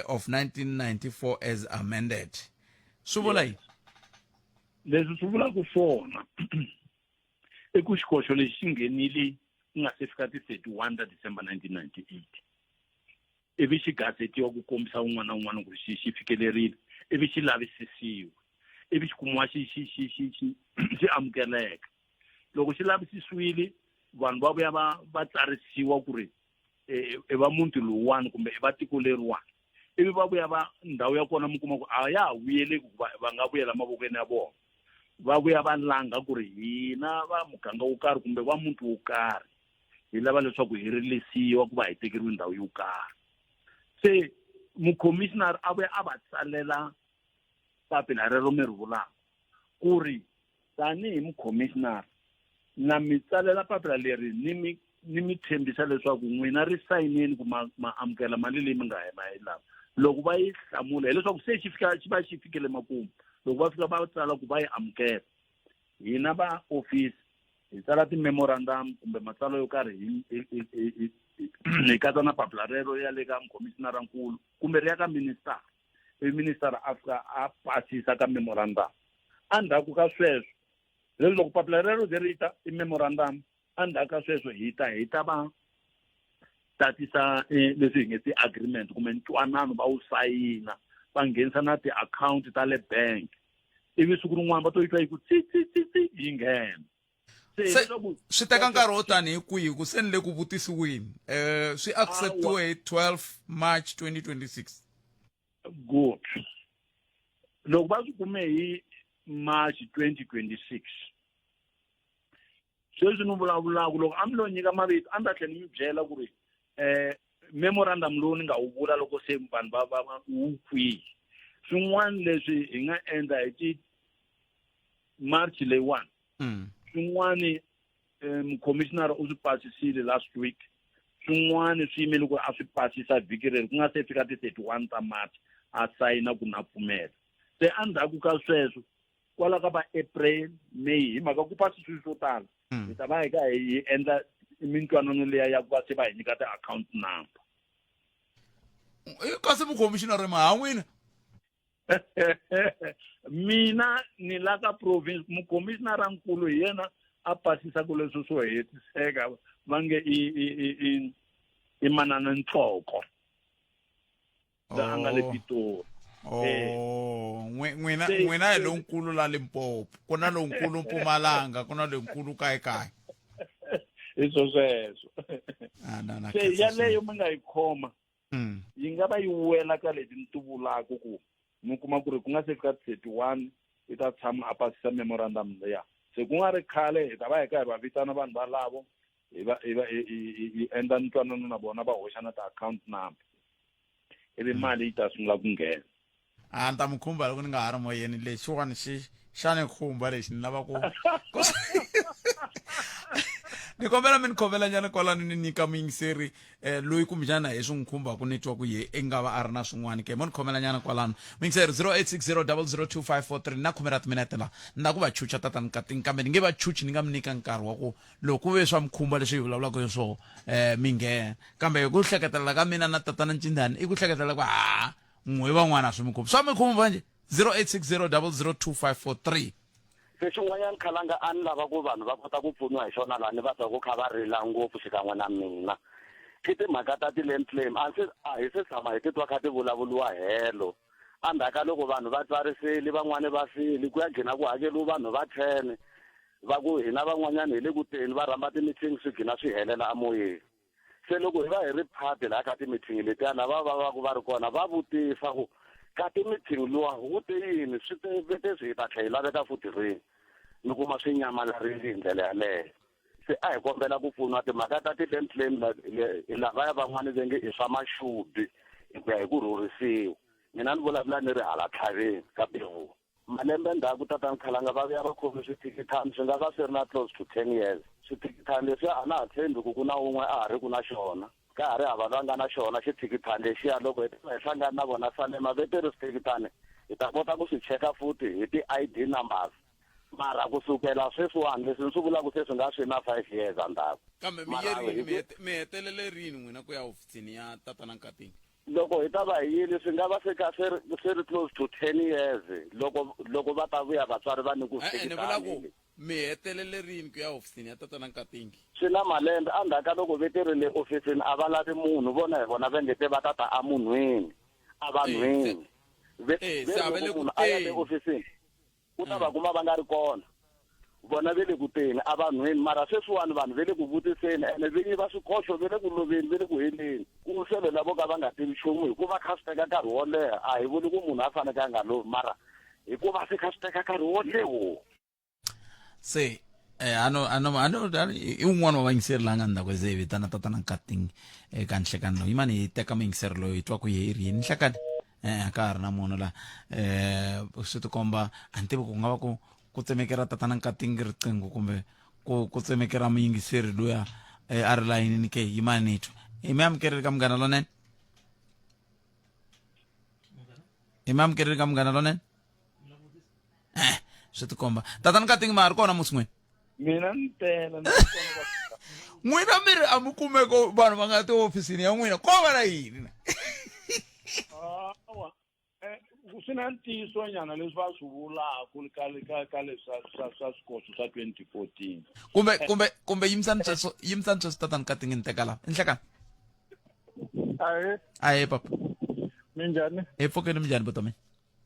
[SPEAKER 1] of 1994 as amended swi vula yini
[SPEAKER 11] leswi swi vulaka swona i ku xikoxo lexi xi nghenile ku nga se fika ti 31 ta December 1998 ivi xi gazetiwa ku kombisa un'wana na un'wana ku xi xi fikelerile ivi xi lavisisiwa ivi xi kumiwa xi xi xi xi xi xi amukeleka loko xi lavisisiwile vanhu va vuya va va tsarisiwa ku ri i va muti lowuwani kumbe i va tiko leriwani ivi va vuya va ndhawu ya kona mi kuma ku a ya ha vuyeleki ku va nga vuyela mavokweni ya vona va vuya va langa ku ri hina va muganga wo karhi kumbe va muti wo karhi hi lava leswaku hi rilisiwa ku va hi tekeriwe ndhawu yo karhi se mukhomishinari a vuya a va tsalela papila rero mi ri vulaka ku ri tanihi mukhomishinari na mi tsalela papila leri ni mi ni mi tshembisa leswaku n'wina ri sayineni ku ma, ma amukela mali leyi mi nga ma yi lava loko va yi hlamula hileswaku se xi fika xi va xi fikele makumu loko va fika va tsala ku va yi amukela hina va office hi tsala ti-memorandum kumbe matsalwa yo karhi hi katsa na papila rero ya le ka mukhomishinarankulu kumbe ri ya ka minister ivi minister a fika a pasisa ka memorandum endzhaku ka sweswo leswi loko papila rero ze ri ta i memorandum endzhaku ka sweswo hi ta hi ta va tatisa leswi hi nge ti-agreement kumbe ntwanano va wu sayina va nghenisa na ti-akhawunti ta le bank ivi siku rin'wana va to yi twa yi ku tsi tsi tsi tsi yi nghena
[SPEAKER 1] se swi teka nkarhi wo tani hi kwihi ku se ni le ku vutisiweni um swi acceptiwe hi 12 march 2026
[SPEAKER 11] good loko va swi kume hi march 2026 sweswi ni vulavulaka loko a mi lo nyika mavito a ni ta tlhela ni mi byela ku ri um memorandum lowu ni nga wu vula loko se vanhu va va va wu kwihi swin'wana leswi hi nga endla hi ti march leyiwani swin'wani mukhomishinara u swi pasisile last week swin'wana swi yimele ku a swi pasisa vhiki reri ku nga se fika ti-31 ta march a sayina ku na pfumela se endzhaku ka sweswo kwala ka va april may hi mhaka ku pasi swilo swo tala hi ta va hi ka hi endla mintwanano liya ya ku va se va hi nyika ti-account number
[SPEAKER 1] kasi mukhomishinari ma n'wina
[SPEAKER 11] mina ni la ka province mukhomishinara nkulu hi yena a pasisaka leswo swo hetiseka va nge i i i i i manana ntloko la a nga le Pitori
[SPEAKER 1] Oh, n'wina n'wina hi lonkulu la Limpopo ku na lonkulu Mpumalanga ku na lonkulu kaye kaye
[SPEAKER 11] hi swo sweswo se yaleyo mi nga yi khoma yi nga va yi wela ka leti ni ti vulaka ku mi kuma ku ri ku nga se fika 31 i ta tshama a pasisa memorandum leya se ku nga ri khale hi ta va hi ka hi va vitana vanhu valavo hi va hi va hi endla ntwanano na vona va hoxa na ti-account number ivi mali yi ta sungula ku nghena
[SPEAKER 1] a ni ta mi khumba loko ni nga ha ri moyeni lexiwani xi xa ni khumba lexi ni lava ku Ni kombela mi ni khomela nyana kwalano ni nyika muyingiseri eh, loyi kumbexana hi swi n'wi khumbaka ni twa ku ye i nga va a ri na swin'wana ke mo ni khomela nyana kwalano muyingiseri 0860002543 na khume ra timinete la ni la ku va chucha tatani kating kambe ni nge va chuchi ni nga mi nyika nkarhi wa ku loko ku ve swa mi khumba leswi hi vulavulaka hi swona um mi nghena kambe hi ku hleketelela ka mina na tatana ncindani i ku hleketelela ku ha n'we van'wana a swi mi khumbi swa mi khumba njhe 0860002543
[SPEAKER 9] Se xin'wanyana khalanga a ni lava ku vanhu va kota ku pfuniwa hi xona laha ni va twa ku kha va rila ngopfu xikan'we na mina i timhaka ta ti-land claim a se a hi se tshama hi titwa kha ti vulavuriwa helo endzhaku ka loko vanhu va tsarisile van'wani va file ku ya gcina ku hakeriwa vanhu va 10 va ku hina van'wanyana hi le ku teni va rhamba ti-meeting swi gcina swi helela emoyeni se loko hi va hi ri phati laha ka ti-meeting letiya lava va va ku va ri kona va vutisa ku ka ti-meeting luwa wu te yini swi te vete swi hi ta tlhela hi laveka futhi rini mi kuma swi nyamalarile hi ndlela yaleyo se a hi kombela ku pfuniwa timhaka ta ti-land claim lavaya van'wani ve nge i swa maxubi hi ku ya hi ku rhurhisiwa mina ni vulavula ni ri hala tlhaveni ka bevuwa Malembe endzhaku, Tatana Khalanga va vuya va khome swithikithani swi nga va swi ri na close to ten years. Swithikithani leswiya a na ha tshembi ku ku na wun'we a ha ri ku na xona. Ka ha ri hava loyi a nga na xona xithikithani lexiya. Loko hi ta va hi hlangane na vona Salema ve te ri swithikithani hi ta kota ku swi cheka futhi hi ti-I_D numbers. Mara ku sukela sweswiwani, leswi ni swi vulaka se swi nga swi na five years endzhaku.
[SPEAKER 1] Kambe mi ye
[SPEAKER 9] Mara
[SPEAKER 1] rini,
[SPEAKER 9] hi
[SPEAKER 1] mi
[SPEAKER 9] ku
[SPEAKER 1] hete, mi hetelele rini n'wina ku ya hofisini ya Tatana Nkatinga?
[SPEAKER 9] Loko hi ta va hi yile swi nga va se ka swi ri swi ri close to 10 years loko loko va ta vuya vatswari va ni ku
[SPEAKER 1] E-e, ni vula ku mi hetelele rini ku ya hofisini ya Tatana Nkatingi?
[SPEAKER 9] Swi na malembe endzhaku ka loko ve ti ri le ofisini a va lavi munhu vona hi vona va nge te va ta ta emunhwini evanhwini ve
[SPEAKER 1] Eh,
[SPEAKER 9] ve
[SPEAKER 1] se a va
[SPEAKER 9] ri
[SPEAKER 1] le
[SPEAKER 9] loko
[SPEAKER 1] ku
[SPEAKER 9] munhu a ya le
[SPEAKER 1] teni.
[SPEAKER 9] ofisini u ta va kuma va nga ri kona vona ve le ku teni evanhwini mara sweswiwani vanhu ve le ku vutiseni ene vinyi va swikoxo ve le ku loveni ve le ku heleni ku sele lavo ka va nga tivi nchumu hikuva kha swi teka nkarhi wo leha a hi vuli ku munhu a faneke a nga lovi mara hikuva se kha swi teka nkarhi wo leho
[SPEAKER 1] se eh, ano ano ano i un'wana wa vayingiseri la nga ndzhaku ze hi vitana tatana nkating eka nhlekani lowu yimani hi teka muyingiseri loyi hi twa ku ye i ri yini nhlekani eh a ka ha ri na munhu la eh swi tikomba a ni tivi ku nga va ku ku tsemekera tatana nkatingi riqingho kumbe ku ku tsemekera muyingiseri luya eh, a ri layinini ke yimani ni twa hi mi amukeleli ka munghana lonene hi mi amukeleli ka munghana lonene eh swi tikomba tatana nkatingi ma ha ri kona musi n'wini
[SPEAKER 11] mina ni tele
[SPEAKER 1] n'wina mi ri a mi kumeko vanhu va nga tihofisini ya n'wina ko va na yini na
[SPEAKER 11] awa eh, swi na ntiyiso nyana leswi va swi vulaka ka ka ka leswa swa swa swikoxo swa 2014
[SPEAKER 1] kumbe kumbe kumbe yimisani sweswo yimisani sweswo tatani ka tingi ni teka la nhlekani
[SPEAKER 12] ahe
[SPEAKER 1] ahe papa
[SPEAKER 12] minjhani
[SPEAKER 1] hi pfukeni minjhani buti wa mina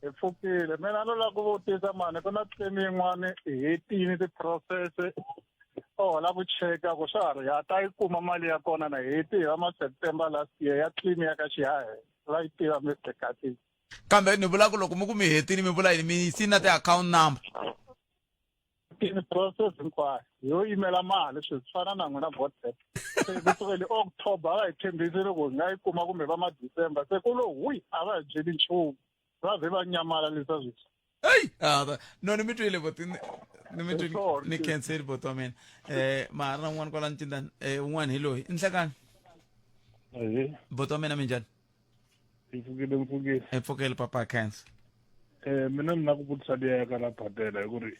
[SPEAKER 12] Hi pfukile. Mina no lava ku vutisa mani ku na claim yin'wani hi hetini ti-process o la ku cheka ku swa ha ri ha ta yi kuma mali ya kona na hi heti hi va ma September last year ya claim ya ka Xihahe va yi tiva Mister Kathi.
[SPEAKER 1] Kambe ni vula ku loko mi ku mi hetini mi vula yini mi yisini na ti-account number
[SPEAKER 12] Tini process hinkwayo yo yimela mali sweswi fana na n'wina Godfrey se ku sukela October va hi tshembisile ku hi nga yi kuma kumbe va ma December se ku lo hui a va hi byeli nchumu va ze va nyamalalisa sweswi
[SPEAKER 1] eyi ah, no ni mi twile boti ni mi twile ni khenseli boti wa mina eh ma ha ri na un'wana kwala ncindani eh un'wana hi loyi i nhlekani boti wa mina minjhani
[SPEAKER 22] Hi pfukile mpfukile.
[SPEAKER 1] Hi pfukile papa Khensa.
[SPEAKER 22] Eh mina ni na ku vutisa liya ya ka la badela hi ku ri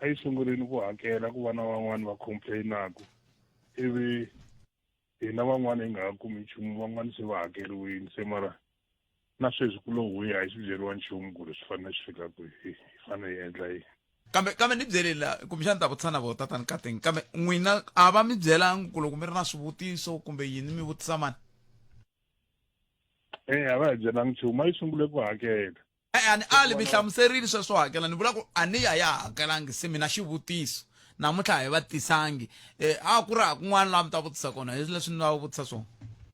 [SPEAKER 22] a yi sungurini ku hakela ku va na van'wani va complainaku ivi hina van'wani hi nga ha kumi nchumu van'wani se va hakeriwini se mara na sweswi ku lo huya a hi swi byeriwa nchumu ku ri swi fanele swi fika kwihi hi fanele hi endla yini
[SPEAKER 1] kambe kambe ni byele la kumbexana ta vutisa na vo tatani kateng kambe n'wina a va mi byelangi ku loko mi ri na swivutiso kumbe yini mi vutisa mani
[SPEAKER 22] Eh, a va hi byelangi nchumu a yi sungule ku hakela
[SPEAKER 1] E-e, a ni ali mi hlamuserile sweswo hakela ni vula ku a ni ya ya hakelangi se mina xivutiso namuntlha a hi va tisangi um a ku ri ha kun'wana laha mi ta vutisa kona hi leswi ni va vutisa swona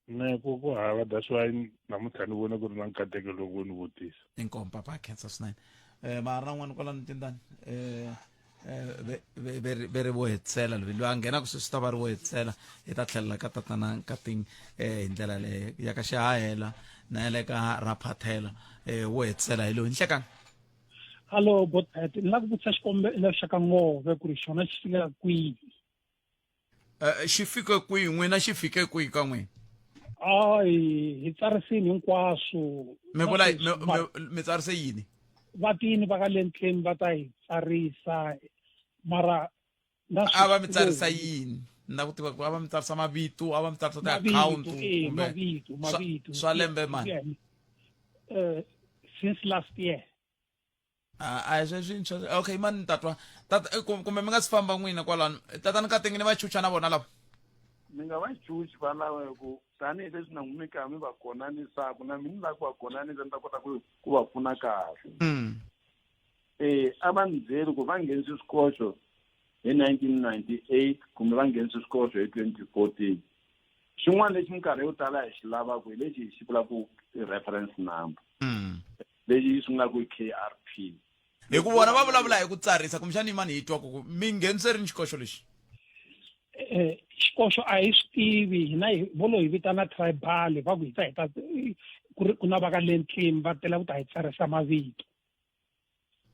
[SPEAKER 22] ne ku ku hava that's why namuntlha ni vone ku ri na nkateko loko ni vutisa
[SPEAKER 1] inkomu papa khensa swinene um ma ha ri na n'wana kwalano tindani um Eh, ve ri vo hetisela loyi loyi a nghenaka sweswi ta va ri vo hetisela hi ta tlhelela ka tatana nkating eh, hi ndlela leyo ya ka xihahela na ya le ka raphathela eh, wo hetisela hi loyi nhlekani
[SPEAKER 13] hallo botpet ni lava ku vutisa xikombelo xa ka ngove ku ri xona xi fikela kwihi
[SPEAKER 1] Eh, xi fike kwihi n'wina xi fike kwihi ka n'wina
[SPEAKER 13] a hi hi tsarisini hinkwaswo
[SPEAKER 1] mi vula mi- mi- mi tsarise yini
[SPEAKER 13] vatini va ka le ntleni va ta hi tsarisa mara na
[SPEAKER 1] a va mi tsarisa yini na ku tiva ku a va mi tsarisa mavito a va mi tsarisa
[SPEAKER 13] Mavito,
[SPEAKER 1] ti-akhawunti
[SPEAKER 13] eh,
[SPEAKER 1] kumbe
[SPEAKER 13] mavito
[SPEAKER 1] swa-
[SPEAKER 13] mavito
[SPEAKER 1] swa lembe mani
[SPEAKER 13] Yeah. Eh, since last year
[SPEAKER 1] a a hi sweswintshwa okay mani tatwa tata eh, kumbe mi nga si famba n'wina kwalano tatani katingi ni va chucha na vona lava
[SPEAKER 11] mi nga va chuchi va lava hi ku tanihileswi na n'wi mi kha mi va konanisaka na mina ni lava ku va konanisa ni ta kota ku ku va pfuna kahle eh a va ni byeli ku va nghenise swikoxo hi 1998 kumbe va nghenise swikoxo hi 2014 xin'wana lexi minkarhi yo tala hi xi lavaka hi lexi hi xi vulaka i reference number leyi swi nga ku i KRP
[SPEAKER 1] hi ku vona va vulavula hi ku tsarisa kumbexani mani hi twa ku ku mi nghenise rini xikoxo lexi
[SPEAKER 13] eh xikoxo a hi swi tivi hina hi vo lo hi vitana tribal va ku hi ta hi ta ku ri ku na va ka le ntlimi va tela ku ta hi tsarisa mavito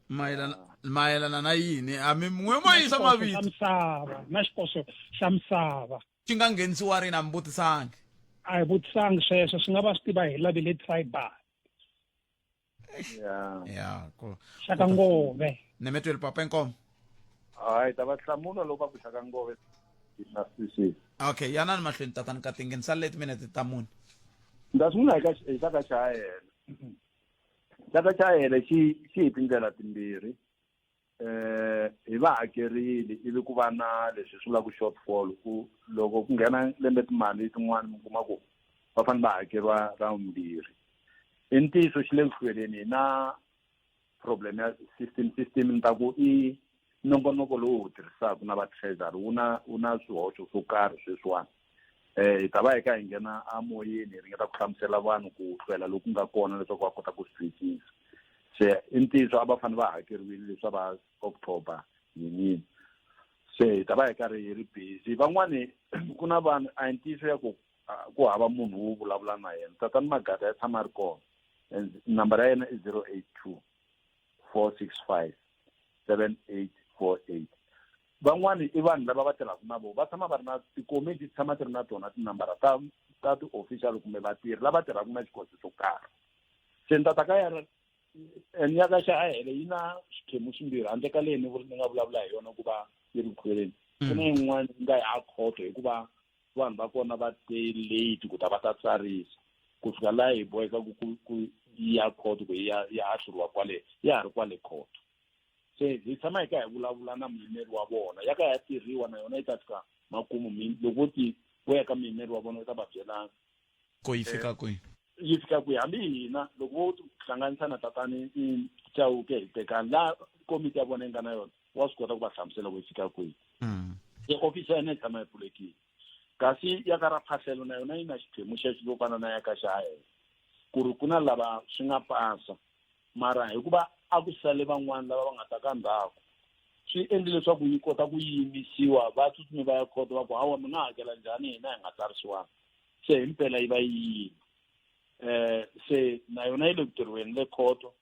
[SPEAKER 1] mayelana mayelana na yini a mi n'we mo yisa
[SPEAKER 13] Na xikoxo xa
[SPEAKER 1] mavito
[SPEAKER 13] misava na xikoxo xa misava
[SPEAKER 1] xi nga nghenisiwa rini a mi vutisangi
[SPEAKER 13] a hi vutisangi sweswo swi nga va swi tiva hi lavele tribal
[SPEAKER 1] ya ku
[SPEAKER 13] xa ka ngove
[SPEAKER 1] nemetweli papa inkomo
[SPEAKER 11] hayi ta va hlamula loko va ku xa ka ngove na sisi
[SPEAKER 1] okay yanani mahlweni tatani katingi ni salele timinete ta mune
[SPEAKER 11] ni ta sungula hi ka hi xa ka xahele xa ka xahele xi xi hi tindlela timbirhi eh hi va hakerile ivi ku va na leswi swi vulaka shortfall ku loko ku nghena lembe timali tin'wani mi kuma ku va fanele va hakeriwa ra vumbirhi i ntiyiso xi le ku hlweleni hi na problem ya system system ni ta ku i nongonoko lowu wu tirhisaka na va treasury wu na wu na swihoxo swo karhi sweswiwani eh hi ta va hi kha hi nghena amoyeni hi ringeta ku hlamusela vanhu ku hlwela loku nga kona leswaku va kota ku swi twisisa se i ntiyiso a va fanele va hakeriwile leswi va october yinini se hi ta va hi karhi hi ri busy van'wani ku na vanhu a hi ntiyiso ya ku ku hava munhu wo vulavula na yena tatani magada ya tshama a ri kona and nambara ya yena i 082 465 7848 van'wani i vanhu lava va tirhaka na vona va tshama va ri na tikomiti ti tshama ti ri na tona tinambara ta ta ti-official kumbe vatirhi lava tirhaka na xikoxo xo karhi se ni tata ka ya and ya ka xahele yi na swiphemu swimbirhi handle ka leyi ni ni nga vulavula hi yona ku va yi ri khweleni ku na yin'wana yi nga ya khoto hikuva vanhu va kona va te late ku ta va ta tsarisa ku fika laha hi boheka ku ku ku ya khoto ku ya ya ahluriwa kwale ya ha ri kwale khoto se hi tshama hi ka hi vulavula na muyimeri wa vona ya ka ya tirhiwa na yona yi ta fika makumu loko ti wo ya ka muyimeri wa vona u ta va byela
[SPEAKER 1] ku yi fika kwihi
[SPEAKER 11] yi fika kwihi hambi hina loko vo hlanganisa na tatani Chauke hi tekani laha komiti ya vona yi nga na yona wa swi kota ku va hlamusela ku yi fika kwihi se ofisi ya yena yi tshama yi pfulekile kasi ya ka ra phahlelo na yona yi na xiphemu xexo xo fana na ya ka xahele ku ri ku na lava swi nga pasa mara hikuva a ku sale van'wana lava va nga ta ka ndzhaku swi endle leswaku yi kota ku yimisiwa va tsutsume va ya khoto va ku hawa mi nga hakela njhani hina hi nga tsarisiwanga se himpela yi va yi yima eh se na yona yi le ku tirhiweni le khoto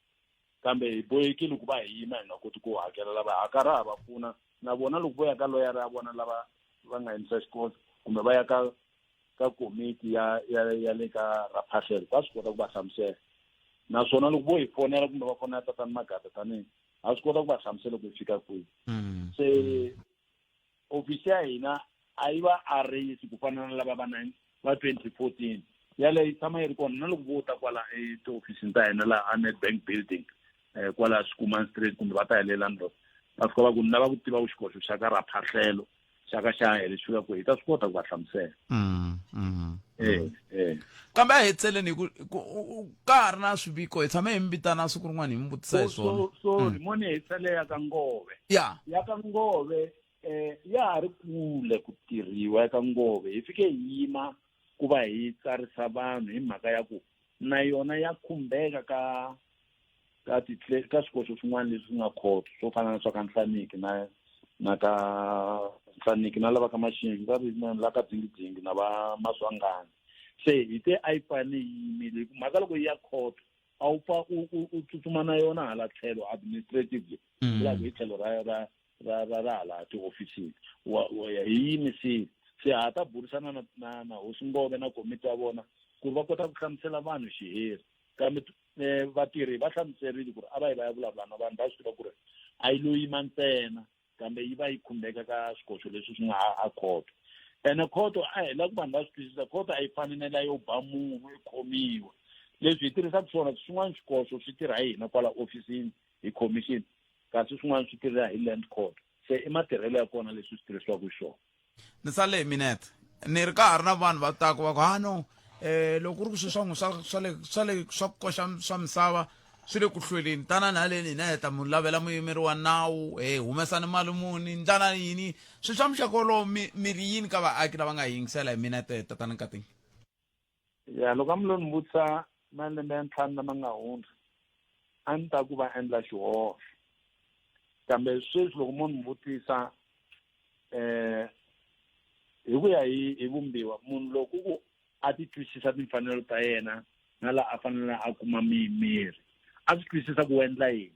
[SPEAKER 11] kambe hi bohekile ku va hi yima hi nga koti ku hakela lava ha karhi ha va pfuna na vona loko vo ya ka loyara ya vona lava va nga yimisa xikolo kumbe va ya ka ka komiti ya ya ya le ka raphahlelo va swi kota ku va hlamusela naswona loko vo hi fonela kumbe va fonela tatani magada tanihi ha swi kota ku va hlamusela ku hi fika kwihi se ofisi ya hina a yi va arisi ku fana na lava va va 2014 yaleyo yi tshama yi ri kona na loko vo ta kwala etihofisini ta hina laha a Nedbank building eh, kwala Schoeman Street kumbe va ta hi le Landros va fika va ku ni lava ku tiva xikoxo xa ka Raphahlelo xa ka xa hele xi fika kwihi hi ta swi kota ku va hlamusela eh eh
[SPEAKER 1] kambe a hi tseleni hi ku ka ha ri na swiviko hi tshame hi mi vitana siku rin'wana hi mi vutisa hi swona
[SPEAKER 11] sorry mo ni hi tsale ya ka ngove
[SPEAKER 1] ya
[SPEAKER 11] ya ka ngove eh ya ha ri kule ku tirhiwa eka ngove hi fike hi yima ku va hi tsarisa vanhu hi mhaka ya ku na yona ya khumbeka ka ka ka swikoxo swin'wana leswi nga khoto swo fana na swa ka Nhlaniki na na ka Nhlaniki na lava ka Maxingi va ri na la ka Dzingidzingi na va Maswangani se hi te a yi fane yi yimile hi ku mhaka loko yi ya khoto a wu pfa u u u tsutsuma na yona hala tlhelo administratively vulaka hi tlhelo ra ra ra ra ra hala tihofisini wa wa ya hi yimisile
[SPEAKER 10] Se ha ta burisana na na na hosi Ngove na komiti ya vona ku ri va kota ku hlamusela vanhu xiheri. Kambe eh, vatirhi va hlamuserile ku ri a va yi va ya vulavula na vanhu va swi tiva ku ri a yi lo yima ntsena kambe yi va yi khumbeka ka swikoxo leswi swi nga a khoto. Ene khoto a hi la ku vanhu va swi twisisa khoto a yi fani na liya yo ba munhu i khomiwa. Leswi hi tirhisaka swona swin'wana swikoxo swi tirha hi hina kwala ofisini hi commission kasi swin'wana swi tirha hi land court. Se i matirhelo ya kona leswi swi tirhisiwaka xiswona.
[SPEAKER 1] Ni sale hi minete ni ri ka ha ri na vanhu va taku va ku ha no eh loko ku ri ku swilo swa n'wi swa swa le swa le swa ku koxa swa misava swi le ku hlweleni tanani haleni hina hi ta mu lavela muyimeri wa nawu he humesani mali muni ndlana yini swilo swa muxaka wolowo mi mi ri yini ka vaaki lava nga yingisela hi minete tatana Nkatini
[SPEAKER 11] Ya loko a mi lo ni vutisa malembe ya ntlhanu lama nga hundza a ni ta ku va endla xihoxo kambe sweswi loko mo ni vutisa eh hi ku ya hi hi vumbiwa munhu loko ku a ti twisisa timfanelo ta yena na laha a fanele a kuma muyimeri a swi twisisa ku endla yini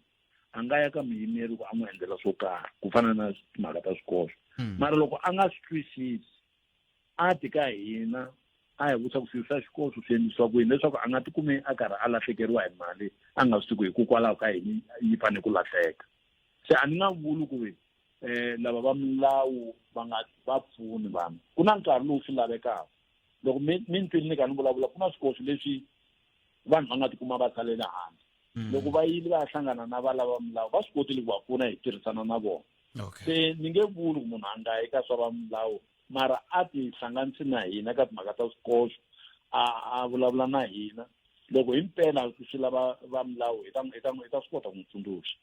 [SPEAKER 11] a nga ya ka muyimeri ku a n'wi endlela swo karhi ku fana na timhaka ta swikoxo mara loko a nga swi twisisi a ti ka hina a hi vutisa ku swilo swa xikoxo swi endlisiwa ku yini leswaku a nga tikumi a karhi a lahlekeriwa hi mali a nga swi tivi ku hikokwalaho ka yini yi fanele ku lahleka se a ni nga vuli ku ri eh lava va milawu va nga va pfuni vanhu ku na nkarhi lowu swi lavekaka loko mi mi ni twile ni karhi ni vulavula ku na swikoxo leswi vanhu va nga tikuma va salele handle loko va yile va ya hlangana na va lava milawu va swi kotile ku va pfuna hi tirhisana na vona se ni nge vuli ku munhu a nga yi ka swa va milawu mara a ti hlanganisi na hina ka timhaka ta swikoxo a a vulavula na hina loko himpela swi lava va milawu hi ta hi ta hi ta swi kota ku n'wi tsundzuxa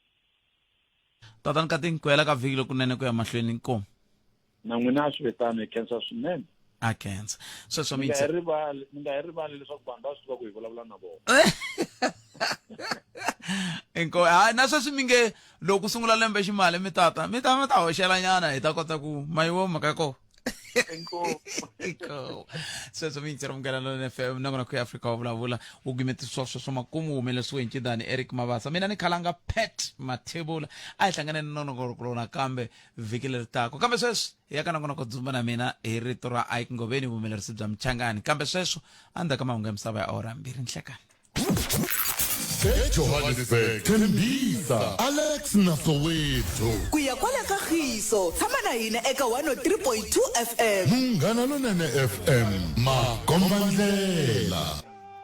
[SPEAKER 1] Tatana Katini ku hela ka vhiki lokunene ku ya mahlweni inkomu.
[SPEAKER 11] Na n'wina a swi ve tano hi khensa swinene.
[SPEAKER 1] A khensa. Sweswo
[SPEAKER 11] mi nga hi rivali, mi nga hi rivali leswaku vanhu va swi tiva ku hi vulavula na vona.
[SPEAKER 1] Inko ha na sweswi mi nge loko ku sungula lembe ximali mi tata mi ta mi ta hoxela nyana hi ta kota ku mayiwo mhaka ya kona. Inkomu. Sweswo mi yingisela Munghana Lonene FM nongonoko ya Afrika wa vulavula wu gimetisiwa sweswo makumu wu humelerisiwe hi ncindani Eric Mabasa mina ni khalanga Pat Mathebula a hi hlanganeni nongonoko lowu nakambe vhiki leri taka kambe sweswi hi ya ka nongonoko dzumba na mina hi rito ra Ike Ngoveni vuhumelerisi bya Mchangani kambe sweswo endzhaku ka mahungu ya misava ya awara mbirhi nhlekani
[SPEAKER 4] eJohannesburg, Tembisa, Alex na Soweto.
[SPEAKER 5] Ku ya kwala ka Khiso, tshama na hina eka 103.2 FM.
[SPEAKER 4] Munghana Lonene FM, makombandlela.